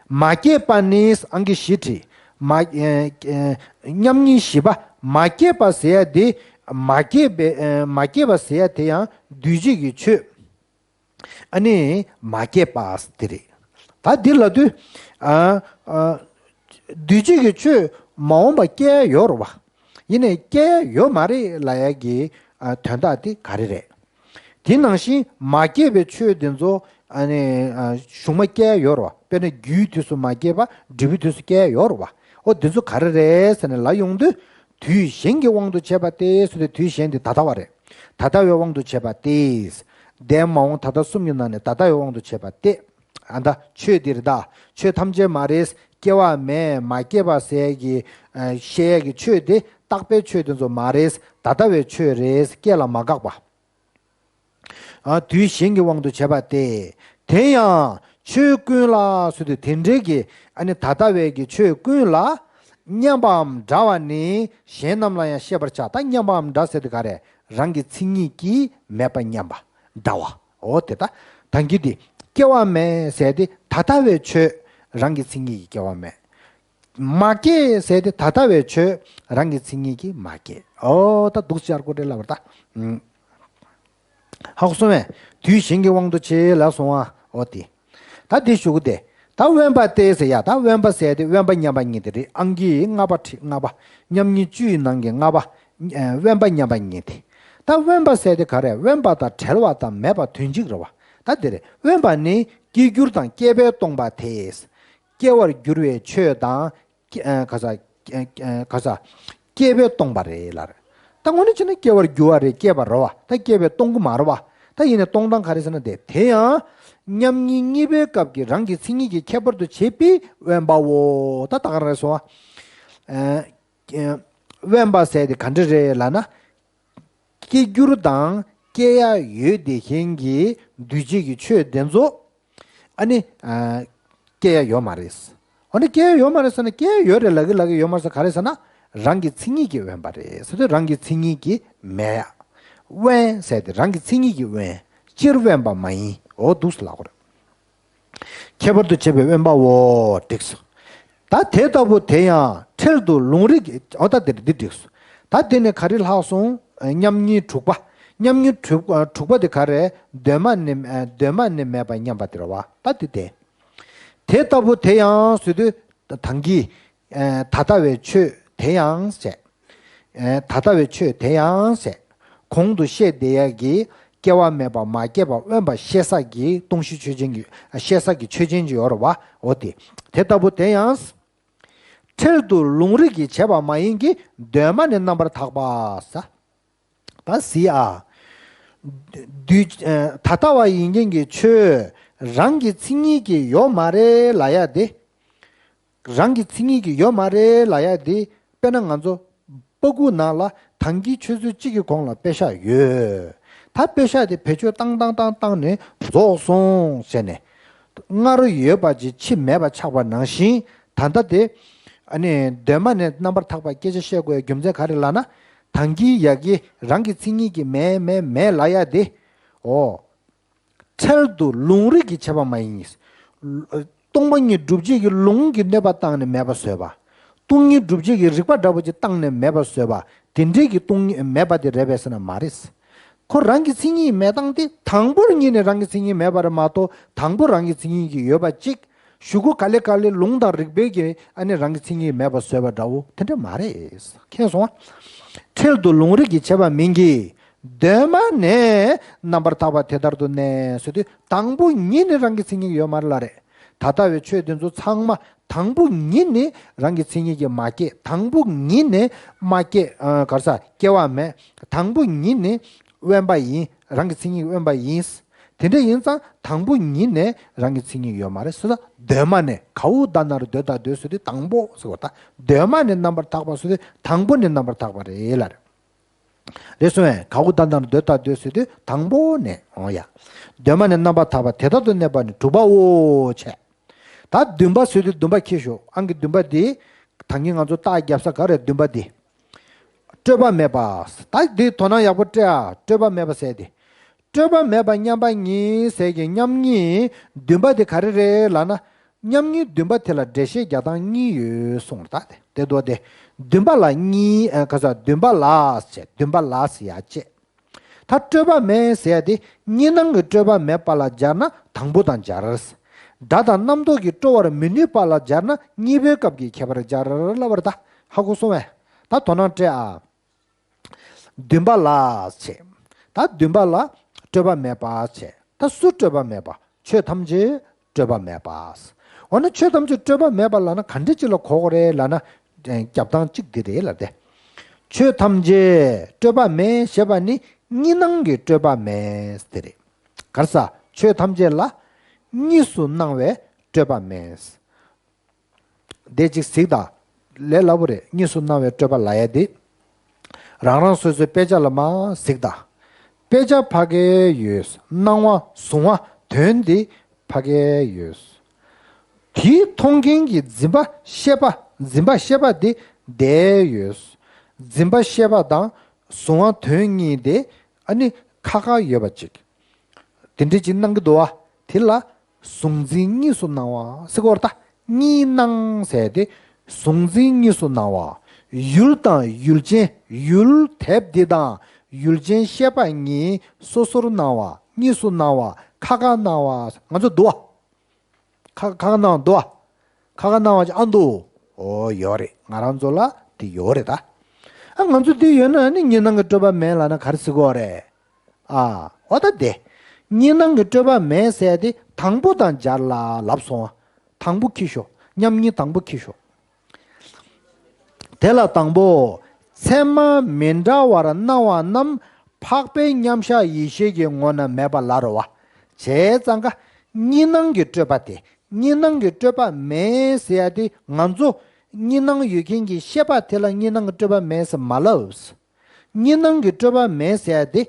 མ་སྐྱེས་པ་ནི་ཨང་ཀི་བཞི་བྲིས། མ་ཨེ་ཨེ་མཉམ་ཉིད་བཞི་པ། མ་སྐྱེས་པ་ཟེར་ཡ་དེ། མ་སྐྱེས་པའི་ཨེ་མ་སྐྱེས་པ་ཟེར་ཡ་དེ་ཡང་འདུས་བྱས་ཀྱི་ཆོས། ཨ་ནི་མ་སྐྱེས་པ་དེ་རེད། ད་འདི་ལབ་དུས། ཨ་ཨ་འདུས་བྱས་ཀྱི་ཆོས་མ་འོངས་པ་སྐྱེ་ཡ་ཡོད་རེད་བ། ཡིན་ནའི་སྐྱེ་ཡ་ཡོད་མ་རེད་ལབ་ཡ་གི་ཨ་དོན་དག་དེ་ག་རེ་རེད། དེ་ནང་བཞིན་མ་སྐྱེས་པའི་ཆོས་དེ་ཚོ་ཨ་ནི་ཨ་གཞུང་མ་སྐྱེ་ཡ་ཡོད་རེད་བ། དཔེར་ན་རྒྱུའི་དུས་སུ་མ་སྐྱེས་པ་འབྲས་བུའི་དུས་སུ་སྐྱེ་ཡ་ཡོད་རེད་བ། ཨོ་དེ་ཚོ་ག་རེ་རེད་ཟེར་ནས་ལབ་ཡོང་དུས། དུས་གཞན་གྱི་དབང་དུ་བྱས་པ་སྟེ་ཟེར་ཏེ་དུས་གཞན་དེ་ད་ལྟ་བ་རེད། ད་ལྟ་བའི་དབང་དུ་བྱས་པ་སྟེ། འདས་མ་འོངས་ད་ལྟ་གསུམ་གྱི་ནང་ནས་ད་ལྟ་བའི་དབང་དུ་བྱས་པ་སྟེ། ཨ་ད་ཆོས་འདི་རེད་ད། ཆོས་ཐམས་ཅད་མ་རེད། སྐྱེ་བ་མེད་མ་སྐྱེས་པ་ཟེར་གྱི་ཨ་བཤད་ཡས་ཀྱི་ཆོས་དེ་རྟག་པའི་ཆོས་དེ་ཚོ་མ་རེད། ད་ལྟ་བའི་ཆོས་རེད། སྐྱེ་ལ་མ་འགགས་པ། ཨ་དུས་གཞན་གྱི་དབང་དུ་བྱས་པ་སྟེ། དེ་ཡང་ཆོས་ཀུན་ལ་ཟེར་དུས་དེ་འདྲའི་གི་ཨ་ནི་ད་ལྟ་བའི་གི་ཆོས་ཀུན་ལ་མཉམ་པའམ་འདྲ་བ་ནི་གཞན་རྣམས་ལ་ཡང་ཤེས་པར་བྱ། ད་མཉམ་པའམ་འདྲ་ཟེར་དུས་ག་རེ། རང་གི་མཚན་ཉིད་ཀྱིས་མེད་པ་མཉམ་པ་འདྲ་བ། འོ་དེ་ད་དང་གི་དེ་སྐྱེ་བ་མེད་ཟེར་དེ་ད་ལྟ་བའི་ཆོས་རང་གི་མཚན་ཉིད་ཀྱིས་སྐྱེ་བ་མེད། མ་སྐྱེས་ཟེར་དེ་ད་ལྟ་བའི་ཆོས་རང་གི་མཚན་ཉིད་ཀྱིས་མ་སྐྱེས། ཨོ་ད་འདུག་སེ་ཡར་གོ་རེ་ལབ་པ་ད། ཧ་གོ་སོང་བས། དུས་གཞན་གྱི་དབང་དུ་བྱས་ལ་སོང་བ་ཨོ་དེ། ད་དེ་ཞུ་གི་དེ། ད་དབེན་པ་སྟེ་ཟེར་ཡ་ད་དབེན་པ་ཟེར་དེ་དབེན་པ་མཉམ་པ་ཉིད་དེ་རེད། ཨང་ཀི་ལྔ་པ་བྲིས། ལྔ་པ། མཉམ་ཉིད་བཅུ་ཡི་ནང་གི་ལྔ་པ། ཨེ་དབེན་པ་མཉམ་པ་ཉིད་དེ། ད་དབེན་པ་ཟེར་དེ་ག་རེ། དབེན་པ་དང་བྲལ་བ་དང་མེད་པ་དོན་གཅིག་རེད་བ། ད་དེ་རེད། དབེན་པ་ནི་སྐྱེ་འགྱུར་དང་སྐྱེས་པས་སྟོང་པ་དེས། སྐྱེ་བར་འགྱུར་བའི་ཆོས་དང་། སྐྱེ་ཨ་ག་ས་ཨ་ག་ས་སྐྱེས་པས་སྟོང་པ་རེད་ལར། ད་དངོས་གནས་བྱས་ན་སྐྱེ་བར་འགྱུར་བ་རེད། སྐྱེས་པ་རེད་བ། ད་སྐྱེས་པས་སྟོང་གི་མ་རེད་བ། ད་ཡིན་ནའི་སྟོང་སྟངས་ག་རེ་ཟེར་ན་དེ་དེ་ཡང་མཉམ་ཉིད་གཉིས་པའི་སྐབས་ཀྱི་རང་གི་མཚན་ཉིད་ཀྱི་ཁྱད་པར་དུ་བྱས་པའི་དབེན་པའོ། ད་ད་ག་རེ་སོང་བ། ཨ་དབེན་པ་ཟེར་དེ་ག་འདྲ་རེད་ལབ་ན། སྐྱེ་འགྱུར་དང་ སྐྱེ་ཡ་ཡོད་བསྡད་མཁན་གྱི་འདུས་བྱས་ཀྱི་ཆོས་དེ་ཚོ་ཨ་ནི་ཨ་སྐྱེ་ཡ་ཡོད་མ་རེད། འོ་ན་སྐྱེ་ཡ་ཡོད་མ་རེད་ཟེར་ན། སྐྱེ་ཡ་ཡོད་རེད་ལབ་ཀྱི་ལབ་ཀྱི་ཡོད་མ་རེད་ཟེར། ག་རེ་ཟེར་ན། རང་གི་མཚན་ཉིད་ཀྱིས་དབེན་པ་རེད་ཟེར་དུས། རང་གི་མཚན་ཉིད་ཀྱིས་མེད་ཡ། དབེན་ཟེར་དེ་རང་གི་མཚན་ཉིད་ཀྱིས་དབེན། སྤྱིར་དབེན་པ་མ་ཡིན། འོ་འདུག་སེ་ལབ་དགོས་རེད། ཁྱད་པར་དུ་བྱས་པའི་དབེན་པའོ། འགྲིགས་སོ། ད་དེ་ལྟ་བུ་དེ་ཡང་འཕྲལ་དུ་ལུང་རིགས་ཀྱི། འོ་ད་དེ་འདི་འགྲིགས་སོ། ད་དེ་ནས་ག་རེ་ལྷག་སོང་། མཉམ་ཉིད་དྲུག་པ། མཉམ་ཉིད་དྲུག་དྲུག་པ་དེ་ག་རེ། གདོད་མ་ནས་གདོད་མ་ནས་མེད་པ་མཉམ་པ་དེ་རེད་བ། ད་དེ་དེ། དེ་ལྟ་བུ་དེ་ཡང་ཟེར་དུས་ད་གིན་ད་ལྟ་བའི་ཆོས་དེ་ཡང་ཟེར། ད་ལྟ་བའི་ཆོས་དེ་ཡང་ཟེར། གོང་དུ་བཤད་བསྡད་ཡག་གི་སྐྱེ་བ་མེད་པ་མ་སྐྱེས་པ་དབེན་པ་ཤེས་ས་གི་སྟོང་གཞི་ཆོས་ཅན་གྱི། ཤེས་ས་གི་ཆོས་ཅན་གྱི་ཡོད་རེད་བ། འོ་དེ། དེ་ལྟ་བུ་དེ་ཡང་འཕྲལ་དུ་ལུང་རིགས་ཀྱིས་བྱས་པ་མ་ཡིན་གྱི། གདོད་མ་ནས་རྣམ་པར་དག་པ་ས། ད་གཟིགས་ཨ། འདུས་ད་ལྟ་བ་ཡིན་མཁན་གྱི་ཆོས་རང་གི་མཚན་ཉིད་ཀྱིས་ཡོད་མ་རེད་ལབ་ཡ་དེ། རང་གི་མཚན་ཉིད་ཀྱིས་ཡོད་མ་རེད་ལབ་ཡ་དེ། དཔེར་ན་ང་ཚོ་པ་ཀུ་ནང་ལ་ཐང་གི་ཆུ་ཚོད་གཅིག་གི་གོང་ལ་པེ་ཤག་ཡོད། ད་པེ་ཤག་དེ་བེད་སྤྱོད་བཏང་བཏང་བཏང་བཏང་ནས་རྫོགས་སོང་ཟེར་ནས། སྔར་ཡོད་པ་ཅིག་ཕྱི་མེད་པ་ཆགས་པ་ནང་བཞིན། ད་ལྟ་དེ་ཨ་ནི་གདོད་མ་ནས་རྣམ་པར་དག་པ་སྐད་ཆ་བཤད་དགོས་རྒྱུ་མཚན་ག་རེ་ལབ་ན། ཐང་གི་ཡ་གི་རང་གི་མཚན་ཉིད་ཀྱིས་མེད་མེད་མེད་ལབ་ཡ་དེ། འོ། འཕྲལ་དུ་ལུང་རིགས་ཀྱིས་བྱས་པ་མ་ཡིན། སྟོང་པ་ཉིད་སྒྲུབ་བྱེད་ཀྱི་ལུང་གིས་གནོད་པ་བཏང་ནས་མེད་པ་བཟོས་པ། སྟོང་ཉིད་སྒྲུབ་བྱེད་ཀྱི་རིགས་པ་འདྲ་པོ་ཅིག་བཏང་ནས་མེད་པ་བཟོས་པ། དེ་འདྲའི་གི་སྟོང་ཉིད་མེད་པ་དེ་རེད་པས་ཟེར་ན་མ་རེད། ཁོ་རང་གི་མཚན་ཉིད་མེད་སྟངས་དེ་དང་པོར་ཉིད་ནས་རང་གི་མཚན་ཉིད་མེད་པ་རེད་མ་གཏོགས། དང་པོ་རང་གི་མཚན་ཉིད་ཀྱིས་ཡོད་པ་གཅིག་གཞུག་གུ་ག་ལེ་ག་ལེ་ལུང་དང་རིགས་པས་ཀྱིས་ཨ་ནི་རང་གི་མཚན་ཉིད་མེད་པ་བཟོས་པ་འདྲ་བོ་དེ་འདྲ་མ་རེད། མཁྱེན་སོང་ང་། འཕྲལ་དུ་ལུང་རིགས་ཀྱིས་བྱས་པ་མིན་གྱི། གདོད་མ་ནས་རྣམ་པར་དག་པ་དེ་ལྟར་དུ་གནས་ཟེར་དུས། དང་པོ་ཉིད་ནས་རང་གི་མཚན་ཉིད་ཀྱིས་ཡོད་མ་རེད་ལབ་རེད། ད་ལྟ་བའི་ཆོས་དེ་ཚོ་ཚང་མ་དང་པོ་ཉིད་ནས་རང་གི་མཚན་ཉིད་ཀྱིས་མ་སྐྱེས། དང་པོ་ཉིད་ནས་མ་སྐྱེས། ཨ། ག་རེ་ཟ། སྐྱེ་བ་མེད། དང་པོ་ཉིད་ནས་དབེན་པ་ཡིན། རང་གི་མཚན་ཉིད་དབེན་པ་ཡིན། དེ་འདྲ་ཡིན་ཙང་དང་པོ་ཉིད་ནས་རང་གི་མཚན་ཉིད་ཡོད་མ་རེད་ཟེར་ད། གདོད་མ་ནས། ག་འུ་ད་ན་རུ་འདོད་ད་འདོད་ཟེར་དུས་དང་པོ་ཟེར་བ་ད། གདོད་མ་ནས་རྣམ་པར་དག་པ་ཟེར་དུས་དང་པོ་ནས་རྣམ་པར་དག་པ་རེད་ལབ་རེད། རེད་སོང་ངས། ག་འུ་ད་ན་རུ་འདོད་ད་འདོད་ཟེར་དུས་དང་པོ་ནས། འོ་ཡ། གདོད་མ་ནས་རྣམ་པར་དག་པ་དེ་ལྟར་དུ་གནས་པ་ནི་དྲུག་པའོ་བྱས། ད་བདུན་པ་ཟེར་དུས་བདུན་པ་འཁྱེར་ཤོག་ཨང་ཀི་བདུན་པ་འདི། ད་གིན་ང་ཚོ་རྟགས་བརྒྱབ་ས་ག་རེ། བདུན་པ་འདི། སྤྲོས་པ་མེད་པ། ད་འདི་དོ་སྣང་ཡག་པོ་སྤྲད་ཨ། སྤྲོས་པ་མེད་པ་ཟེར་དེ། སྤྲོས་པ་མེད་པ་མཉམ་པ་ཉིད་ཟེར་གྱི་མཉམ་ཉིད་བདུན་པ་དེ་ག་རེ་རེད་ལབ་ན། མཉམ་ཉིད་བདུན་པ་དེ་ལ་འགྲེལ་བཤད་རྒྱག་སྟངས་གཉིས་ཡོད་གསུངས། ད་དེ་དེ་དོ་དེ། བདུན་པ་ལ་གཉིས། ཨ། ག་ས། བདུན་པ་ལ་ཟེར། བདུན་པ་ལ་ཟེར་ཡ་བཅས། ད་སྤྲོས་པ་མེད་ཟེར་ཡ་དེ་གཉིས་སྣང་གི་སྤྲོས་པ་མེད་པ་ལ་སྦྱར་ན་དང་པོ་དང་སྦྱར། སྒྲ་དང་རྣམ་རྟོག་གིས་སྤྲོ་བར་མི་ནུས་པ་ལ་སྦྱར་ན་གཉིས་པའི་སྐབས་ཀྱི་ཁྱད་པར་སྦྱར་ལབ་པ་རེད། ད་ཧ་གོ་སོང་བས། ད་དོ་སྣང་སྤྲད་ཨ། བདུན་པ་ལ་བྱས། ད་བདུན་པ་ལ་སྤྲོས་པ་མེད་པ་བྱས། ད་སུ་སྤྲོས་པ་མེད་པ། ཆོས་ཐམས་ཅད་སྤྲོས་པ་མེད་པ། འོ་ན་ཆོས་ཐམས་ཅད་སྤྲོས་པ་མེད་པ་ལབ་ན་ག་འདྲ་ཅིག་ལ་གོ་དགོས་རེད་ལབ་ན། རྒྱབ་སྟངས་གཅིག་འདི་རེད་ལབ་སྟེ། ཆོས་ཐམས་ཅད་སྤྲོས་པ་མེད་ཞེས་པ་ནི་གཉིས་སྣང་གི་སྤྲོས་པ་མེད་དེ་རེད། ག་རེ་ཟ། ཆོས་ཐམས་ཅད་ལ་གཉིས་སུ་སྣང་བའི་སྤྲོས་པ་མེད། དེ་གཅིག་གཟིགས་དང་། ལས་སླ་པོ་རེད། གཉིས་སུ་སྣང་བའི་སྤྲོས་པ་ལབ་ཡ་དེ། རང་རང་སོ་སོའི་དཔེ་ཆ་ལ་མར་གཟིགས་དང་། དཔེ་ཆ་ཕ་གིར་ཡོད། སྣང་བ་གཟུང་བ་དོན་དེ་ཕ་གིར་ཡོད། དེ་མཐོང་མཁན་གྱི་འཛིན་པ་ཤེས་པ། འཛིན་པ་ཤེས་པ་དེ་འདིར་ཡོད། འཛིན་པ་ཤེས་པ་དང་གཟུང་བ་དོན་གཉིས་དེ་ཨ་ནི་ཁ་ཁ་ཡོད་པ་ཅིག་དེ་འདྲ་ཅིག་སྣང་གི་འདུག་བ། དེ་ལ་གཟུང་འཛིན་གཉིས་སུ་སྣང་བ་ཟེར་གྱི་ཡོད་རེད། ད་གཉིས་སྣང་ཟེར་དེ། གཟུང་འཛིན་གཉིས་སུ་སྣང་བ། ཡུལ་དང་ཡུལ་ཅན། ཡུལ་དེབ་འདི་དང་ཡུལ་ཅན་ཤེས་པ་གཉིས་སོ་སོར་སྣང་བ། གཉིས་སུ་སྣང་བ། ཁ་ཁ་སྣང་བ། ང་ཚོ་འདུག་བ། ཁ་ཁ་སྣང་འདུག་བ། ཁ་ཁ་སྣང་བ་ཅིག་ཨ་འདུག་ཨོ་ཡོད་རེད། ང་རང་ཚོ་ལ་དེ་ཡོད་རེད་ད། ཨ། ང་ཚོ་དེ་ཡོད་ན་ནི་གཉིས་སྣང་གི་སྤྲོས་པ་མེད་ལབ་ན་ག་རེ་ཟེར་གྱི་ཡོད་རེད། ཨ། འོ་ད་དེ། གཉིས་སྣང་གི་སྤྲོས་པ་མེད་ཟེར་དེ་དང་པོ་དང་སྦྱར་ལ་ལབ་སོང་། དང་པོ་འཁྱེར་ཤོག་མཉམ་ཉིད་དང་པོ་འཁྱེར་ཤོག་དེ་ལ་དང་པོ། ཚད་མ་མི་འདྲ་བར་སྣང་བ་རྣམས་འཕགས་པའི་མཉམ་གཞག་ཡེ་ཤེས་ཀྱི་ངོ་ན་མེད་པ་ལ་རོ་བ། བྱས་ཙང་ཀ། གཉིས་སྣང་གི་སྤྲོས་པ་དེ། གཉིས་སྣང་གི་སྤྲོས་པ་མེད་ཟེར་ཡ་དེ་ང་ཚོ་གཉིས་སྣང་ཡོད་མཁན་གྱི་ཤེས་པ་དེ་ལ་གཉིས་སྣང་གི་སྤྲོས་པ་མེད་ཟེར་མ་ལབ། གཉིས་སྣང་གི་སྤྲོས་པ་མེད་ཟེར་ཡ་དེ།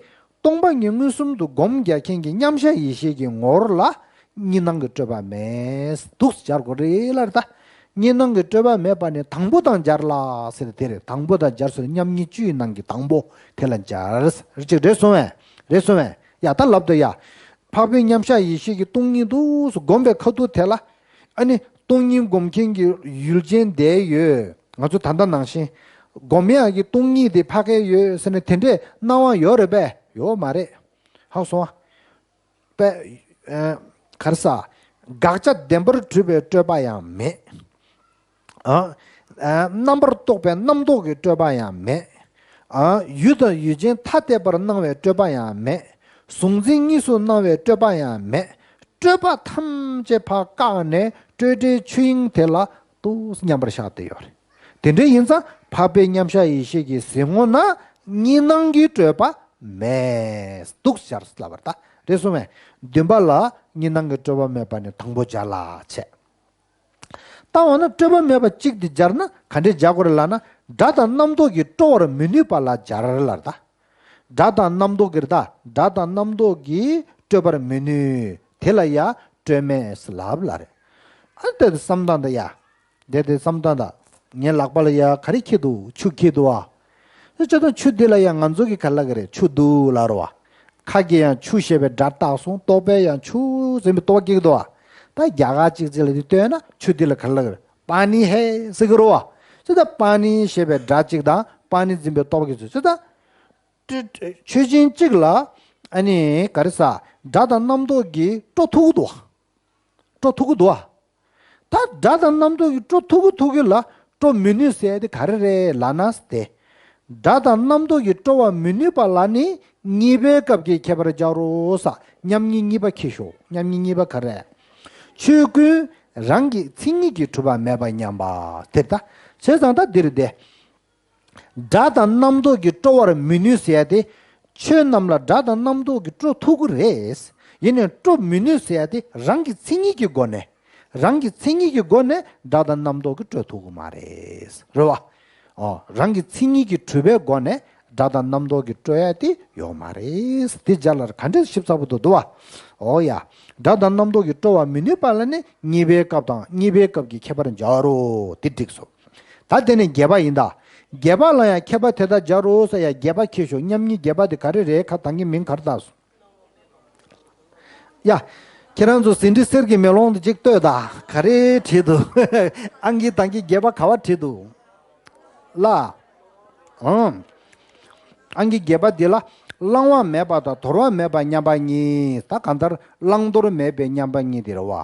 སྟོང་པ་ཉིད་མངོན་སུམ་དུ་སྒོམ་རྒྱག་མཁན་གྱི་མཉམ་གཞག་ཡེ་ཤེས་ཀྱི་ངོར་ལ་གཉིས་སྣང་གི་སྤྲོས་པ་མེད། འདུག་སྦྱར་དགོས་རེད་ལབ་རེད་ད། གཉིས་སྣང་གི་སྤྲོས་པ་མེད་པ་ནི་དང་པོ་དང་སྦྱར་ལ་ཟེར་དེ་རེད། དང་པོ་དང་སྦྱར་ཟེར་མཉམ་ཉིད་བཅུའི་ནང་གི་དང་པོ་དེ་ལ་སྦྱར། རེད་ཅིག་རེད་སོང་བས། རེད་སོང་བས། ཡ་ད་ལབ་ད་ཡ། འཕགས་པའི་མཉམ་གཞག་ཡེ་ཤེས་ཀྱི་སྟོང་ཉིད་དུ་སྒོམ་པའི་ཁ་ཐུག་དེ་ལ། ཨ་ནི་སྟོང་ཉིད་སྒོམ་མཁན་གྱི་ཡུལ་ཅན་དེ་ཡོད། ང་ཚོ་ད་ལྟ་ནང་བཞིན་སྒོམ་ཡག་གི་སྟོང་ཉིད་དེ་ཕ་གི་ཡོད་ཟེར་ནས་དེ་འདྲའི་སྣང་བ་ཡོད་རེད་པས། ཡོད་མ་རེད། ཧ་གོ་སོང་ཨ། པས། ཨ། ག་རེ་ཟ། དགག་བྱ་བདེན་པར་གྲུབ་པའི་སྤྲོས་པ་ཡང་མེད། ཨ། ཨ། རྣམ་པར་རྟོག་པའི་རྣམ་རྟོག་གི་སྤྲོས་པ་ཡང་མེད། ཨ། ཡུལ་དང་ཡུལ་ཅན་ཐ་དད་པར་སྣང་བའི་སྤྲོས་པ་ཡང་མེད། གཟུང་འཛིན་གཉིས་སུ་སྣང་བའི་སྤྲོས་པ་ཡང་མེད། སྤྲོས་པ་ཐམས་ཅད་ཕར་བཀག་ནས་སྤྲོས་བྲལ་ཆོས་དབྱིངས་དེ་ལ་ཏོག་ཙམ་མཉམ་པར་བཞག་བསྡད་ཡོད་རེད། དེ་འདྲ་ཡིན་ཙང་འཕགས་པའི་མཉམ་གཞག་ཡེ་ཤེས་ཀྱི་གཟིགས་ངོ་ན་གཉིས་སྣང་གི་སྤྲོས་པ་མེད། འདུག་སྦྱར་ལབ་པ་རེད་ད། རེད་སོང་བས། བདུན་པ་ལ་གཉིས་སྣང་གི་སྤྲོས་པ་མེད་པ་ནི་དང་པོ་སྦྱར་ལ་བྱས། ད་འོ་ན་སྤྲོས་པ་མེད་པ་གཅིག་དེ་སྦྱར་ན་ག་འདྲས་སྦྱར་དགོས་རེད་ལབ་ན། སྒྲ་དང་རྣམ་རྟོག་གིས་སྤྲོ་བར་མི་ནུས་པ་ལ་སྦྱར་ལབ་རེད་ད། སྒྲ་དང་རྣམ་རྟོག་གིས་རེད་ད། སྒྲ་དང་རྣམ་རྟོག་གིས་སྤྲོ་བར་མི་ནུས། དེ་ལ་ཡང་སྤྲོས་མེད་ལབ་ལ་རེད། ཨ་དེ་བསམ་སྟངས་ད་ཡ། དེ་དེ་བསམ་སྟངས་ད། ངའི་ལག་པ་ལ་ཡ་ག་རེ་འཁྱེར་འདུག་ཆུ་འཁྱེར་འདུག་ཨ། ཨ་ཅག་དང་ཆུ་འདི་ལ་ཡ་ང་ཚོ་གིས་ག་རེ་ལབ་ཀྱི་རེད། ཆུ་འདུག་ལབ་རེད་བ། ཁ་གིས་ཡང་ཆུ་ཞེས་པའི་སྒྲ་བཏགས་སོང་། རྟོག་པས་ཡང་ཆུ་ཟེར་བའི་རྟོག་པ་སྐྱེ་གི་འདུག་བ། ད་རྒྱ་གར་གཅིག་ཅིག་ལ་དེ་ལྟོས་ན་ཆུ་འདི་ལ་ག་རེ་ལབ་ཀྱི་རེད། པ་ནི་ཧེ་ཟེར་གི་རེད་བ། ཅི་ད་པ་ནི་ཞེས་པའི་སྒྲ་གཅིག་དང་པ་ནི་འཛིན་པའི་རྟོག་པ་སྐྱེ་ཚུལ་ཅི་ད། ཆོས་ཅན་གཅིག་ལ་ཨ་ནི་ག་རེ་ཟ། སྒྲ་དང་རྣམ་རྟོག་གིས་སྤྲོ་ཐུབ་ཀྱི་འདུག་བ། སྤྲོ་ཐུབ་ཀྱི་འདུག་བ། ད་སྒྲ་དང་རྣམ་རྟོག་གིས་སྤྲོ་ཐུབ་ཀྱི་ཐུབ་ཀྱི་ལ་སྤྲོ་མི་ནུས་ཟེར་དེ་ག་རེ་རེད་ལབ་ན་སྟེ། སྒྲ་དང་རྣམ་རྟོག་གིས་སྤྲོ་བར་མི་ནུས་པ་ལ་ནི་གཉིས་པའི་སྐབས་ཀྱི་ཁྱད་པར་སྦྱར་རོ་ས། མཉམ་ཉིད་གཉིས་པ་ཁྱེར་ཤོག་མཉམ་ཉིད་གཉིས་པ་ག་རེ། ཆོས་ཀུན་རང་གི་མཚན་ཉིད་ཀྱིས་གྲུབ་པ་མེད་པར་མཉམ་པ་དེར་ད། བྱས་ཙང་ད་འདིར་དེ། སྒྲ་དང་རྣམ་རྟོག་གིས་སྤྲོ་བར་མི་ནུས་ཟེར་ཡ་དེ། ཆོས་རྣམས་ལ་སྒྲ་དང་རྣམ་རྟོག་གིས་སྤྲོ་ཐུབ་ཀྱི་རེད། ཡིན་ནའི་སྤྲོ་མི་ནུས་ཟེར་ཡ་དེ་རང་གི་མཚན་ཉིད་ཀྱི་སྒོ་ནས། རང་གི་མཚན་ཉིད་ཀྱི་སྒོ་ནས་སྒྲ་དང་རྣམ་རྟོག་གིས་སྤྲོ་ཐུབ་ཀྱི་མ་རེད། རེད་བ། ཨོ། རང་གི་མཚན་ཉིད་ཀྱིས་གྲུབ་པའི་སྒོ་ནས་སྒྲ་དང་རྣམ་རྟོག་གིས་སྤྲོ་ཡ་དེ་ཡོད་མ་རེད། དེ་སྦྱར་ལ་ག་འདྲས་ཞིབ་ཚགས་པོ་འདུག་འདུག་བ། ཨོ་ཡ། སྒྲ་དང་རྣམ་རྟོག་གིས་སྤྲོ་བར་མི་ནུས་པ་ལ་ནི་གཉིས་པའི་སྐབས་དང་གཉིས་པའི་སྐབས་ཀྱི་ཁྱད་པར་སྦྱར་རོ། དེ་འགྲིགས་སོ། ད་དེ་ནས་བརྒྱད་པ་ཡིན་ད། བརྒྱད་པ་ལ་ཡང་ཁྱད་པར་དེ་ལྟར་སྦྱར་རོ་ཟེར་ཡ། བརྒྱད་པ་ཁྱེར་ཤོག་མཉམ་ཉིད་བརྒྱད་པ་དེ་ག་རེ་རེད། ཁ་དང་གི་མིང་ག་རེ་བཏགས་སོང་། ཡ། ཁྱེད་རང་ཚོ་ཟིན་བྲིས་གསེར་གྱི་མེ་ལོང་དུ་ཅིག་ལྟོས་དང་། ག་རེ་བྲིས་འདུག་ཨང་ཀི་དང་གི་བརྒྱད་པ་ག་བ་བྲིས་འདུག་ལ། ཨང་། ཨང་ཀི་བརྒྱད་པ་འདི་ལ་བླང་བ་མེད་པ་དང་དོར་བ་མེད་པ་མཉམ་པ་གཉིས། ད་གང་ལྟར་བླང་དོར་མེད་པའི་མཉམ་པ་གཉིས་དེ་རེད་བ།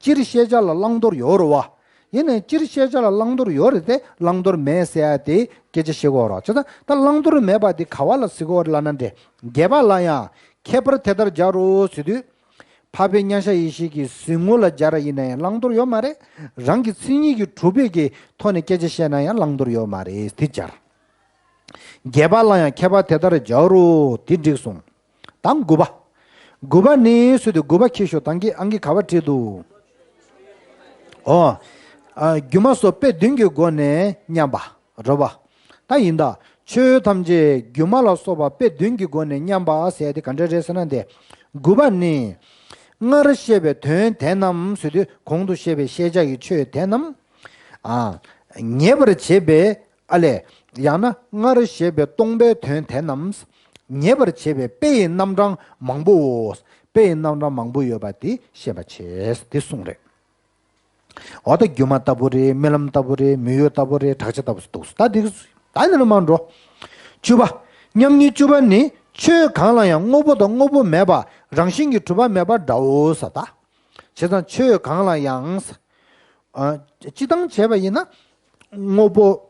སྤྱིར་ཤེས་བྱ་ལ་བླང་དོར་ཡོད་རེད་བ། ཡིན་ནའི་སྤྱིར་ཤེས་བྱ་ལ་བླང་དོར་ཡོད་རེད་དེ། བླང་དོར་མེད་ཟེར་ཡ་དེ་སྐད་ཆ་བཤད་ཀྱི་ཡོད་རེད་བ། བྱས་ཙང་ད་བླང་དོར་མེད་པ་དེ་ག་བ་ལ་ཟེར་གྱི་ཡོད་རེད་ལབ་ན་འདྲེ། བརྒྱད་པ་ལ་ཡང་ཁྱད་པར་དེ་ལྟར་སྦྱར་རོ་ཟེར་དུས། འཕགས་པའི་མཉམ་གཞག་ཡེ་ཤེས་ཀྱི་གཟིགས་ངོ་ལ་སྦྱར་ཡིན་ན་ཡང་བླང་དོར་ཡོད་མ་རེད། རང་གི་མཚན་ཉིད་ཀྱིས་གྲུབ་པའི་གི་ཐོག་ནས་སྐད་ཆ་བཤད་ན་ཡང་བླང་དོར་ཡོད་མ་རེད། དེ་སྦྱར། བརྒྱད་པ་ལ་ཡང་ཁྱད་པར་དེ་ལྟར་སྦྱར་རོ། དེ་འགྲིགས་སོང་། དང་དགུ་པ། དགུ་པ་ནི་ཟེར་དུས་དགུ་པ་ཁྱེར་ཤོག་དང་གི་ཨང་ཀི་ག་བ་བྲིས་འདུག་ཨོ། ཨ། སྒྱུ་མ་སོགས་དཔེ་བདུན་གྱི་སྒོ་ནས་མཉམ་པ། རེད་བ། ད་ཡིན་ད། ཆོས་ཐམས་ཅད་སྒྱུ་མ་ལ་སོགས་པ་དཔེ་བདུན་གྱི་སྒོ་ནས་མཉམ་པ་ཟེར་དེ་ག་འདྲ་རེད་ཟེར་ན་དེ། དགུ་པ་ནི། སྔར་བཤད་པའི་དོན་དེ་རྣམས་ཟེར་དུས་གོང་དུ་བཤད་པའི་ཤེས་བྱ་ཡི་ཆོས་དེ་རྣམས། ཨ། ངེས་པར་བྱེད་པའི། ཨ་ལས། ཡང་ན་སྔར་བཤད་པའི་སྟོང་པའི་དོན་དེ་རྣམས། ངེས་པར་བྱེད་པའི་དཔེ་ཡི་རྣམ་གྲངས་མང་པོའོ། དཔེ་ཡི་རྣམ་གྲངས་མང་པོ་ཡོད་པ་དེ་ཤེས་པར་བྱེད། དེ་གསུངས་རེད། འོ་ད་སྒྱུ་མ་ལྟ་བུ་རེད། རྨི་ལམ་ལྟ་བུ་རེད། མིག་ཡོར་ལྟ་བུ་རེད། བྲག་ཅ་ལྟ་བུ་སུ་འདུག་ད་འདི་ད་འདི་ལ་མ་འགྲོ། བཅུ་པ། མཉམ་ཉིད་བཅུ་པ་ནི་ཆོས་གང་ལ་ཡང་དངོས་པོ་དང་དངོས་པོ་མེད་པ་རང་བཞིན་གྱིས་གྲུབ་པ་མེད་པ་འདྲའོ་ས། ད། བྱས་ཙང་ཆོས་གང་ལ་ཡང་། ཨ། སྤྱི་བཏང་བྱས་པ་ཡིན་ན། དངོས་པོ།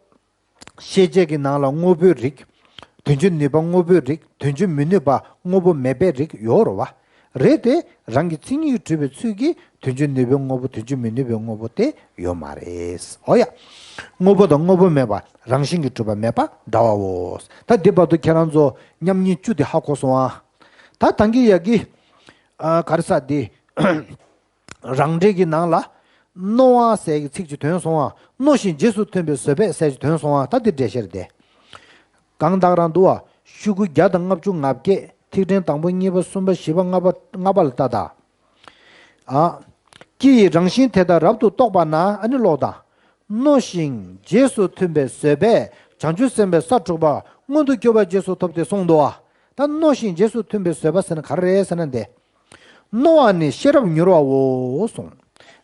ཤེས་བྱའི་གི་ནང་ལ་དངོས་པོའི་རིགས། དོན་བྱེད་ནུས་པ་དངོས་པོའི་རིགས། དོན་བྱེད་མི་ནུས་པ་དངོས་པོ་མེད་པའི་རིགས་ཡོད་རེད་བ། རེད་དེ། རང་གི་མཚན་ཉིད་ཀྱིས་གྲུབ་པའི་ཚུལ་གྱིས་དོན་བྱེད་ནུས་པའི་དངོས་པོ་དོན་བྱེད་མི་ནུས་པའི་དངོས་པོ་དེ་ཡོད་མ་རེད། འོ་ཡ། དངོས་པོ་དང་དངོས་པོ་མེད་པ་རང་བཞིན་གྱིས་གྲུབ་པ་མེད་པ་འདྲ་བའོ། ད་འདི་བར་དུ་ཁྱེད་རང་ཚོ་མཉམ་ཉིད་བཅུ་དེ་ཧ་གོ་སོང་ཨ། ད་ད་གིན་ཡ་གི། ཨ། ག་རེ་ཟ་འདི། རང་འགྲེལ་གྱི་ནང་ལ། རྣོ་བ་ཟེར་གྱི་ཚིག་ཅིག་ཐོན་སོང་བ། རྣོ་ཞིང་རྗེས་སུ་མཐུན་པའི་བཟོད་པས་ཟེར་ཅིག་ཐོན་སོང་བ། ད་འདི་འགྲེལ་བཤད་རེད་དེ། གང་དག་རང་འདུལ་བ། ཤོག་གུ་བརྒྱ་དང་ལྔ་བཅུ་ང་བརྒྱད། ཐིག་ཕྲེང་དང་པོ་གཉིས་པ་གསུམ་པ་བཞི་པ་ལྔ་པ་ལྔ་པ་ལ་ལྟ་དང་། ཨ། སྐྱེ་ཡི་རང་བཞིན་དེ་ལྟར་རབ་ཏུ་རྟོགས་པ་ན། ཨ་ནི་ཀློག་དང་། རྣོ་ཞིང་རྗེས་སུ་མཐུན་པའི་བཟོད་པས་བྱང་ཆུབ་སེམས་དཔའི་ས་དྲུག་པ་མངོན་དུ་གྱུར་པ་རྗེས་སུ་ཐོབ་སྟེ་གསུངས་འདུག་བ། ད་རྣོ་ཞིང་རྗེས་སུ་མཐུན་པའི་བཟོད་པ་ཟེར་ན་ག་རེ་རེད་ཟེར་ན་འདི། རྣོ་བ་ནི་ཤེས་རབ་མྱུར་བའོ་གསུངས།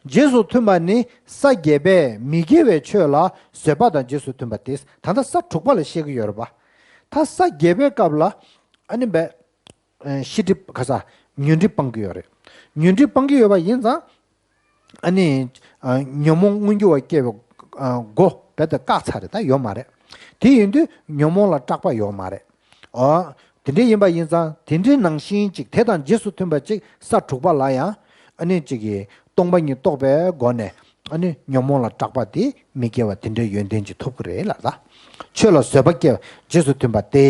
རྗེས་སུ་མཐུན་པ་ནི་ས་བརྒྱད་པས་མི་དགེ་བའི་ཆོས་ལ་བཟོད་པ་དང་རྗེས་སུ་མཐུན་པ་སྟེ། ད་ལྟ་ས་དྲུག་པ་ལ་བཤད་ཀྱི་ཡོད་རེད་པ། ད་ས་བརྒྱད་པའི་སྐབས་ལ་ཨ་ནི་བས། ཤེས་སྒྲིབ་ག་ས། ཉོན་སྒྲིབ་སྤང་གི་ཡོད་རེད། ཉོན་སྒྲིབ་སྤང་གི་ཡོད་པ་ཡིན་ཙང་། ཨ་ནི། ཉོན་མོངས་མངོན་གྱུར་བ་སྐྱེ་བའི་སྒོ་རྦད་དེ་བཀག་ཚར་རེད། ད་ཡོད་མ་རེད། དེ་ཡིན་དུས་ཉོན་མོངས་ལ་སྐྲག་པ་ཡོད་མ་རེད། ཨོ། དེ་འདྲ་ཡིན་པ་ཡིན་ཙང་དེ་འདྲའི་ནང་བཞིན་ཅིག་དེ་དང་རྗེས་སུ་མཐུན་པ་ཅིག་ས་དྲུག་པ་ལ་ཡང་ཨ་ནི་ཅིག་གིས་སྟོང་པ་ཉིད་རྟོགས་པའི་སྒོ་ནས་ཨ་ནི་ཉོན་མོངས་ལ་སྐྲག་པ་དེ་མི་སྐྱེ་བ་དེ་འདྲའི་ཡོན་ཏན་ཅིག་ཐོབ་ཀྱི་རེད་ལ། ད་ཆོས་ལ་བཟོད་པ་སྐྱེ་བ་རྗེས་སུ་མཐུན་པ་སྟེ།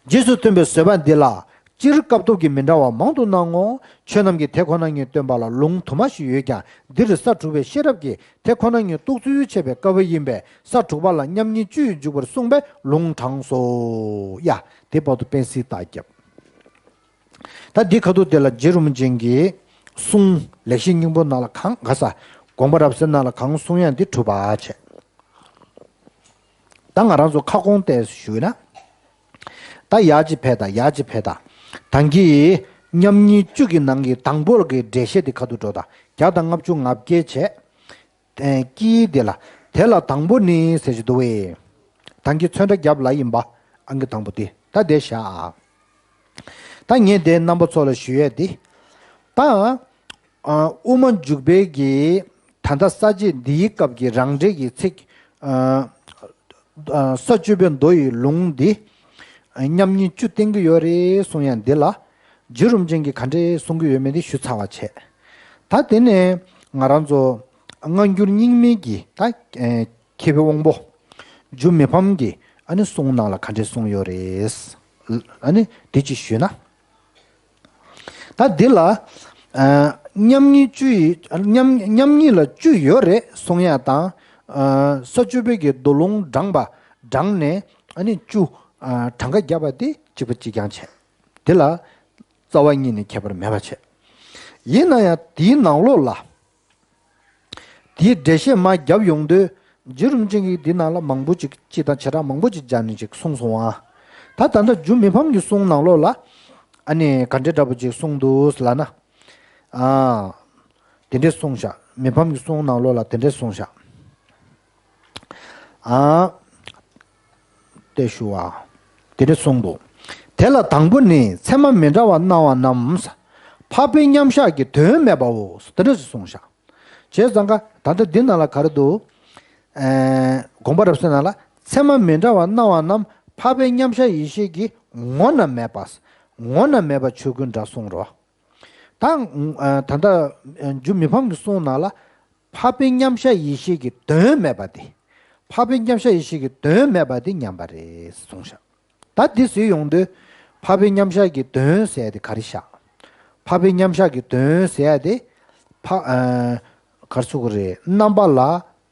རྗེས་སུ་མཐུན་པའི་བཟོད་པ་འདི་ལ་སྤྱིར་སྐབས་ཐོབ་ཀྱི་མི་འདྲ་བ་མང་དུ་སྣང་ངོ་། ཆོས་རྣམས་ཀྱི་དེ་ཁོ་ན་ཉིད་སྟོན་པ་ལ་ལུང་དུ་མ་ཞིག་ཡོད་ཀྱང་འདིར་ས་དྲུག་པའི་ཤེས་རབ་ཀྱིས་དེ་ཁོ་ན་ཉིད་རྟོགས་ཚུལ་འཆད་པའི་སྐབས་ཡིན་པས་ས་དྲུག་པ་ལ་མཉམ་ཉིད་བཅུ་ཡིས་འཇུག་པར་གསུངས་པས་ལུང་དྲངས་སོ། ཡ། དེ་བར་དུ་དཔེ་སྲིད་རྟགས་བརྒྱབ། ད་འདི་ཁ་ཐུག་དེ་ལ་རྗེ་རིན་པོ་ཆེ་གིས་གསུང་ལེགས་བཤད་སྙིང་པོ་ནང་ལ་གང་ག་ས་དགོངས་པ་རབ་གསལ་ནང་ལ་གང་གསུང་ཡང་འདི་གྲུབ་པ་བྱས། ད་ང་རང་ཚོ་ཁ་སྐོང་ཏོག་ཙམ་ཞུས་ན། ད་ཡར་གཅིག་ཕེབས་དང་། ཡར་གཅིག་ཕེབས་དང་། ད་གིན་མཉམ་ཉིད་བཅུ་གི་ནང་གི་དང་པོ་གི་འགྲེལ་བཤད་དེ་ཁ་ཐུག་འགྲོ་དང་། བརྒྱ་དང་ལྔ་བཅུ་ང་བརྒྱད་བྱས། ཀྱིས་དེ་ལ། དེ་ལ་དང་པོ་ནི་ཟེར་གྱི་འདུག་བས། ད་གིན་ཚོན་ཁྲ་བརྒྱབ་ལ་ཡིན་པ། ཨང་ཀི་དང་པོ་དེ། ད་དེ་བཞག་ཨ། ད་ངས་དེ་རྣམ་པ་ཚོ་ལ་ཞུ་ཡས་དེ། ད། དབུ་མ་འཇུག་པའི་གི། ད་ལྟ་ས་བཅད་འདིའི་སྐབས་ཀྱི་རང་འགྲེལ་གྱི་ཚིག་ས་བཅུ་པའི་མདོ་ཡི་ལུང་འདི། མཉམ་ཉིད་བཅུ་བསྟན་གྱི་ཡོད་རེད་གསུང་ཡ་འདི་ལ། རྗེ་རིན་པོ་ཆེ་གིས་ག་འདྲས་གསུང་གི་ཡོད་མེད་འདི་ཞུ་ཚར་བ་བྱས། ད་དེ་ནས་ང་རང་ཚོ་སྔ་འགྱུར་རྙིང་མའི་གི་ད། མཁས་པའི་དབང་པོ། འཇུ་མི་ཕམ་གྱི་ཨ་ནི་གསུང་ནང་ལ་ག་འདྲས་གསུང་ཡོད་རེད། ཨ་ནི་དེ་ཅིག་ཞུས་ན། ད་འདི་ལ། མཉམ་ཉིད་བཅུ་ཡི་མཉམ་མཉམ་ཉིད་ལ་བཅུ་ཡོད་རེད་གསུང་ཡ་དང་། ས་བཅུ་པའི་གི་མདོ་ལུང་དྲངས་པ་དྲངས་ནས་ཨ་ནི་བཅུ། གྲངས་ཀ་བརྒྱབ་པ་དེ་གཅིག་པ་གཅིག་རྐྱང་བྱས། དེ་ལ་རྩ་བ་ཉིད་ནས་ཁྱད་པར་མེད་པ་བྱས། ཡིན་ན་ཡང་དེའི་ནང་ལོགས་ལ། དེའི་འགྲེལ་བཤད་མར་བརྒྱབ་ཡོང་དུས་རྗེ་རིན་པོ་ཆེ་གིས་འདི་ནང་ལ་མང་པོ་ཅིག་སྤྱི་དང་བྱེ་བྲག་མང་པོ་ཅིག་སྦྱར་ནས་ཅིག་གསུངས་སོང་ཨ། ད་ད་ལྟ་འཇུ་མི་ཕམ་གྱི་གསུང་ནང་ལོགས་ལ་ཨ་ནི་ག་འདྲའི་འདྲ་པོ་ཅིག་གསུངས་འདུག་ལབ་ན། ཨ། དེ་འདྲས་གསུངས་ཤག་མི་ཕམ་གྱི་གསུང་ནང་ལོགས་ལ་དེ་འདྲས་གསུངས་ཤག་ཨ། ཏེ་ཞུ་བ། དེ་འདྲ་གསུངས་འདུག་དེ་ལ་དང་པོ་ནི་ཚད་མ་མི་འདྲ་བ་སྣང་བ་རྣམས། འཕགས་པའི་མཉམ་གཞག་གི་དོན་མེད་པའོ། དེ་འདྲ་ཞིག་གསུངས་ཤག་བྱས་ཙང་ཀ་ད་ལྟ་འདི་ནང་ལ་ག་རེ་འདུག་དགོངས་པ་རབ་གསལ་ནང་ལ་ཚད་མ་མི་འདྲ་བ་སྣང་བ་རྣམས་འཕགས་པའི་མཉམ་གཞག་ཡེ་ཤེས་ཀྱི་ངོ་ན་མེད་པ། ངོ་ན་མེད་པ་ཆོས་ཀུན་འདྲ་གསུངས་རོ། ད་ད་ལྟ་འཇུ་མི་ཕམ་གྱི་གསུང་ནང་ལ། འཕགས་པའི་མཉམ་གཞག་ཡེ་ཤེས་ཀྱི་དོན་མེད་པ་དེ། འཕགས་པའི་མཉམ་གཞག་ཡེ་ཤེས་ཀྱི་དོན་མེད་པ་དེ་ཉམས་པ་རེད་གསུངས་ཤག་ད་འདི་ཟེར་ཡོང་དུས། འཕགས་པའི་མཉམ་གཞག་གི་དོན་ཟེར་ཡ་དེ་ག་རེ་ཤག་འཕགས་པའི་མཉམ་གཞག་གི་དོན་ཟེར་ཡ་དེ། འཕགས། ག་རེ་ཟེར་དགོས་རེད། རྣམ་པ་ལ་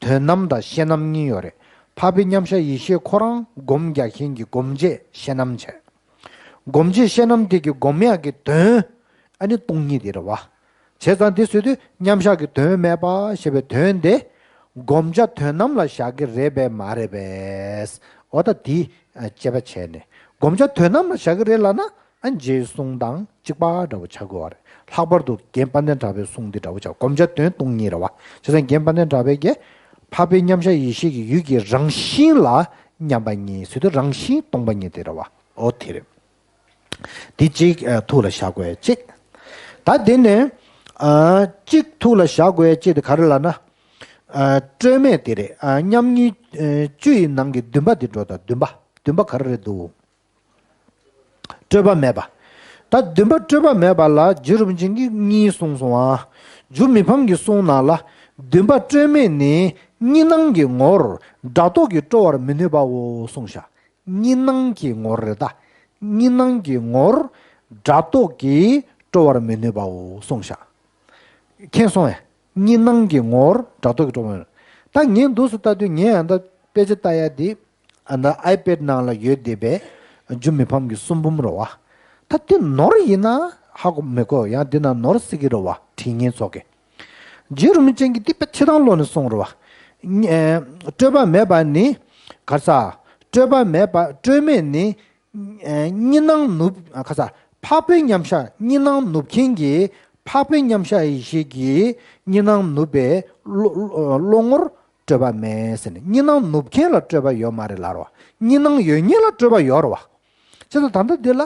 དོན་རྣམ་དང་ཤེས་རྣམ་གཉིས་ཡོད་རེད། འཕགས་པའི་མཉམ་གཞག་ཡེ་ཤེས་ཁོ་རང་སྒོམ་རྒྱག་མཁན་གྱི་སྒོམ་བྱེད་ཤེས་རྣམ་བྱས། སྒོམ་བྱེད་ཤེས་རྣམ་དེ་གི་སྒོམ་ཡག་གི་དོན་ཨ་ནི་སྟོང་ཉིད་དེ་རེད་བ། བྱས་ཙང་དེ་ཟེར་དུས་མཉམ་གཞག་གི་དོན་མེད་པ་ཞེས་པའི་དོན་དེ་སྒོམ་བྱ་དོན་རྣམ་ལ་བཞག་གི་རེད་པས་མ་རེད་པས། འོ་ད་དེ་དཔྱད་པ་བྱས་ནས་སྒོམ་བྱ་དོན་རྣམ་ལ་བཞག་གི་རེད་ལབ་ན་ཨ་རྗེའི་གསུང་དང་གཅིག་པ་འདྲ་བོ་ཆགས་དགོས་པ་རེད། ལྷག་པར་དུ་རྒན་དཔལ་ལྡན་གྲགས་པའི་གསུང་འདི་འདྲ་བོ་ཆགས། སྒོམ་བྱ་དོན་སྟོང་ཉིད་རེད་བ། བྱས་ཙང་རྒན་དཔལ་ལྡན་གྲགས་པས་ཀྱི་འཕགས་པའི་མཉམ་གཞག་ཡེ་ཤེས་ཀྱི་ཡུལ་གྱི་རང་བཞིན་ལ་མཉམ་པ་ཉིད་ཟེར་དུས་རང་བཞིན་སྟོང་པ་ཉིད་དེ་རེད་བ། འོ་དེ་རེད། འདི་གཅིག་ཨ། ཐུགས་ལ་བཞག་དགོས་གཅིག་ད་དེ་ནས་ཨ། གཅིག་ཐུགས་ལ་བཞག་དགོས་གཅིག་དེ་ག་རེ་ལབ་ན། ཨ། སྤྲོས་མེད་དེ་རེད། ཨ། མཉམ་ཉིད་ཨ། བཅུ་ཡི་ནང་གི་བདུན་པ་དེ་འགྲོ་དང་། བདུན་པ། བདུན་པ་ག་རེ་རེད་འདུག་སྤྲོས་པ་མེད་པ། ད་བདུན་པ་སྤྲོས་པ་མེད་པ་ལ་རྗེ་རིན་པོ་ཆེ་གིས་གཉིས་གསུངས་སོང་ཨ། འཇུ་མི་ཕམ་གྱི་གསུང་ནང་ལ། བདུན་པ་སྤྲོས་མེད་ནི་གཉིས་སྣང་གི་ངོར་སྒྲ་རྟོག་གིས་སྤྲོ་བར་མི་ནུས་པའོ་གསུངས་ཤག་གཉིས་སྣང་གི་ངོར་རེད་ད། གཉིས་སྣང་གི་ངོར་སྒྲ་རྟོག་གིས་སྤྲོ་བར་མི་ནུས་པའོ་གསུངས་ཤག་མཁྱེན་སོང་ངས། གཉིས་སྣང་གི་ངོར་སྒྲ་རྟོག་གིས་སྤྲོ་བར་མི་ནུས། ད་ངས་འདུག་སེ་ལྟ་དུས་ངས་ཡང་ད་དཔེ་ཆ་ལྟ་ཡ་དེ་ཨ་ད་ཨའི་པེཌ་ནང་ལ་ཡོད་བསྡད་པའི་འཇུ་མི་ཕམ་གྱི་གསུང་འབུམ་རེད་བ། ད་དེ་ནོར་ཡིན་ན་ཧ་གོ་མི་གོ། ཡང་དེ་ན་ནོར་སྲིད་ཀྱི་རེད་བ། དྲིན་ཉེ་ཚོགས་ཀྱི། རྗེ་རིན་པོ་ཆེ་གིས་དེ་དཔེ་ཆ་ཚང་ལོག་ནས་གསུངས་རེད་བ། ཉེ་ཨ་སྤྲོས་པ་མེད་པ་ནི། ག་ས། སྤྲོས་པ་མེད་པ། སྤྲོས་མེད་ནི། ཨ་གཉིས་སྣང་ནུབ། ཨ་ག་ས། འཕགས་པའི་མཉམ་གཞག་གཉིས་སྣང་ནུབ་མཁན་གྱི། འཕགས་པའི་མཉམ་གཞག་ཡེ་ཤེས་ཀྱི་གཉིས་སྣང་ནུབ་པའི་བློ་བློ་ངོར་སྤྲོས་པ་མེད་ཟེར་ནས། གཉིས་སྣང་ནུབ་མཁན་ལ་སྤྲོས་པ་ཡོད་མ་རེད་ལབ་རེད་བ། གཉིས་སྣང་ཡོད་མཁན་ལ་སྤྲོས་པ་ཡོད་རེད་བ། བྱས་ཙང་ད་ལྟ་འདི་ལ།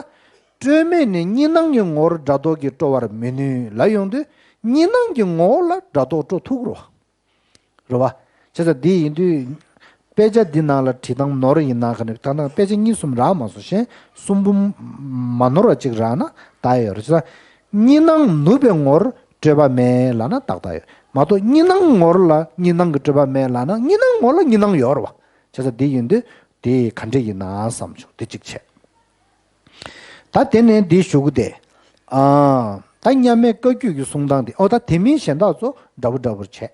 སྤྲོས་མེད་ནི་གཉིས་སྣང་གི་ངོར་སྒྲ་རྟོག་གིས་སྤྲོ་བར་མི་ནུས་ལབ་ཡོང་དུས། གཉིས་སྣང་གི་ངོ་བོ་ལ་སྒྲ་རྟོག་སྤྲོ་ཐུབ་རེད་བ། རེད་བ། བྱས་ཙང་འདི་ཡིན་དུས། དཔེ་ཆ་འདི་ནང་ལ་བྲིས་སྟངས་ནོར་ཡིན་ན་ག་ནས། ད་ནང་དཔེ་ཆ་གཉིས་གསུམ་རག་མ་སོང་། གཞན་གསུམ་པོ་མ་ནོར་བ་ཅིག་རག་ན་ད་ཡོད་རེད། བྱས་ཙང་གཉིས་སྣང་ནུབ་པའི་ངོར་སྤྲོས་པ་མེད་ལབ་ན་ཏག་ཏག་ཡོད་མ་གཏོགས། གཉིས་སྣང་ངོར་ལ་གཉིས་སྣང་གི་སྤྲོས་པ་མེད་ལབ་ན། གཉིས་སྣང་ངོར་ལ་གཉིས་སྣང་ཡོད་རེད་བ། བྱས་ཙང་འདི་ཡིན་དུས་དེ་ག་འདྲ་ཡིན་ན་བསམ་བྱུང་། དེ་གཅིག་བྱས། ད་དེ་ནས་འདི་ཞུ་གི་དེ། ཨ། ད་མཉམ་མེད་བཀའ་བརྒྱུད་ཀྱི་གསུང་སྟངས་དེ། ཨོ་ད་དེ་མིན་གཞན་དག་ཚོ་འདྲ་པོ་འདྲ་པོར་བྱས།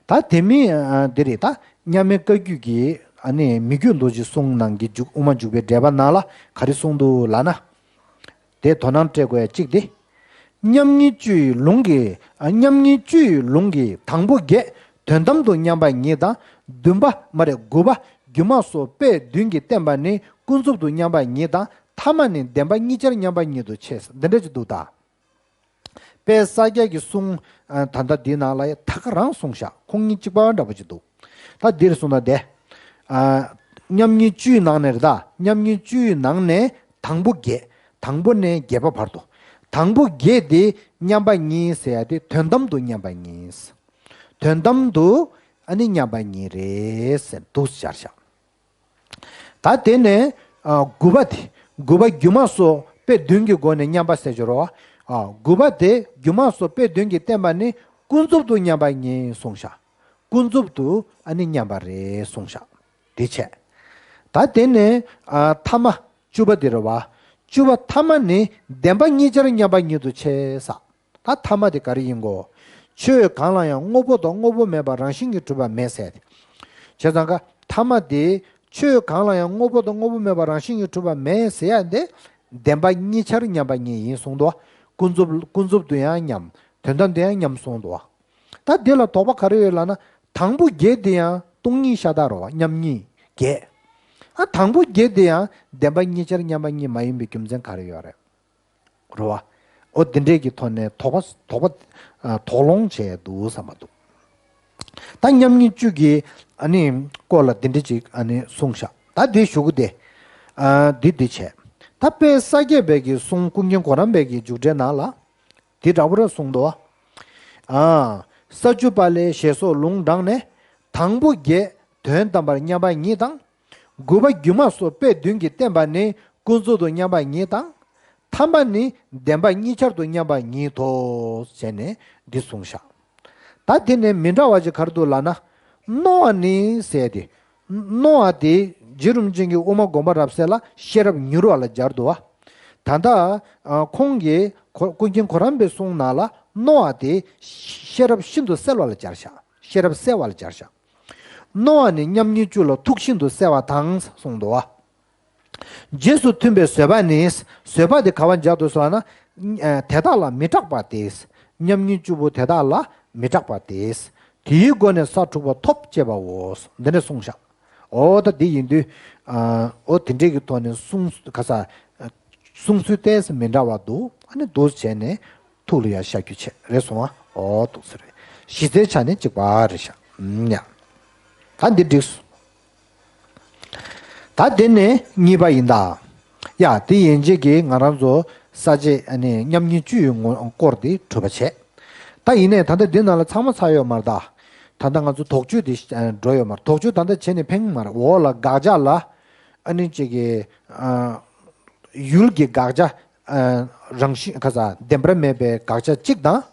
ད་དེ་མིན་ཨ་འདི་རེད། ད་མཉམ་མེད་བཀའ་བརྒྱུད་ཀྱི་ཨ་ནི་མི་བསྐྱོད་རྡོ་རྗེའི་གསུང་ནང་གི་འཇུག་དབུ་མ་འཇུག་པའི་འགྲེལ་པ་ནང་ལ་ག་རེ་གསུངས་འདུག་ལབ་ན། དེ་དོ་སྣང་སྤྲད་དགོས་ཡ་གཅིག་དེ། མཉམ་ཉིད་བཅུ་ཡི་ལུང་གི། ཨ་མཉམ་ཉིད་བཅུ་ཡི་ལུང་གི་དང་པོ་བརྒྱད་དོན་དམ་དུ་མཉམ་པ་ཉིད་དང་། བདུན་པ། མ་རེད། དགུ་པ། སྒྱུ་མ་སོགས་དཔེ་བདུན་གྱིས་བསྟན་པ་ནི་ཀུན་རྫོབ་ཏུ་མཉམ་པ་ཉིད་དང་། ཐ་མ་ནི་བདེན་པ་གཉིས་ཆར་མཉམ་པ་ཉིད་དུ་བྱས། འདི་འདྲ་ཅིག་འདུག་ད། དཔལ་ས་སྐྱ་གི་གསུང་ཨ་ད་ལྟ་འདིའི་ནང་ལ་ད་ག་རང་གསུངས་ཤག་ཁོང་གཉིས་གཅིག་པ་འདྲ་པོ་ཅིག་འདུག་ད་འདིར་གསུངས་ན་དེ། ཨ་མཉམ་ཉིད་བཅུའི་ནང་ནས་རེད་ད། མཉམ་ཉིད་བཅུའི་ནང་ནས་དང་པོ་བརྒྱད། དང་པོ་ནས་བརྒྱད་པ་བར་དུ། དང་པོ་བརྒྱད་དེ་མཉམ་པ་ཉིད་ཟེར་ཡ་དེ་དོན་དམ་དུ་མཉམ་པ་ཉིད། དོན་དམ་དུ་ཨ་ནི་མཉམ་པ་ཉིད་རེད་ཟེར་འདུག་སྦྱར་ཤག་ད་དེ་ནས་ཨ་དགུ་པ་དེ། དགུ་པ་སྒྱུ་མ་སོགས་དཔེ་བདུན་གྱི་སྒོ་ནས་མཉམ་པ་ཟེར་གྱི་རེད་བ། ཨ་དགུ་པ་དེ་སྒྱུ་མ་སོགས་དཔེ་བདུན་གྱིས་བསྟན་པ་ནི་ཀུན་རྫོབ་ཏུ་མཉམ་པ་ཉིད་གསུངས་ཤག་ཀུན་རྫོབ་ཏུ་ཨ་ནི་མཉམ་པ་རེད་གསུངས་ཤག་དེ་བྱས། ད་དེ་ནས་ཨ་ཐ་མ་བཅུ་པ་དེ་རེད་བ། བཅུ་པ་ཐ་མ་ནི་བདེན་པ་གཉིས་ཆར་མཉམ་པ་ཉིད་དུ་བྱས་ས། ད་ཐ་མ་དེ་ག་རེ་ཡིན་གོ། ཆོས་གང་ལ་ཡང་དངོས་པོ་དང་དངོས་པོ་མེད་པ་རང་བཞིན་གྱིས་གྲུབ་པ་མེད་ཟེར་ཏེ། བྱས་ཙང་ཀ་ཐ་མ་དེ། ཆོས་གང་ལ་ཡང་དངོས་པོ་དང་དངོས་པོ་མེད་པ་རང་བཞིན་གྱིས་གྲུབ་པ་མེད་ཟེར་ཡ་དེ། བདེན་པ་གཉིས་ཆར་མཉམ་པ་ཉིད་ཡིན་གསུངས་འདུག་ཀུན་རྫོབ་ཀུན་རྫོབ་ཏུ་ཡང་མཉམ། དོན་དམ་དུ་ཡང་མཉམ་གསུངས་འདུག་ད་དེ་ལ་དོགས་པ་ག་རེ་ཡོད་ལབ་ན། དང་པོ་བརྒྱད་དེ་ཡང་སྟོང་ཉིད་ཤ་སྟག་རེད་བ། མཉམ་ཉིད་བརྒྱད། ཨ་དང་པོ་བརྒྱད་དེ་ཡང་བདེན་པ་གཉིས་ཆར་མཉམ་པ་ཉིད་མ་ཡིན་པའི་རྒྱུ་མཚན་ག་རེ་ཡོད་རེད། རེད་བ། ཨོ་འདི་འདྲས་ཀྱི་ཐོག་ནས་དོགས་པ་དོགས་པ་ཨ་དོགས་སློང་བྱས་འདུག་བསམ་པ་འདུག་ད་མཉམ་ཉིད་བཅུ་གི་ཨ་ནི་སྐོར་ལ་འདི་འདྲས་ཅིག་ཨ་ནི་གསུངས་ཤག་ད་འདི་ཞུ་གི་དེ། ཨ་འདི་འདི་བྱས། ད་དཔལ་ས་སྐྱ་པའི་གི་གསུང་ཀུན་མཁྱེན་གོ་རམས་པའི་གི་འཇུག་འགྲེལ་ནང་ལ། འདི་འདྲ་པོ་རེ་གསུངས་འདུག་ཨ་ས་བཅུ་པ་ལས་ཞེས་སོགས་ལུང་དྲངས་ནས། དང་པོ་བརྒྱད་དོན་དམ་པར་མཉམ་པ་ཉིད་དང་། དགུ་པ་སྒྱུ་མ་སོགས་དཔེ་བདུན་གྱིས་བསྟན་པ་ནི་ཀུན་རྫོབ་ཏུ་མཉམ་པ་ཉིད་དང་། ཐ་མ་ནི་བདེན་པ་གཉིས་ཆར་དུ་མཉམ་པ་ཉིད་དོ། ཞེས་ནས་འདི་གསུངས་ཤག་ད་དེ་ནས་མི་འདྲ་བ་ཅིག་ག་རེ་འདུག་ལབ་ན། རྣོ་བ་ནི་ཟེར་ཏེ། རྣོ་བ་དེ་རྗེ་རིན་པོ་ཆེ་གིས་དབུ་མ་དགོངས་པ་རབ་གསལ་ལ་ཤེས་རབ་མྱུར་བ་ལ་སྦྱར་འདུག་བ། ད་ལྟ་ཨ་ཁོང་གིས་ཀུན་མཁྱེན་གོ་རམས་པའི་གསུང་ནང་ལ་རྣོ་བ་དེ་ཤེས་རབ་ཤིན་ཏུ་གསལ་བ་ལ་སྦྱར་ཤག་ཤེས་རབ་གསལ་བ་ལ་སྦྱར་ཤག་རྣོ་བ་ནི་མཉམ་ཉིད་བཅུ་ལ་ཐུགས་ཤིན་ཏུ་གསལ་བ་དང་གསུངས་འདུག་བ། རྗེས་སུ་མཐུན་པའི་བཟོད་པ་ནི། བཟོད་པ་དེ་ག་བ་སྦྱར་འདུག་ཟེར་ན། ཨ་དེ་དག་ལ་མི་སྐྲག་པ་སྟེ། མཉམ་ཉིད་བཅུ་པོ་དེ་དག་ལ་མི་སྐྲག་པ་སྟེ། དེའི་སྒོ་ནས་ས་དྲུག་པ་ཐོབ་ཅེས་པའོ། འདི་ནས་གསུངས་ཤག་འོ་ད་འདི་ཡིན་དུས། ཨ་འོ་དེ་འདྲས་ཀྱི་ཐོག་ནས་གསུང་ག་ས། གསུང་ཚུལ་ཏོག་ཙམ་མི་འདྲ་བ་འདུག་ཨ་ནི་འདུག་བྱས་ནས་ཐུགས་ལ་ཡ་ཤར་རྒྱུ་བྱས་རེད་སོང་ཨ། འོ་འདུག་ཟེར་རེད། གཞི་རྩའི་ཆ་ནས་གཅིག་པ་རེད་ཤག་ཨུམ་ཡ། ད་འདི་འགྲིགས་སོང་། ད་དེ་ནས་གཉིས་པ་ཡིན་ད། ཡ་དེ་ཡན་ཆད་ཀྱིས་ང་རང་ཚོ་ས་བཅད་ཨ་ནི་མཉམ་ཉིད་བཅུ་ཡི་ངོ་སྐོར་དེ་གྲུབ་པ་བྱས། ད་ཡིན་ནའི་ད་ལྟ་འདི་ནང་ལ་ཚང་མ་ཚར་ཡོད་མ་རེད་ད། ད་ལྟ་ང་ཚོ་དོགས་གཅོད་དེ་འགྲོ་ཡོད་མ་རེད། དོགས་གཅོད་ད་ལྟ་བྱས་ནས་ཕན་མ་རེད། འོག་ལ་དགག་བྱ་ལ་ཨ་ནི་ཅིག་གི་ཨ་ཡུལ་གྱི་དགག་བྱ། ཨ་རང་བཞིན་ག་ས་བདེན་པར་མེད་པའི་དགག་བྱ་གཅིག་དང་།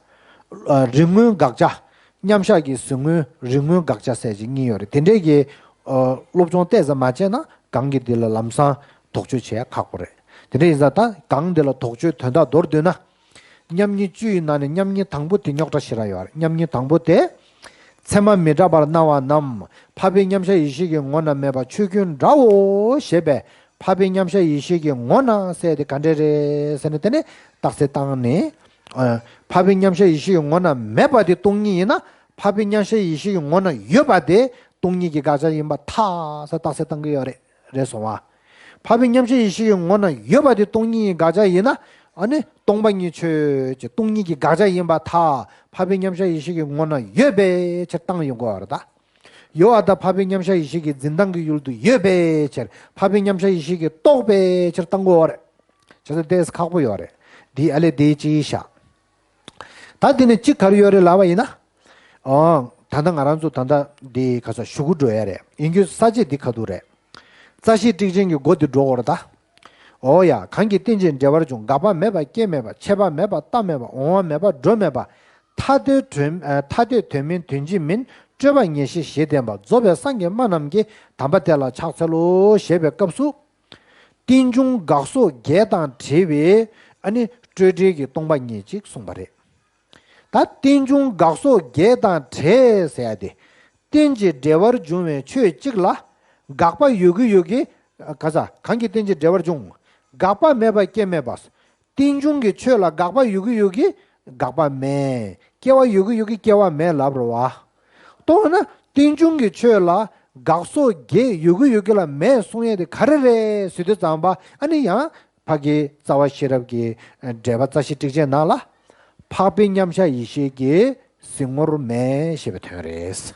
ཨ་རིགས་དངོས་དགག་བྱ། མཉམ་གཞག་གི་གཟིགས་དངོས་རིགས་དངོས་དགག་བྱ་ཟེར་གྱི་གཉིས་ཡོད་རེད། དེ་འདྲས་ཀྱི་ཨ་སློབ་སྦྱོང་ཏོག་ཙམ་མ་བྱས་ན་གོང་གི་འདི་ལ་ལམ་སང་དོགས་གཅོད་བྱེད་ཡ་ཁག་པོ་རེད། དེ་འདྲས་ཡིན་ཙང་ད་གོང་འདི་ལ་དོགས་གཅོད་དོན་དག་མདོར་བསྡུས་ན། མཉམ་ཉིད་བཅུ་ཡི་ནང་ནས་མཉམ་ཉིད་དང་པོ་དེ་རྙོག་དྲ་ཞེ་དྲག་ཡོད་རེད། མཉམ་ཉིད་དང་པོ་དེ། ཚད་མ་མི་འདྲ་བར་སྣང་བ་རྣམས་འཕགས་པའི་མཉམ་གཞག་ཡེ་ཤེས་ཀྱི་ངོ་ན་མེད་པ་ཆོས་ཀུན་འདྲའོ་ཞེས་པའི་ འཕགས་པའི་མཉམ་གཞག་ཡེ་ཤེས་ཀྱི་ངོ་ན་ཟེར་དེ་ག་འདྲ་རེད་ཟེར་ན། དེ་ནི་རྟགས་གསལ་བཏང་ནས། ཨ། འཕགས་པའི་མཉམ་གཞག་ཡེ་ཤེས་ཀྱི་ངོ་ན་མེད་པ་དེ་སྟོང་ཉིད་ཡིན་ན། འཕགས་པའི་མཉམ་གཞག་ཡེ་ཤེས་ཀྱི་ངོ་ན་ཡོད་པ་དེ་སྟོང་ཉིད་ཀྱི་དགག་བྱ་ཡིན་པར་ཐལ་ཟེར་རྟགས་གསལ་བཏང་གི་ཡོད་རེད། རེད་སོང་བ། འཕགས་པའི་མཉམ་གཞག་ཡེ་ཤེས་ཀྱི་ངོ་ན་ཡོད་པ་དེ་སྟོང་ཉིད་ཀྱི་དགག་བྱ་ཡིན་ན། ཨ་ནི་སྟོང་པ་ཉིད་ཆོས་ཅན། སྟོང་ཉིད་ཀྱི་དགག་བྱ་ཡིན་པར་ཐལ། འཕགས་པའི་མཉམ་གཞག་ཡེ་ཤེས་ཀྱི་ངོ་ན་ཡོད་པའི་ཕྱིར་བཏང་ཡོང་གི་ཡོད་རེད་ད། ཡོད་པར་ཐལ། འཕགས་པའི་མཉམ་གཞག་ཡེ་ཤེས་ཀྱི་འཛིན་སྟངས་ཀྱི་ཡུལ་དུ་ཡོད་པའི་ཕྱིར་འཕགས་པའི་མཉམ་གཞག་ཡེ་ཤེས་ཀྱིས་རྟོགས་པའི་ཕྱིར་བཏང་དགོས་པ་རེད། བྱས་ཙང་ཏོག་ཙམ་ཁག་པོ་ཡོད་རེད། འདི་ཨ་ལས་འདི་ཅི་ཤ། ད་འདི་ནི་གཅིག་ག་རེ་ཡོད་རེད་ལབ་པ་ཡིན་ན། ཨོ། ད་ལྟ་ང་རང་ཚོ་ད་ལྟ་འདི་ག་ས་ཞུ་གུ་འགྲོ་ཡ་རེད། ཡིན་རྒྱུ་ས་བཅད་འདི་ག་དུ་རེད། རྩ་ཤེ་ཊཱིཀ་ཆེན་གྱི་མགོ་འདི་འགྲོ་དགོས་རེད་ད། ཨོ་ཡ། གང་གིས་རྟེན་ཅིང་འབྲེལ་བར་འབྱུང་། དགག་པ་མེད་པ་སྐྱེ་མེད་པ། ཆད་པ་མེད་པ་ལྟ་མེད་པ། འོང་བ་མེད་པ་འགྲོ་མེད་པ། ཐ་དད་དོན་ཨ། ཐ་དད་དོན་མིན་དོན་སྤྱི་མིན། སྤྲོས་པ་ངེས་ཤེས་བཞི་ལྡན་པ། རྫོགས་པའི་སངས་རྒྱས་སྨྲ་རྣམས་ཀྱིས། དམ་པ་དེ་ལ་ཕྱག་འཚལ་ལོ། ཞེས་པའི་སྐབས་སུ། རྟེན་འབྱུང་དགག་སོགས་བརྒྱད་དང་བྲལ་བའི་ཨ་ནི་སྤྲོས་བྲལ་གྱི་སྟོང་པ་ཉིད་ཅིག་གསུངས་པ་རེད། ད་རྟེན་འབྱུང་དགག་སོགས་བརྒྱད་དང་བྲལ་ཟེར་ཡ་དེ། རྟེན་ཅིང་འབྲེལ་བར་འབྱུང་བའི་ཆོས་གཅིག་ལ་དགག་པ་ཡོད་ཀྱི་ཡོད་ཀྱི། ག་ས་གང་གིས་རྟེན་ཅིང་འབྲེལ་བར་འབྱུང་། དགག་པ་མེད་པ་སྐྱེ་མེད་པ། རྟེན་འབྱུང་གི་ཆོས་ལ་དགག་པ་ཡོད་ཀྱི་ཡོད་ཀྱི་དགག་པ་མེད། སྐྱེ་བ་ཡོད་ཀྱི་ཡོད་ཀྱི་སྐྱེ་བ་མེད་ལབ་རེད་བ། མདོར་ན་རྟེན་འབྱུང་གི་ཆོས་ལ་དགག་སོགས་བརྒྱད་ཡོད་ཀྱི་ཡོད་ཀྱི་ལ་མེད་གསུང་ཡས་དེ་ག་རེ་རེད་ཟེར་དུས་ཙམ་པ། ཨ་ནི་ཡང་ཕ་གི་རྩ་བ་ཤེས་རབ་ཀྱི་འགྲེལ་པ་རྩ་ཤེ་ཊཱིཀ་ཆེན་ནང་ལ། འཕགས་པའི་མཉམ་གཞག་ཡེ་ཤེས་ཀྱི་གཟིགས་ངོར་མེད་ཞེས་པའི་དོན་རེད།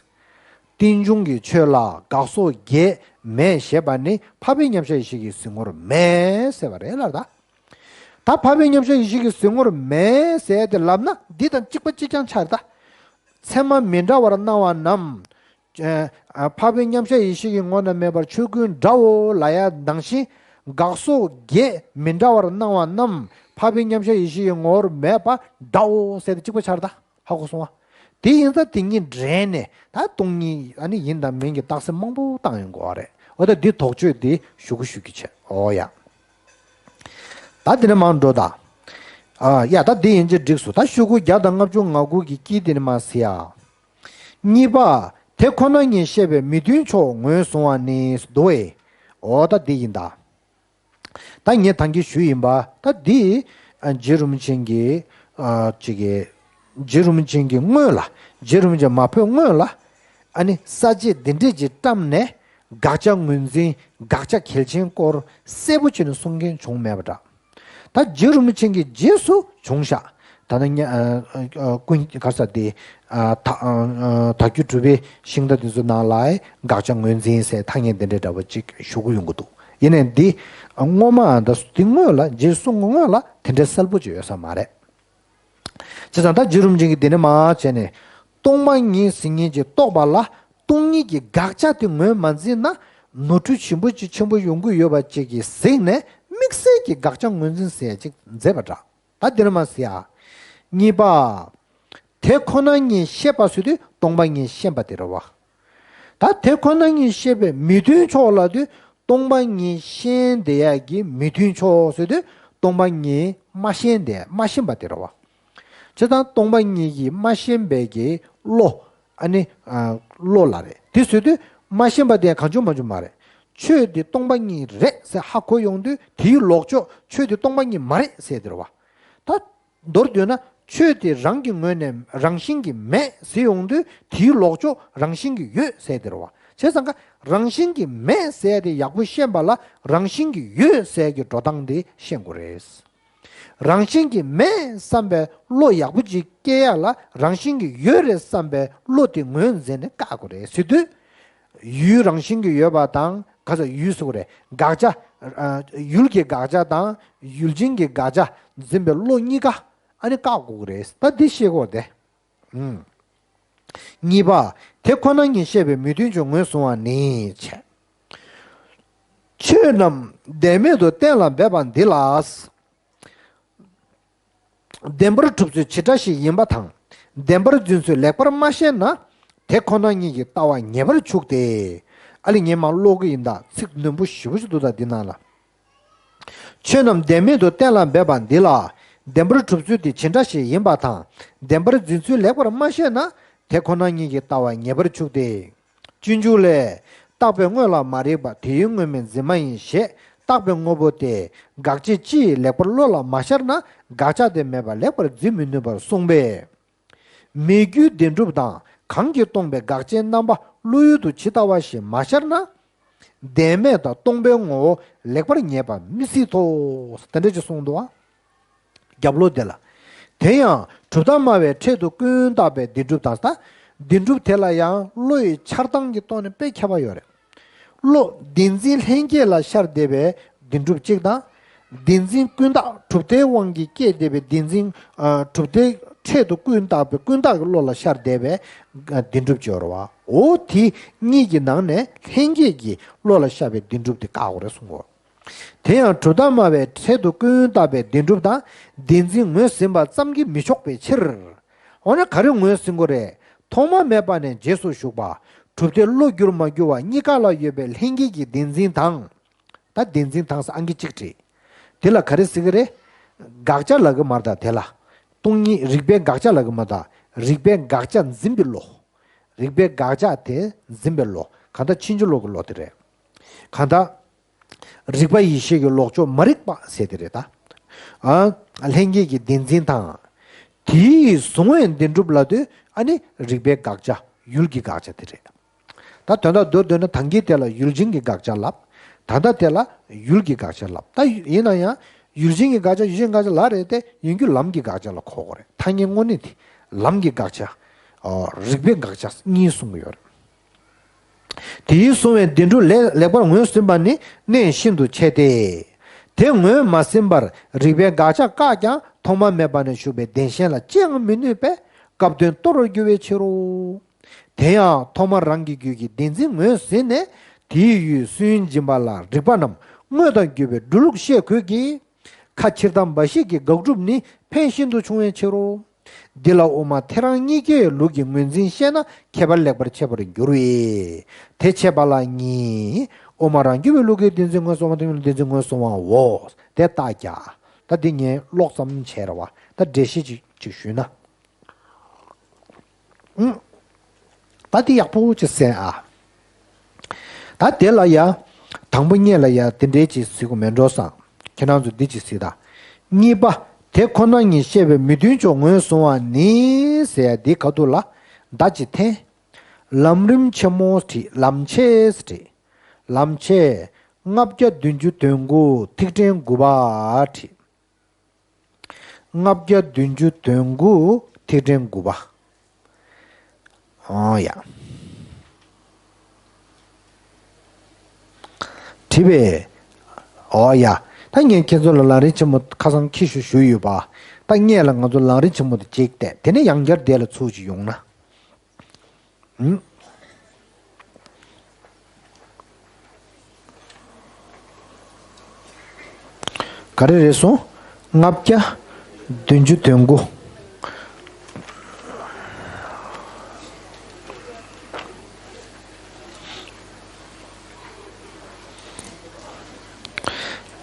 རྟེན་འབྱུང་གི་ཆོས་ལ་དགག་སོགས་བརྒྱད་མེད་ཞེས་པ་ནི་འཕགས་པའི་མཉམ་གཞག་ཡེ་ཤེས་ཀྱི་གཟིགས་ངོར་མེད་ཟེར་བ་རེད་ལབ་ད། ད་འཕགས་པའི་མཉམ་གཞག་ཡེ་ཤེས་ཀྱི་གཟིགས་ངོར་མེད་ཟེར་ཏེ་ལབ་ན་འདི་དང་གཅིག་པ་གཅིག་རྐྱང་ཆགས་རེད་ད། ཚད་མ་མི་འདྲ་བར་སྣང་བ་རྣམས། ཨ། འཕགས་པའི་མཉམ་གཞག་ཡེ་ཤེས་ཀྱི་ངོ་ན་མེད་པར་ཆོས་ཀུན་འདྲའོ་ལབ་ཡ་ནང་བཞིན། དགག་སོགས་བརྒྱད་མི་འདྲ་བར་སྣང་བ་རྣམས་འཕགས་པའི་མཉམ་གཞག་ཡེ་ཤེས་ཀྱི་ངོ་བོར་མེད་པ་འདྲའོ་ཟེར་ཏེ་གཅིག་པ་ཆགས་རེད་ད། ཧ་གོ་སོང་བ། དེ་ཡིན་ཙང་དེ་གཉིས་འདྲེས་ནས་ད་སྟོང་ཉིད་ཨ་ནི་ཡིན་དང་མིན་གྱི་རྟགས་གསལ་མང་པོ་བཏང་ཡོང་དགོས་པ་རེད། འོ་ད་འདི་དོགས་གཅོད་འདི་ཞུ་གི་ཞུ་གི་བྱས། འོ་ཡ། ད་འདི་ནས་མར་འགྲོ་ད། ཨ་ཡ། ད་འདི་ཡིན་གྱི་འགྲིགས་སོང་། ད་ཤོག་གུ་བརྒྱ་དང་ལྔ་བཅུ་ང་དགུ་གི་དཀྱིལ་འདི་ནས་མར་གཟིགས་ཡ། གཉིས་པ། དེ་ཁོ་ན་ཉིད་ཤེས་པས་མི་མཐུན་ཕྱོགས་ངོས་བཟུང་བ་ནི་འདུག་ཨེ། འོ་ད་འདི་ཡིན་ད། ད་ངས་ད་གིན་ཞུས་ཡིན་པ། ད་འདི་ཨ་རྗེ་རིན་པོ་ཆེ་གི་ཨ་ཅིག་གི་རྗེ་རིན་པོ་ཆེ་གི་སྔོན་ལ། རྗེ་རིན་པོ་ཆེ་མ་འཕོས་སྔོན་ལ། ཨ་ནི་ས་བཅད་འདི་འདྲས་ཅིག་བཀྲམ་ནས་དགག་བྱ་ངོས་འཛིན། དགག་བྱ་གལ་ཆེན་སྐོར་གསལ་པོ་བྱས་ནས་གསུང་མཁན་བྱུང་མེད་པ་འདྲ། ད་རྗེ་རིན་པོ་ཆེ་གི་རྗེས་སུ་བྱུང་ཤག་ད་ནི་ཉ་ཨ་ཨ་ཀུན་ག་ས་དེ་ཨ་ད་ཨ་ཨ་དྭགས་བརྒྱུད་གྲུབ་པའི་ཤིང་རྟ་དེ་ཚོ་ནང་ལ་དགག་བྱ་ངོས་འཛིན་ཟེར་ཐ་སྙད་དེ་འདྲའི་འདྲ་བོ་ཅིག་ཞུ་གི་ཡོང་གི་འདུག་ཡིན་ནའི་འདི་སྔོན་མ་ད་འདི་སྔོན་ལ་རྗེས་སུ་སྔོན་ལ་དེ་འདྲའི་གསལ་པོ་ཅིག་ཡོད་ས་མ་རེད། བྱས་ཙང་ད་རྗེ་རིན་པོ་ཆེ་གིས་འདི་ནས་མར་བྱས་ནས་སྟོང་པ་ཉིད་ཟེར་མཁན་ཅིག་རྟོགས་པ་ལ་སྟོང་ཉིད་ཀྱི་དགག་བྱ་དེ་ངོས་མ་འཛིན་ན་ནོར་འཁྲུལ་ཆེན་པོ་ཅིག་ཆེན་པོ་ཡོང་གི་ཡོད་པ་ཅིག་གི་གཟིགས་ནས་དམིགས་བསལ་གྱི་དགག་བྱ་ངོས་འཛིན་ཟེར་ཡ་ཅིག་མཛད་པ་འདྲ། ད་འདི་ནས་མར་གཟིགས་ཡ། གཉིས་པ། དེ་ཁོ་ན་ཉིད་ཤེས་པ་ཟེར་དུས་སྟོང་པ་ཉིད་ཤེས་པ་དེ་རེད་བ། ད་དེ་ཁོ་ན་ཉིད་ཤེས་པས་མི་མཐུན་ཕྱོགས་ལབ་དུས་སྟོང་པ་ཉིད་ཤེས་བསྡད་ཡ་གི་མི་མཐུན་ཕྱོགས་ཟེར་དུས་སྟོང་པ་ཉིད་མ་ཤེས་བསྡད་མ་ཤེས་པ་དེ་རེད་བ། བྱས་ཙང་སྟོང་པ་ཉིད་ཀྱིས་མ་ཤེས་པའི་གི་བློ། ཨ་ནི་ཨ་བློ་ལ་རེད། དེ་ཟེར་དུས་མ་ཤེས་པ་དེ་གང་བྱུང་མང་བྱུང་མ་རེད། ཆོས་འདི་སྟོང་པ་ཉིད་རེད་ཟེར་ཧ་གོ་ཡོང་དུས་དེའི་ལོག་ཕྱོགས་ཆོས་འདི་སྟོང་པ་ཉིད་མ་རེད་ཟེར་དེ་རེད་བ། ད་མདོར་བསྡུས་ན་ཆོས་དེ་རང་གི་ངོས་ནས་རང་བཞིན་གྱིས་མེད་ཟེར་ཡོང་དུས་དེའི་ལོག་ཕྱོགས་རང་བཞིན་གྱིས་ཡོད་ཟེར་དེ་རེད་བ། བྱས་ཙང་ཀ་རང་བཞིན་གྱིས་མེད་ཟེར་དེ་ཡག་པོ་ཤེས་པ་ལ་རང་བཞིན་གྱིས་ཡོད་ཟེར་གྱི་འགྲོ་སྟངས་དེ་ཤེས་དགོས་རེད། རང་བཞིན་གྱིས་མེད་བསམ་པའི་བློ་ཡག་པོ་ཅིག་སྐྱེ་ཡ་ལ་རང་བཞིན་གྱིས་ཡོད་རེད་བསམ་པའི་བློ་དེ་ངོས་འཛིན་ནས་བཀག་དགོས་རེད་ཟེར་དུས། ཡུལ་རང་བཞིན་གྱིས་ཡོད་པ་དང་ག་ས་ཡུལ་ཟེར་དགོས་རེད། དགག་བྱ། ཨ་ཡུལ་གྱི་དགག་བྱ་དང་ཡུལ་ཅན་གྱི་དགག་བྱ་འཛིན་པའི་བློ་གཉིས་ཀ་ཨ་ནི་བཀག་དགོས་ཀྱི་རེད། ད་འདི་ཤེས་དགོས་རེད་དེ། ཨུམ། གཉིས་པ། དེ་ཁོ་ན་ཉིད་ཤེས་པས་མི་མཐུན་ཕྱོགས་ངོས་བཟུང་བ་ནི་བྱས། ཆོས་རྣམས་བདེན་མེད་དུ་གཏན་ལ་འབེབས་པ་འདི་ལ། བདེན་པར་གྲུབ་ཚུལ་བྱེ་བྲག་ཞིག་ཡིན་པ་དང་། བདེན་པར་འཛིན་ཚུལ་ལེགས་པར་མ་ཤེས་ན། དེ་ཁོ་ན་ཉིད་ཀྱི་ལྟ་བ་ཉེས་པར་འཆུགས་ཏེ། ཨ་ལས་ངས་མར་ཀློག་གི་ཡིན་ད། ཚིག་རྣོན་པོ་ཞེ་པོ་ཞིག་འདུག་ད་འདི་ནང་ལ། ཆོས་རྣམས་བདེན་མེད་དུ་གཏན་ལ་འབེབས་པ་འདི་ལ། བདེན་པར་གྲུབ་ཚུལ་དེ་བྱེ་བྲག་ཞིག་ཡིན་པ་དང་། བདེན་པར་འཛིན་ཚུལ་ལེགས་པར་མ་ཤེས་ན། དེ་ཁོ་ན་ཉིད་ཀྱི་ལྟ་བ་ཉེས་པར་འཆུགས་ཏེ། སྤྱོད་འཇུག་ལས། རྟག་པའི་དངོས་ལ་མ་རིག་པ། དེའི་དངོས་མིན་འཛིན་མ་ཡིན་ཞེས། བཏགས་པའི་དངོས་པོ་སྟེ། དགག་བྱའི་སྤྱི་ཡིས་ལེགས་པར་བློ་ལ་མ་ཤར་ན་དགག་བྱ་དེ་མེད་པར་ལེགས་པར་འཛིན་མི་ནུས་པར་གསུངས་པས། མེད་རྒྱུའི་བདེན་གྲུབ་དང་གང་གིས་སྟོང་པའི་དགག་བྱའི་རྣམ་པ་བློ་ཡུལ་དུ་ཇི་ལྟ་བ་བཞིན་མ་ཤར་ན། བདེན་མེད་དང་སྟོང་པའི་ངོ་བོ་ལེགས་པར་ངེས་པ་མི་སྲིད་དོ། དེ་འདྲ་ཅིག་གསུངས་འདུག་བ། རྒྱབ་ལོགས་དེ་ལ། དེ་ཡང་གྲུབ་མཐའ་སྨྲ་བས་འཕྲལ་དུ་ཀུན་བརྟགས་པའི་བདེན་གྲུབ་དང་ཟེར། བདེན་གྲུབ་དེ་ལ་ཡང་བློ་ཡི་འཆར་སྟངས་ཀྱི་ཐོག་ནས་དཔེ་ཁྱད་པར་ཡོད་རེད། བློ་བདེན་འཛིན་ལྷན་སྐྱེས་ལ་ཤར་བསྡད་པའི་བདེན་གྲུབ་གཅིག་དང་། བདེན་འཛིན་ཀུན་བརྟགས་གྲུབ་མཐའི་དབང་གིས་སྐྱེས་བསྡད་པའི་བདེན་འཛིན། ཨ། གྲུབ་མཐའི་འཕྲལ་དུ་ཀུན་བརྟགས་པའི་ཀུན་བརྟགས་ཀྱི་བློ་ལ་ཤར་བསྡད་པའི་བདེན་གྲུབ་ཅིག་ཡོད་རེད་བ། འོ་དེ་གཉིས་ཀྱི་ནང་ནས་ལྷན་སྐྱེས་ཀྱི་བློ་ལ་ཤར་བའི་བདེན་གྲུབ་དེ་བཀག་དགོས་རེད་གསུངས་གོ། དེ་ཡང་གྲུབ་མཐའ་སྨྲ་བས་འཕྲལ་དུ་ཀུན་བརྟགས་པའི་བདེན་གྲུབ་དང་བདེན་འཛིན་ངོས་ཟིན་པ་ཙམ་གྱིས་མི་ཆོག་པའི་ཕྱིར། འོ་ན་ག་རེ་ངོས་ཟིན་དགོས་རེད། ཐོག་མ་མེད་པ་ནས་རྗེས་སུ་ཞུགས་པ། གྲུབ་མཐས་བློ་འགྱུར་མ་འགྱུར་བ་གཉིས་ཀ་ལ་ཡོད་པའི་ལྷན་སྐྱེས་ཀྱི་བདེན་འཛིན་དང་། ད་བདེན་འཛིན་དང་ཟེར་ཨང་ཀི་གཅིག་བྲིས། དེ་ལ་ག་རེ་ཟེར་གི་རེད། དགག་བྱ་ལབ་གི་མ་རེད་ད་དེ་ལ། སྟོང་ཉིད་རིགས་པའི་དགག་བྱ་ལབ་གི་མ་རེད་ད། རིགས་པའི་དགག་བྱ་འཛིན་པའི་བློ། རིགས་པའི་དགག་བྱ་དེ་འཛིན་པའི་བློ། གང་ལྟར་ཕྱིན་ཅི་ལོག་གི་བློ་དེ་རེད། གང་ལྟར། རིགས་པ་ཡེ་ཤེས་ཀྱི་ལོག་ཕྱོགས་མ་རིག་པ་ཟེར་དེ་རེད་ད། ཨ། ལྷན་སྐྱེས་ཀྱི་བདེན་འཛིན་དང་། དེས་བཟུང་བའི་བདེན་གྲུབ་ལབ་དུས་ཨ་ནི་རིགས་པའི་དགག་བྱ་ཡུལ་གྱི་དགག་བྱ་དེ་རེད། ད་དོན་དག་མདོར་བསྡུས་ན་ད་གིན་དེ་ལ་ཡུལ་ཅན་གྱི་དགག་བྱ་ལབ། ད་ལྟ་དེ་ལ་ཡུལ་གྱི་དགག་བྱ་ལབ། ད་ཡིན་ན་ཡང་ཡུལ་ཅན་གྱི་དགག་བྱ་ཡུལ་ཅན་དགག་བྱ་ལབ་རེད་དེ་ཡིན་རྒྱུ་ལམ་གྱི་དགག་བྱ་ལ་གོ་དགོས་རེད། ཐ་སྙད་དངོས་གནས་དེ་ལམ་གྱི་དགག་བྱ། ཨོ། རིགས་པའི་དགག་བྱ་གཉིས་གསུང་གི་ཡོད་རེད། དེས་བཟུང་བའི་བདེན་གྲུབ་ལེགས་ལེགས་པར་ངོས་ཟིན་པ་ནི་གནད་ཤིན་ཏུ་ཆེ་སྟེ། དེ་ངོས་མ་ཟིན་པར་རིགས་པའི་དགག་བྱ་བཀག་ཀྱང་ཐོག་མ་མེད་པ་ནས་ཞུགས་པའི་བདེན་ཞེན་ལ་ཅི་ཡང་མི་ནུས་པས་སྐབས་དོན་སྟོར་བར་འགྱུར་བའི་ཕྱིར་རོ། དེ་ཡང་ཐོག་མར་རང་གི་རྒྱུད་ཀྱི་བདེན་འཛིན་ངོས་ཟིན་ནས་དེའི་ཡུལ་སུན་འབྱིན་པ་ལ་རིགས་པ་རྣམས་དངོས་དང་བརྒྱུད་པའི་འགྲོ་ལུགས་ཤེས་དགོས་ཀྱི། ཁ་ཕྱིར་དང་འབའ་ཞིག་གི་དགག་སྒྲུབ་ནི་ཕན་ཤིན་ཏུ་ཆུང་བའི་ཕྱིར་རོ། འདི་ལ་དབུ་མ་ཐལ་རང་གཉིས་ཀའི་ལུགས་ཀྱི་ངོས་འཛིན་ཤེས་ན་ཁྱད་པར་ལེགས་པར་ཕྱེ་བར་འགྱུར་བས། དེ་ཕྱེ་བ་ལ་གཉིས། དབུ་མ་རང་རྒྱུད་པའི་ལུགས་ཀྱི་བདེན་འཛིན་ངོས་བཟུང་བ་དང་ཡུལ་བདེན་འཛིན་ངོས་བཟུང་བའོ། དེ་རྟགས་རྒྱག་ད་འདི་ངས་ཀློག་ཙམ་བྱས་ར་བ། ད་འགྲེལ་བཤད་ཅིག་ཅིག་ཞུས་ན། ཨུམ། ད་འདི་ཡག་པོ་ཅིག་གསན་ཨ། ད་དེ་ལ་ཡ། དང་པོ་ཉིད་ལ་ཡ་དེ་འདྲའི་ཅིག་ཟེར་དགོས་མེད་འགྲོ་བསམ། ཁྱེད་རང་ཚོ་འདི་ཅིག་གཟིགས་དང་། གཉིས་པ། དེ་ཁོ་ན་ཉིད་ཤེས་པའི་མི་མཐུན་ཕྱོགས་ངོས་བཟུང་བ་ནི་ཟེར་ཡ་འདི་ཁ་ཐུག་ལ་ད་ཅིག་འཐེན། ལམ་རིམ་ཆེན་མོ་བྲིས། ལམ་ཆེས་བྲིས། ལམ་ཆེས། ལྔ་བརྒྱ་བདུན་ཅུ་དོན་དགུ་ཐིག་ཕྲེང་དགུ་པ་བྲིས། ལྔ་བརྒྱ་བདུན་ཅུ་དོན་དགུ་ཐིག་ཕྲེང་དགུ་པ། ཨོ་ཡ། བྲིས་པས། ཨོ་ཡ། ད་ངས་ཁྱེད་ཚོ་ལ་ལམ་རིམ་ཆེན་མོ་ཁ་སང་ཁྱི་ཞུ་ཞུས་ཡོད་པ། ད་ངས་ལ་ང་ཚོ་ལམ་རིམ་ཆེན་མོ་དེ་གཅིག་བལྟས་དེ་ནས་ཡང་བསྐྱར་དེ་ལ་ཚུར་ཅིག་ཡོང་ན། ཨུམ། ག་རེ་རེད་སོང་། ལྔ་བརྒྱ་བདུན་ཅུ་དོན་དགུ།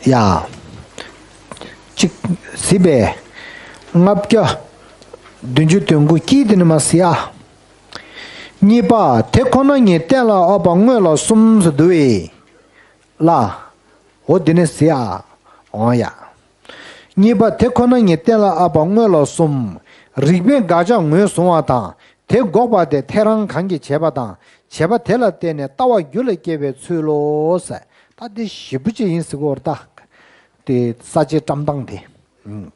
ཡ། གཅིག་གཟིགས་པས། ལྔ་བརྒྱ་བདུན་ཅུ་དོན་དགུ་དཀྱིལ་དེ་ནས་མར་གཟིགས་ཨ། གཉིས་པ། དེ་ཁོ་ན་ཉིད་གཏན་ལ་དབབ་པ་དངོས་ལ་གསུམ་ཟེར་འདུག་བས། ལ། འོ་འདི་ནས་གཟིགས་ཨ། འོ་ཡ། གཉིས་པ། དེ་ཁོ་ན་ཉིད་གཏན་ལ་དབབ་པ་དངོས་ལ་གསུམ། རིགས་པའི་དགག་བྱ་ངོས་བཟུང་བ་དང་། དེ་འགོག་པ་དེ་ཐལ་རང་གང་གིས་བྱས་པ་དང་། བྱས་པ་དེ་ལ་བརྟེན་ནས་ལྟ་བ་རྒྱུད་ལ་སྐྱེ་བའི་ཚུལ་ལོ་ཟེར། ད་འདི་ཞིབ་པོ་ཅིག་ཡིན་ཟེར་གོ་ར་ད། དེ་ས་བཅད་བཀྲམ་སྟངས་དེ། ཨུམ།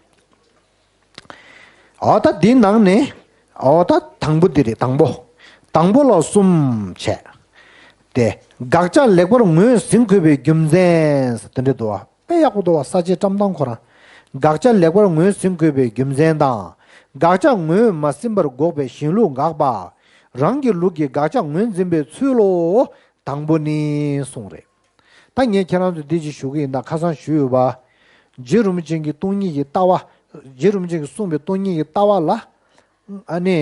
འོ་ད་འདི་ནང་ནས། འོ་ད་དང་པོ་འདི་རེད་དང་པོ། དང་པོ་ལ་གསུམ་བྱས། དེ་དགག་བྱ་ལེགས་པར་ངོས་ཟིན་དགོས་པའི་རྒྱུ་མཚན་དེ་འདྲ་འདུག་བ། དཔེ་ཡག་པོ་འདུག་བ། ས་བཅད་བཀྲམ་སྟངས་ཁོ་རང་། དགག་བྱ་ལེགས་པར་ངོས་ཟིན་དགོས་པའི་རྒྱུ་མཚན་དང་། དགག་བྱ་ངོས་མ་ཟིན་པར་འགོག་པའི་གཞན་ལུགས་དགག་པ། རང་གི་ལུགས་ཀྱི་དགག་བྱ་ངོས་འཛིན་པའི་ཚུལ་ལོ། དང་པོ་ནི་གསུངས་རེད། ད་ངས་ཁྱེད་རང་ཚོ་འདི་ཅིག་ཞུ་གི་ཡིན་ད་ཁ་སང་ཞུས་ཡོད་པ། རྗེ་རིན་པོ་ཆེ་གི་སྟོང་ཉིད་ཀྱི་ལྟ་བ། རྗེ་རིན་པོ་ཆེ་གིས་གསུངས་པའི་སྟོང་ཉིད་ཀྱི་ལྟ་བ་ལ། ཨ་ནི།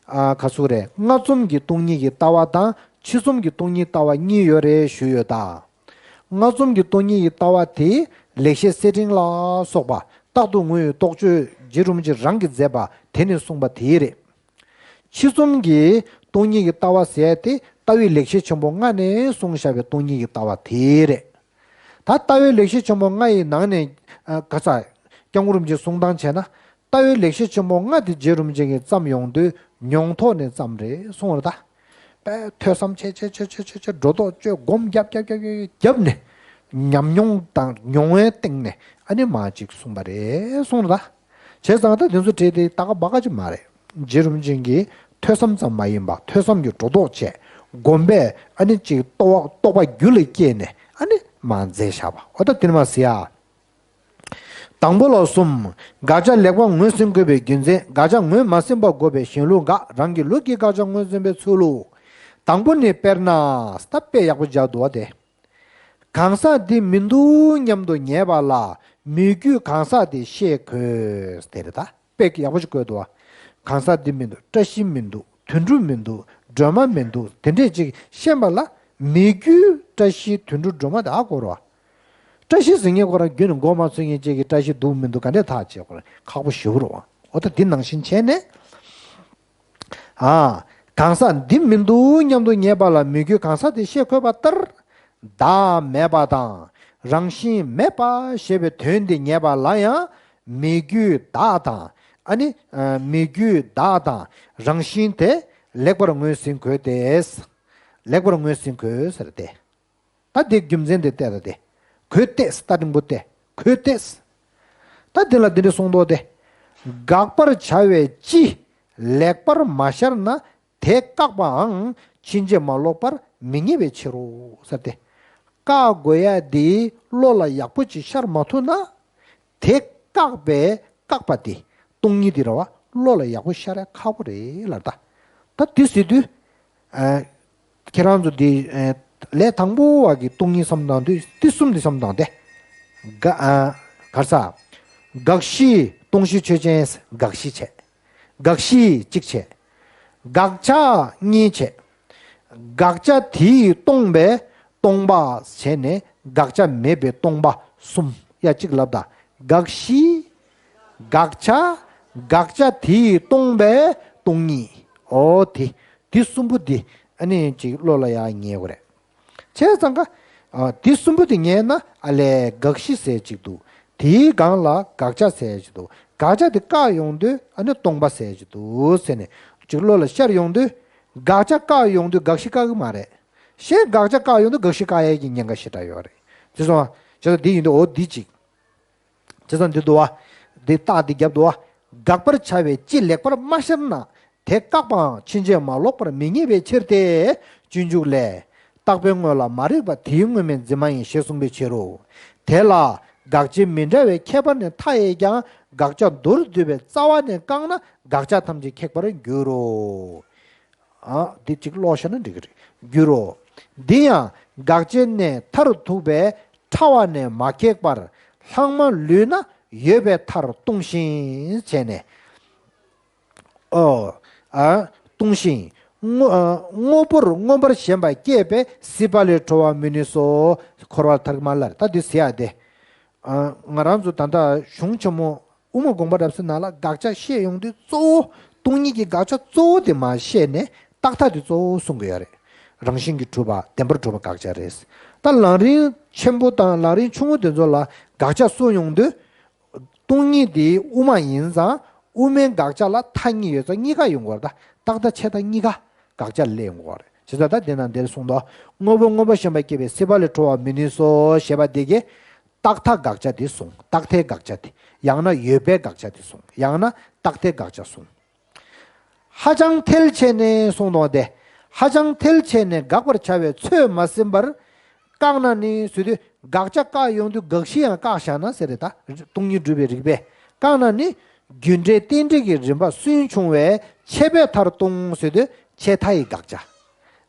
ཨ་ག་ཚོད་རེད། སྔ་རྩོམ་གྱི་སྟོང་ཉིད་ཀྱི་ལྟ་བ་དང་ཕྱི་རྩོམ་གྱི་སྟོང་ཉིད་ལྟ་བ་གཉིས་ཡོད་རེད་ཞུས་ཡོད་ད། སྔ་རྩོམ་གྱི་སྟོང་ཉིད་ཀྱི་ལྟ་བ་དེ་ལེགས་བཤད་གསེར་ཕྲེང་ལ་སོགས་པ་རྟག་ཏུ་ངོས་ཡོད་རྟོགས་བརྗོད་རྗེ་རིན་པོ་ཆེ་རང་གིས་མཛད་པ་དེ་ནས་གསུངས་པ་དེ་རེད། ཕྱི་རྩོམ་གྱི་སྟོང་ཉིད་ཀྱི་ལྟ་བ་ཟེར་ཏེ་ལྟ་བའི་ལེགས་བཤད་ཆེན་པོ་ལྔ་ནས་གསུངས་བཞག་པའི་སྟོང་ཉིད་ཀྱི་ལྟ་བ་དེ་རེད། ད་ལྟ་བའི་ལེགས་བཤད་ཆེན་པོ་ལྔ་ཡི་ནང་ནས་ཨ་ག་ས་སྐྱབས་མགོན་རིན་པོ་ཆེས་གསུང་སྟངས་བྱས་ན། ལྟ་བའི་ལེགས་བཤད་ཆེན་པོ་ལྔ་དེ་རྗེ་རིན་པོ་ཆེ་གིས་བརྩམས་ཡོང་དུས་མྱོང་ཐོག་ནས་བརྩམས་རེད་གསུངས་པ་རེད་ད། དཔེ་ཐོས་བསམ་ཆེ་ཆེ་ཆེ་ཆེ་ཆེ་ཆེ་སྒྲོ་འདོགས་གཅོད་སྒོམ་རྒྱབ་རྒྱབ་རྒྱབ་རྒྱབ་རྒྱབ་ནས་ཉམས་མྱོང་དང་མྱོང་བའི་སྟེང་ནས་ཨ་ནི་མར་ཅིག་གསུངས་པ་རེད་གསུངས་རེད་ད། བྱས་ཙང་ད་དེ་ཚོ་བྲིས་ཏེ་ད་ག་བ་ག་ཅིག་མ་རེད། རྗེ་རིན་པོ་ཆེ་གིས་ཐོས་བསམ་ཙམ་མ་ཡིན་པ་ཐོས་བསམ་གྱི་སྒྲོ་འདོགས་བཅད། སྒོམ་པས་ཨ་ནི་ཅིག་རྟོགས་པ་རྟོགས་པ་རྒྱུད་ལ་སྐྱེས་ནས་ཨ་ནི་མར་མཛད་བཞག་པ། འོ་ད་དེ་ནས་མར་གཟིགས་ཨ། དང་པོ་ལ་གསུམ། དགག་བྱ་ལེགས་པར་ངོས་ཟིན་དགོས་པའི་རྒྱུ་མཚན། དགག་བྱ་ངོས་མ་ཟིན་པར་དགོས་པའི་གཞན་ལུགས་དགག་རང་གི་ལུགས་ཀྱི་དགག་བྱ་ངོས་ཟིན་པའི་ཚུལ་ལུགས། དང་པོ་ནི་དཔེར་ན། ད་དཔེ་ཡག་པོ་སྦྱར་འདུག་བ་དེ། གང་ཟག་འདི་མི་འདུག་སྙམ་དུ་ངེས་པ་ལ་མོས་གུས་གང་ཟག་དེ་ཤེས་དགོས། དེ་རེད་ད། དཔེ་ཡག་པོ་ཞིག་བཀོད་འདུག་བ། གང་ཟག་འདི་མི་འདུག་བཀྲ་ཤིས་མི་འདུག་དུད་འགྲོ་མི་འདུག་སྒྲོལ་མ་མི་འདུག་དེ་འདྲས་ཅིག་ཤེས་པ་ལ་མོས་གུས་བཀྲ་ཤིས་དུད་འགྲོ་སྒྲོལ་མ་དེ་ཧ་གོ་རོགས། བཀྲ་ཤིས་ཟེར་མཁན་ཁོ་རང་རྒྱུན་ནས་མགོ་མ་ཚོས་མཁན་ཅིག་གིས་བཀྲ་ཤིས་འདུག་མི་འདུག་ག་འདྲས་ཐག་བཅད་ཁོ་རང་ཁག་པོ་ཞེ་པོ་རེད་བ། འོ་ད་འདི་ནང་བཞིན་བྱས་ནས། ཨ། གང་ཟག་འདི་མི་འདུག་སྙམ་དུ་ངེས་པ་ལ་མོས་གུས་གང་ཟག་དེ་ཤེས་དགོས་པ་ལྟར། བདག་མེད་པ་དང་རང་བཞིན་མེད་པ་ཞེས་པའི་དོན་འདི་ངེས་པ་ལ་ཡང་མོས་གུས་བདག་དང་ཨ་ནི་མོས་གུས་བདག་དང་རང་བཞིན་དེ་ལེགས་པར་ངོས་ཟིན་དགོས་ཏེ། ལེགས་པར་ངོས་ཟིན་དགོས་ཟེར་ཏེ། ད་དེ་རྒྱུ་མཚན་དེ་བལྟས་ད་དེ། གོས་ཏེས་ད་འགྲེང་བུ་སྟེ། གོས་ཏེས། ད་དེ་ལ་འདི་འདྲ་གསུངས་འདུག་སྟེ། དགག་པར་བྱ་བའི་སྤྱི་ལེགས་པར་མ་ཤར་ན་དེ་བཀག་པའང་ཕྱིན་ཆད་མ་ལོག་པར་མི་ངེས་པའི་ཕྱིར་རོ་ཟེར་ཏེ། བཀག་དགོས་ཡ་དེ་བློ་ལ་ཡག་པོ་ཅིག་ཤར་མ་ཐུབ་ན། དེ་བཀག་པའི་བཀག་པ་དེ་སྟོང་ཉིད་དེ་རེད་བ། བློ་ལ་ཡག་པོ་ཤར་ཡ་ཁག་པོ་རེད་ལབ་ད། ད་དེ་ཟེར་དུས། ཨ། ཁྱེད་རང་ཚོ་འདི་ཨ་ལས་དང་པོ་བ་གི་སྟོང་ཉིད་བསམ་སྟངས་དུས་དེ་གསུམ་འདི་བསམ་སྟངས་དེ། ག་ཨ་གར་ས། དགག་གཞི་སྟོང་གཞི་ཆོས་ཅན། དགག་གཞི་བྱས། དགག་གཞི་གཅིག་བྱས། དགག་བྱ་གཉིས་བྱས། དགག་བྱ་དེ་ཡིས་སྟོང་པའི་སྟོང་པ་བྱས་ནས་དགག་བྱ་མེད་པའི་སྟོང་པ་གསུམ་ཡ་གཅིག་ལབ་ད། དགག་གཞི། དགག་བྱ། དགག་བྱ་དེ་ཡིས་སྟོང་པའི་སྟོང་ཉིད། འོ་དེ། དེ་གསུམ་པོ་འདི་ཨ་ནི་ཅིག་བློ་ལ་ཡང་ངེས་དགོས་རེད། བྱས་ཙང་ཀ་ཨ་དེ་གསུམ་པོ་དེ་ངེས་ན་ཨ་ལས་དགག་གཞི་ཟེར་ཅིག་འདུག་དེའི་སྒང་ལ་དགག་བྱ་ཟེར་ཅིག་འདུག་དགག་བྱ་དེ་བཀག་ཡོང་དུས་ཨ་ནི་སྟོང་པ་ཟེར་ཅིག་འདུག་ཟེར་ནས་ཅིག་བློ་ལ་ཤར་ཡོང་དུས། དགག་བྱ་བཀག་ཡོང་དུས་དགག་གཞི་བཀག་གི་མ་རེད། གཞན་དགག་བྱ་བཀག་ཡོང་དུས་དགག་གཞི་བཀག་ཡས་ཀྱི་ཉེན་ཁ་ཞེ་དྲག་ཡོད་རེད། བྱས་ཙང་བྱས་ཙང་འདི་ཡིན་དུས་འོ་འདི་ཅིག་བྱས་ཙང་འདི་འདུག་བ། འདི་རྟགས་འདི་རྒྱབ་འདུག་བ། དགག་པར་བྱ་བའི་སྤྱི་ལེགས་པར་མ་ཤར་ན། དེ་བཀག་པའང་ཕྱིན་ཆད་མ་ལོག་པར་མི་ངེས་པའི་ཕྱིར་ཏེ། སྤྱོད་འཇུག་ལས། རྟག་པའི་དངོས་ལ་མ་རིག་པ་དེའི་དངོས་མེད་འཛིན་མ་ཡིན་ཞེས་གསུངས་པའི་ཕྱིར་རོ། དེ་ལ་དགག་བྱའི་མི་འདྲ་བའི་ཁྱད་པར་ནི་མཐའ་ཡས་ཀྱང་དགག་བྱ་མདོར་བསྡུས་པའི་རྩ་བ་ནས་བཀག་ན་དགག་བྱ་ཐམས་ཅད་ཁེགས་པར་འགྱུར་རོ། ཨ། འདི་གཅིག་ཀློག་བཞག་ན་འགྲིག་གི་རེད། འགྱུར་རོ། འདི་ཡང་དགག་བྱའི་གནས་མཐར་ཐུག་པའི་ཕྲ་བ་ནས་མ་ཁེགས་པར་ལྷག་མ་ལུས་ན་ཡོད་པའི་མཐར་ལྟུང་ཞིང་བྱས་ནས། ཨོ། ཨ། ལྟུང་ཞིང་། དངོས་ཨ་དངོས་པོར་མངོན་པར་ཞེན་པ་སྐྱེས་པས་སྲིད་པ་ལས་གྲོལ་བར་མི་ནུས་སོ། འཁོར་བ་མཐར་མ་ལར། ད་འདི་ཟེར་ཡ་དེ། ཨ། ང་རང་ཚོ་ད་ལྟ་གཞུང་ཆེན་མོ་དབུ་མ་དགོངས་པ་རབ་གསལ་ནང་ལ་དགག་བྱ་བཤད་ཡོང་དུས་གཙོ་བོ་སྟོང་ཉིད་ཀྱི་དགག་བྱ་གཙོ་བོ་དེ་མར་བཤད་ནས་རྟག་མཐའ་དེ་གཙོ་བོ་གསུང་གི་ཡོད་རེད། རང་བཞིན་གྱིས་གྲུབ་པ་བདེན་པར་གྲུབ་པ་དགག་བྱ་རེད། ད་ལམ་རིམ་ཆེན་པོ་དང་ལམ་རིམ་ཆུང་ངུ་དེ་ཚོ་ལ་དགག་བྱ་གསུང་ཡོང་དུས། སྟོང་ཉིད་དེ་དབུ་མ་ཡིན་ཙང་དབུ་མའི་དགག་བྱ་ལ་མཐའ་གཉིས་ཡོད་ཙང་གཉིས་ཀ་ཡོང་གི་ཡོད་རེད་ད། རྟག་མཐའ་ཆད་མཐའ་གཉིས་ཀ་དགག་བྱ་ལ་ཡོང་གི་ཡོད་རེད། བྱས་ཙང་ད་དེ་ན་འདིར་གསུངས་དོ། དངོས་པོ་མངོན་པར་ཞེན་པ་སྐྱེས་པས་སྲིད་པ་ལས་གྲོལ་བར་མི་ནུས་སོ་ཞེས་པ་དེ་གིས། རྟག་མཐའ་དགག་བྱ་དེ་གསུངས། རྟག་མཐའི་དགག་བྱ་དེ། ཡང་ན་ཡོད་པའི་དགག་བྱ་དེ་གསུངས། ཡང་ན་རྟག་མཐའི་དགག་བྱ་གསུངས། ཧ་ཅང་ཐལ་ཆེ་ནས་གསུངས་དོན་དེ། ཧ་ཅང་ཐལ་ཆེ་ནས་དགག་པར་བྱ་བའི་ཚོད་མ་ཟིན་པར། བཀག་ན་ནི་ཟེར་དུས་དགག་བྱ་བཀག་ཡོང་དུས་དགག་གཞི་ཡང་བཀག་བཞག་ན་ཟེར་རེད་ད། སྟོང་ཉིད་སྒྲུབ་པའི་རིགས་པས། བཀག་ན་ནི། རྒྱུ་འབྲས་རྟེན་འབྲེལ་གྱི་རིམ་པ་སུན་ཕྱུང་བས་ཆད་པའི་མཐར་ལྟུང་ཟེར་དུས་ཆད་མཐའ་ཡི་དགག་བྱ།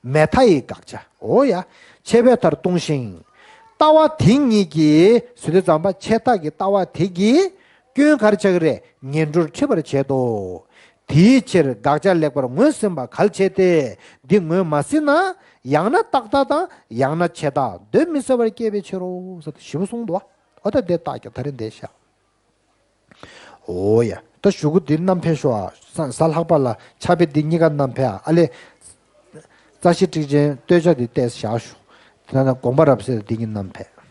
མེད་མཐའ་ཡི་དགག་བྱ། འོ་ཡ། ཆད་པའི་མཐར་ལྟུང་ཞིང་། ལྟ་བ་དེ་ཉིད་ཀྱིས་ཟེར་དུས་ཙམ་པ་ཆད་མཐའ་གི་ལྟ་བ་དེ་གིས་སྐྱོན་ག་རེ་ཆགས་ཀྱི་རེད། ངན་འགྲོར་ཁྲིད་པར་བྱེད་དོ། དེའི་ཕྱིར་དགག་བྱ་ལེགས་པར་ངོས་ཟིན་པ་གལ་ཆེ་སྟེ། འདི་ངོས་མ་ཟིན་ན་ཡང་ན་རྟག་མཐའ་དང་ཡང་ན་ཆད་མཐའ་གདོན་མི་ཟ་བར་སྐྱེ་བའི་ཕྱིར་རོ་ཟེར་ཏེ་ཞེ་པོ་གསུངས་འདུག་བ། འོ་ད་དེ་རྟགས་ཀྱང་ད་རེས་འདས་ཤག་འོ་ཡ། ད་གཞུག་གུ་འདི་བསྣམས་ཕེབས་ཤོག་ཨ། གཟའ་ལྷག་པ་ལ་ཕྱག་དཔེ་འདི་གཉིས་ཀ་བསྣམས་ཕེབས་ཨ། ཨ་ལས། རྩ་ཤེ་ཊཱིཀ་ཆེན་བསྟོད་བྱ་འདི་བལྟས་བཞག་ཤོག་དེ་ན་དགོངས་པ་རབ་གསལ་འདི་གཉིས་བསྣམས་ཕེབས།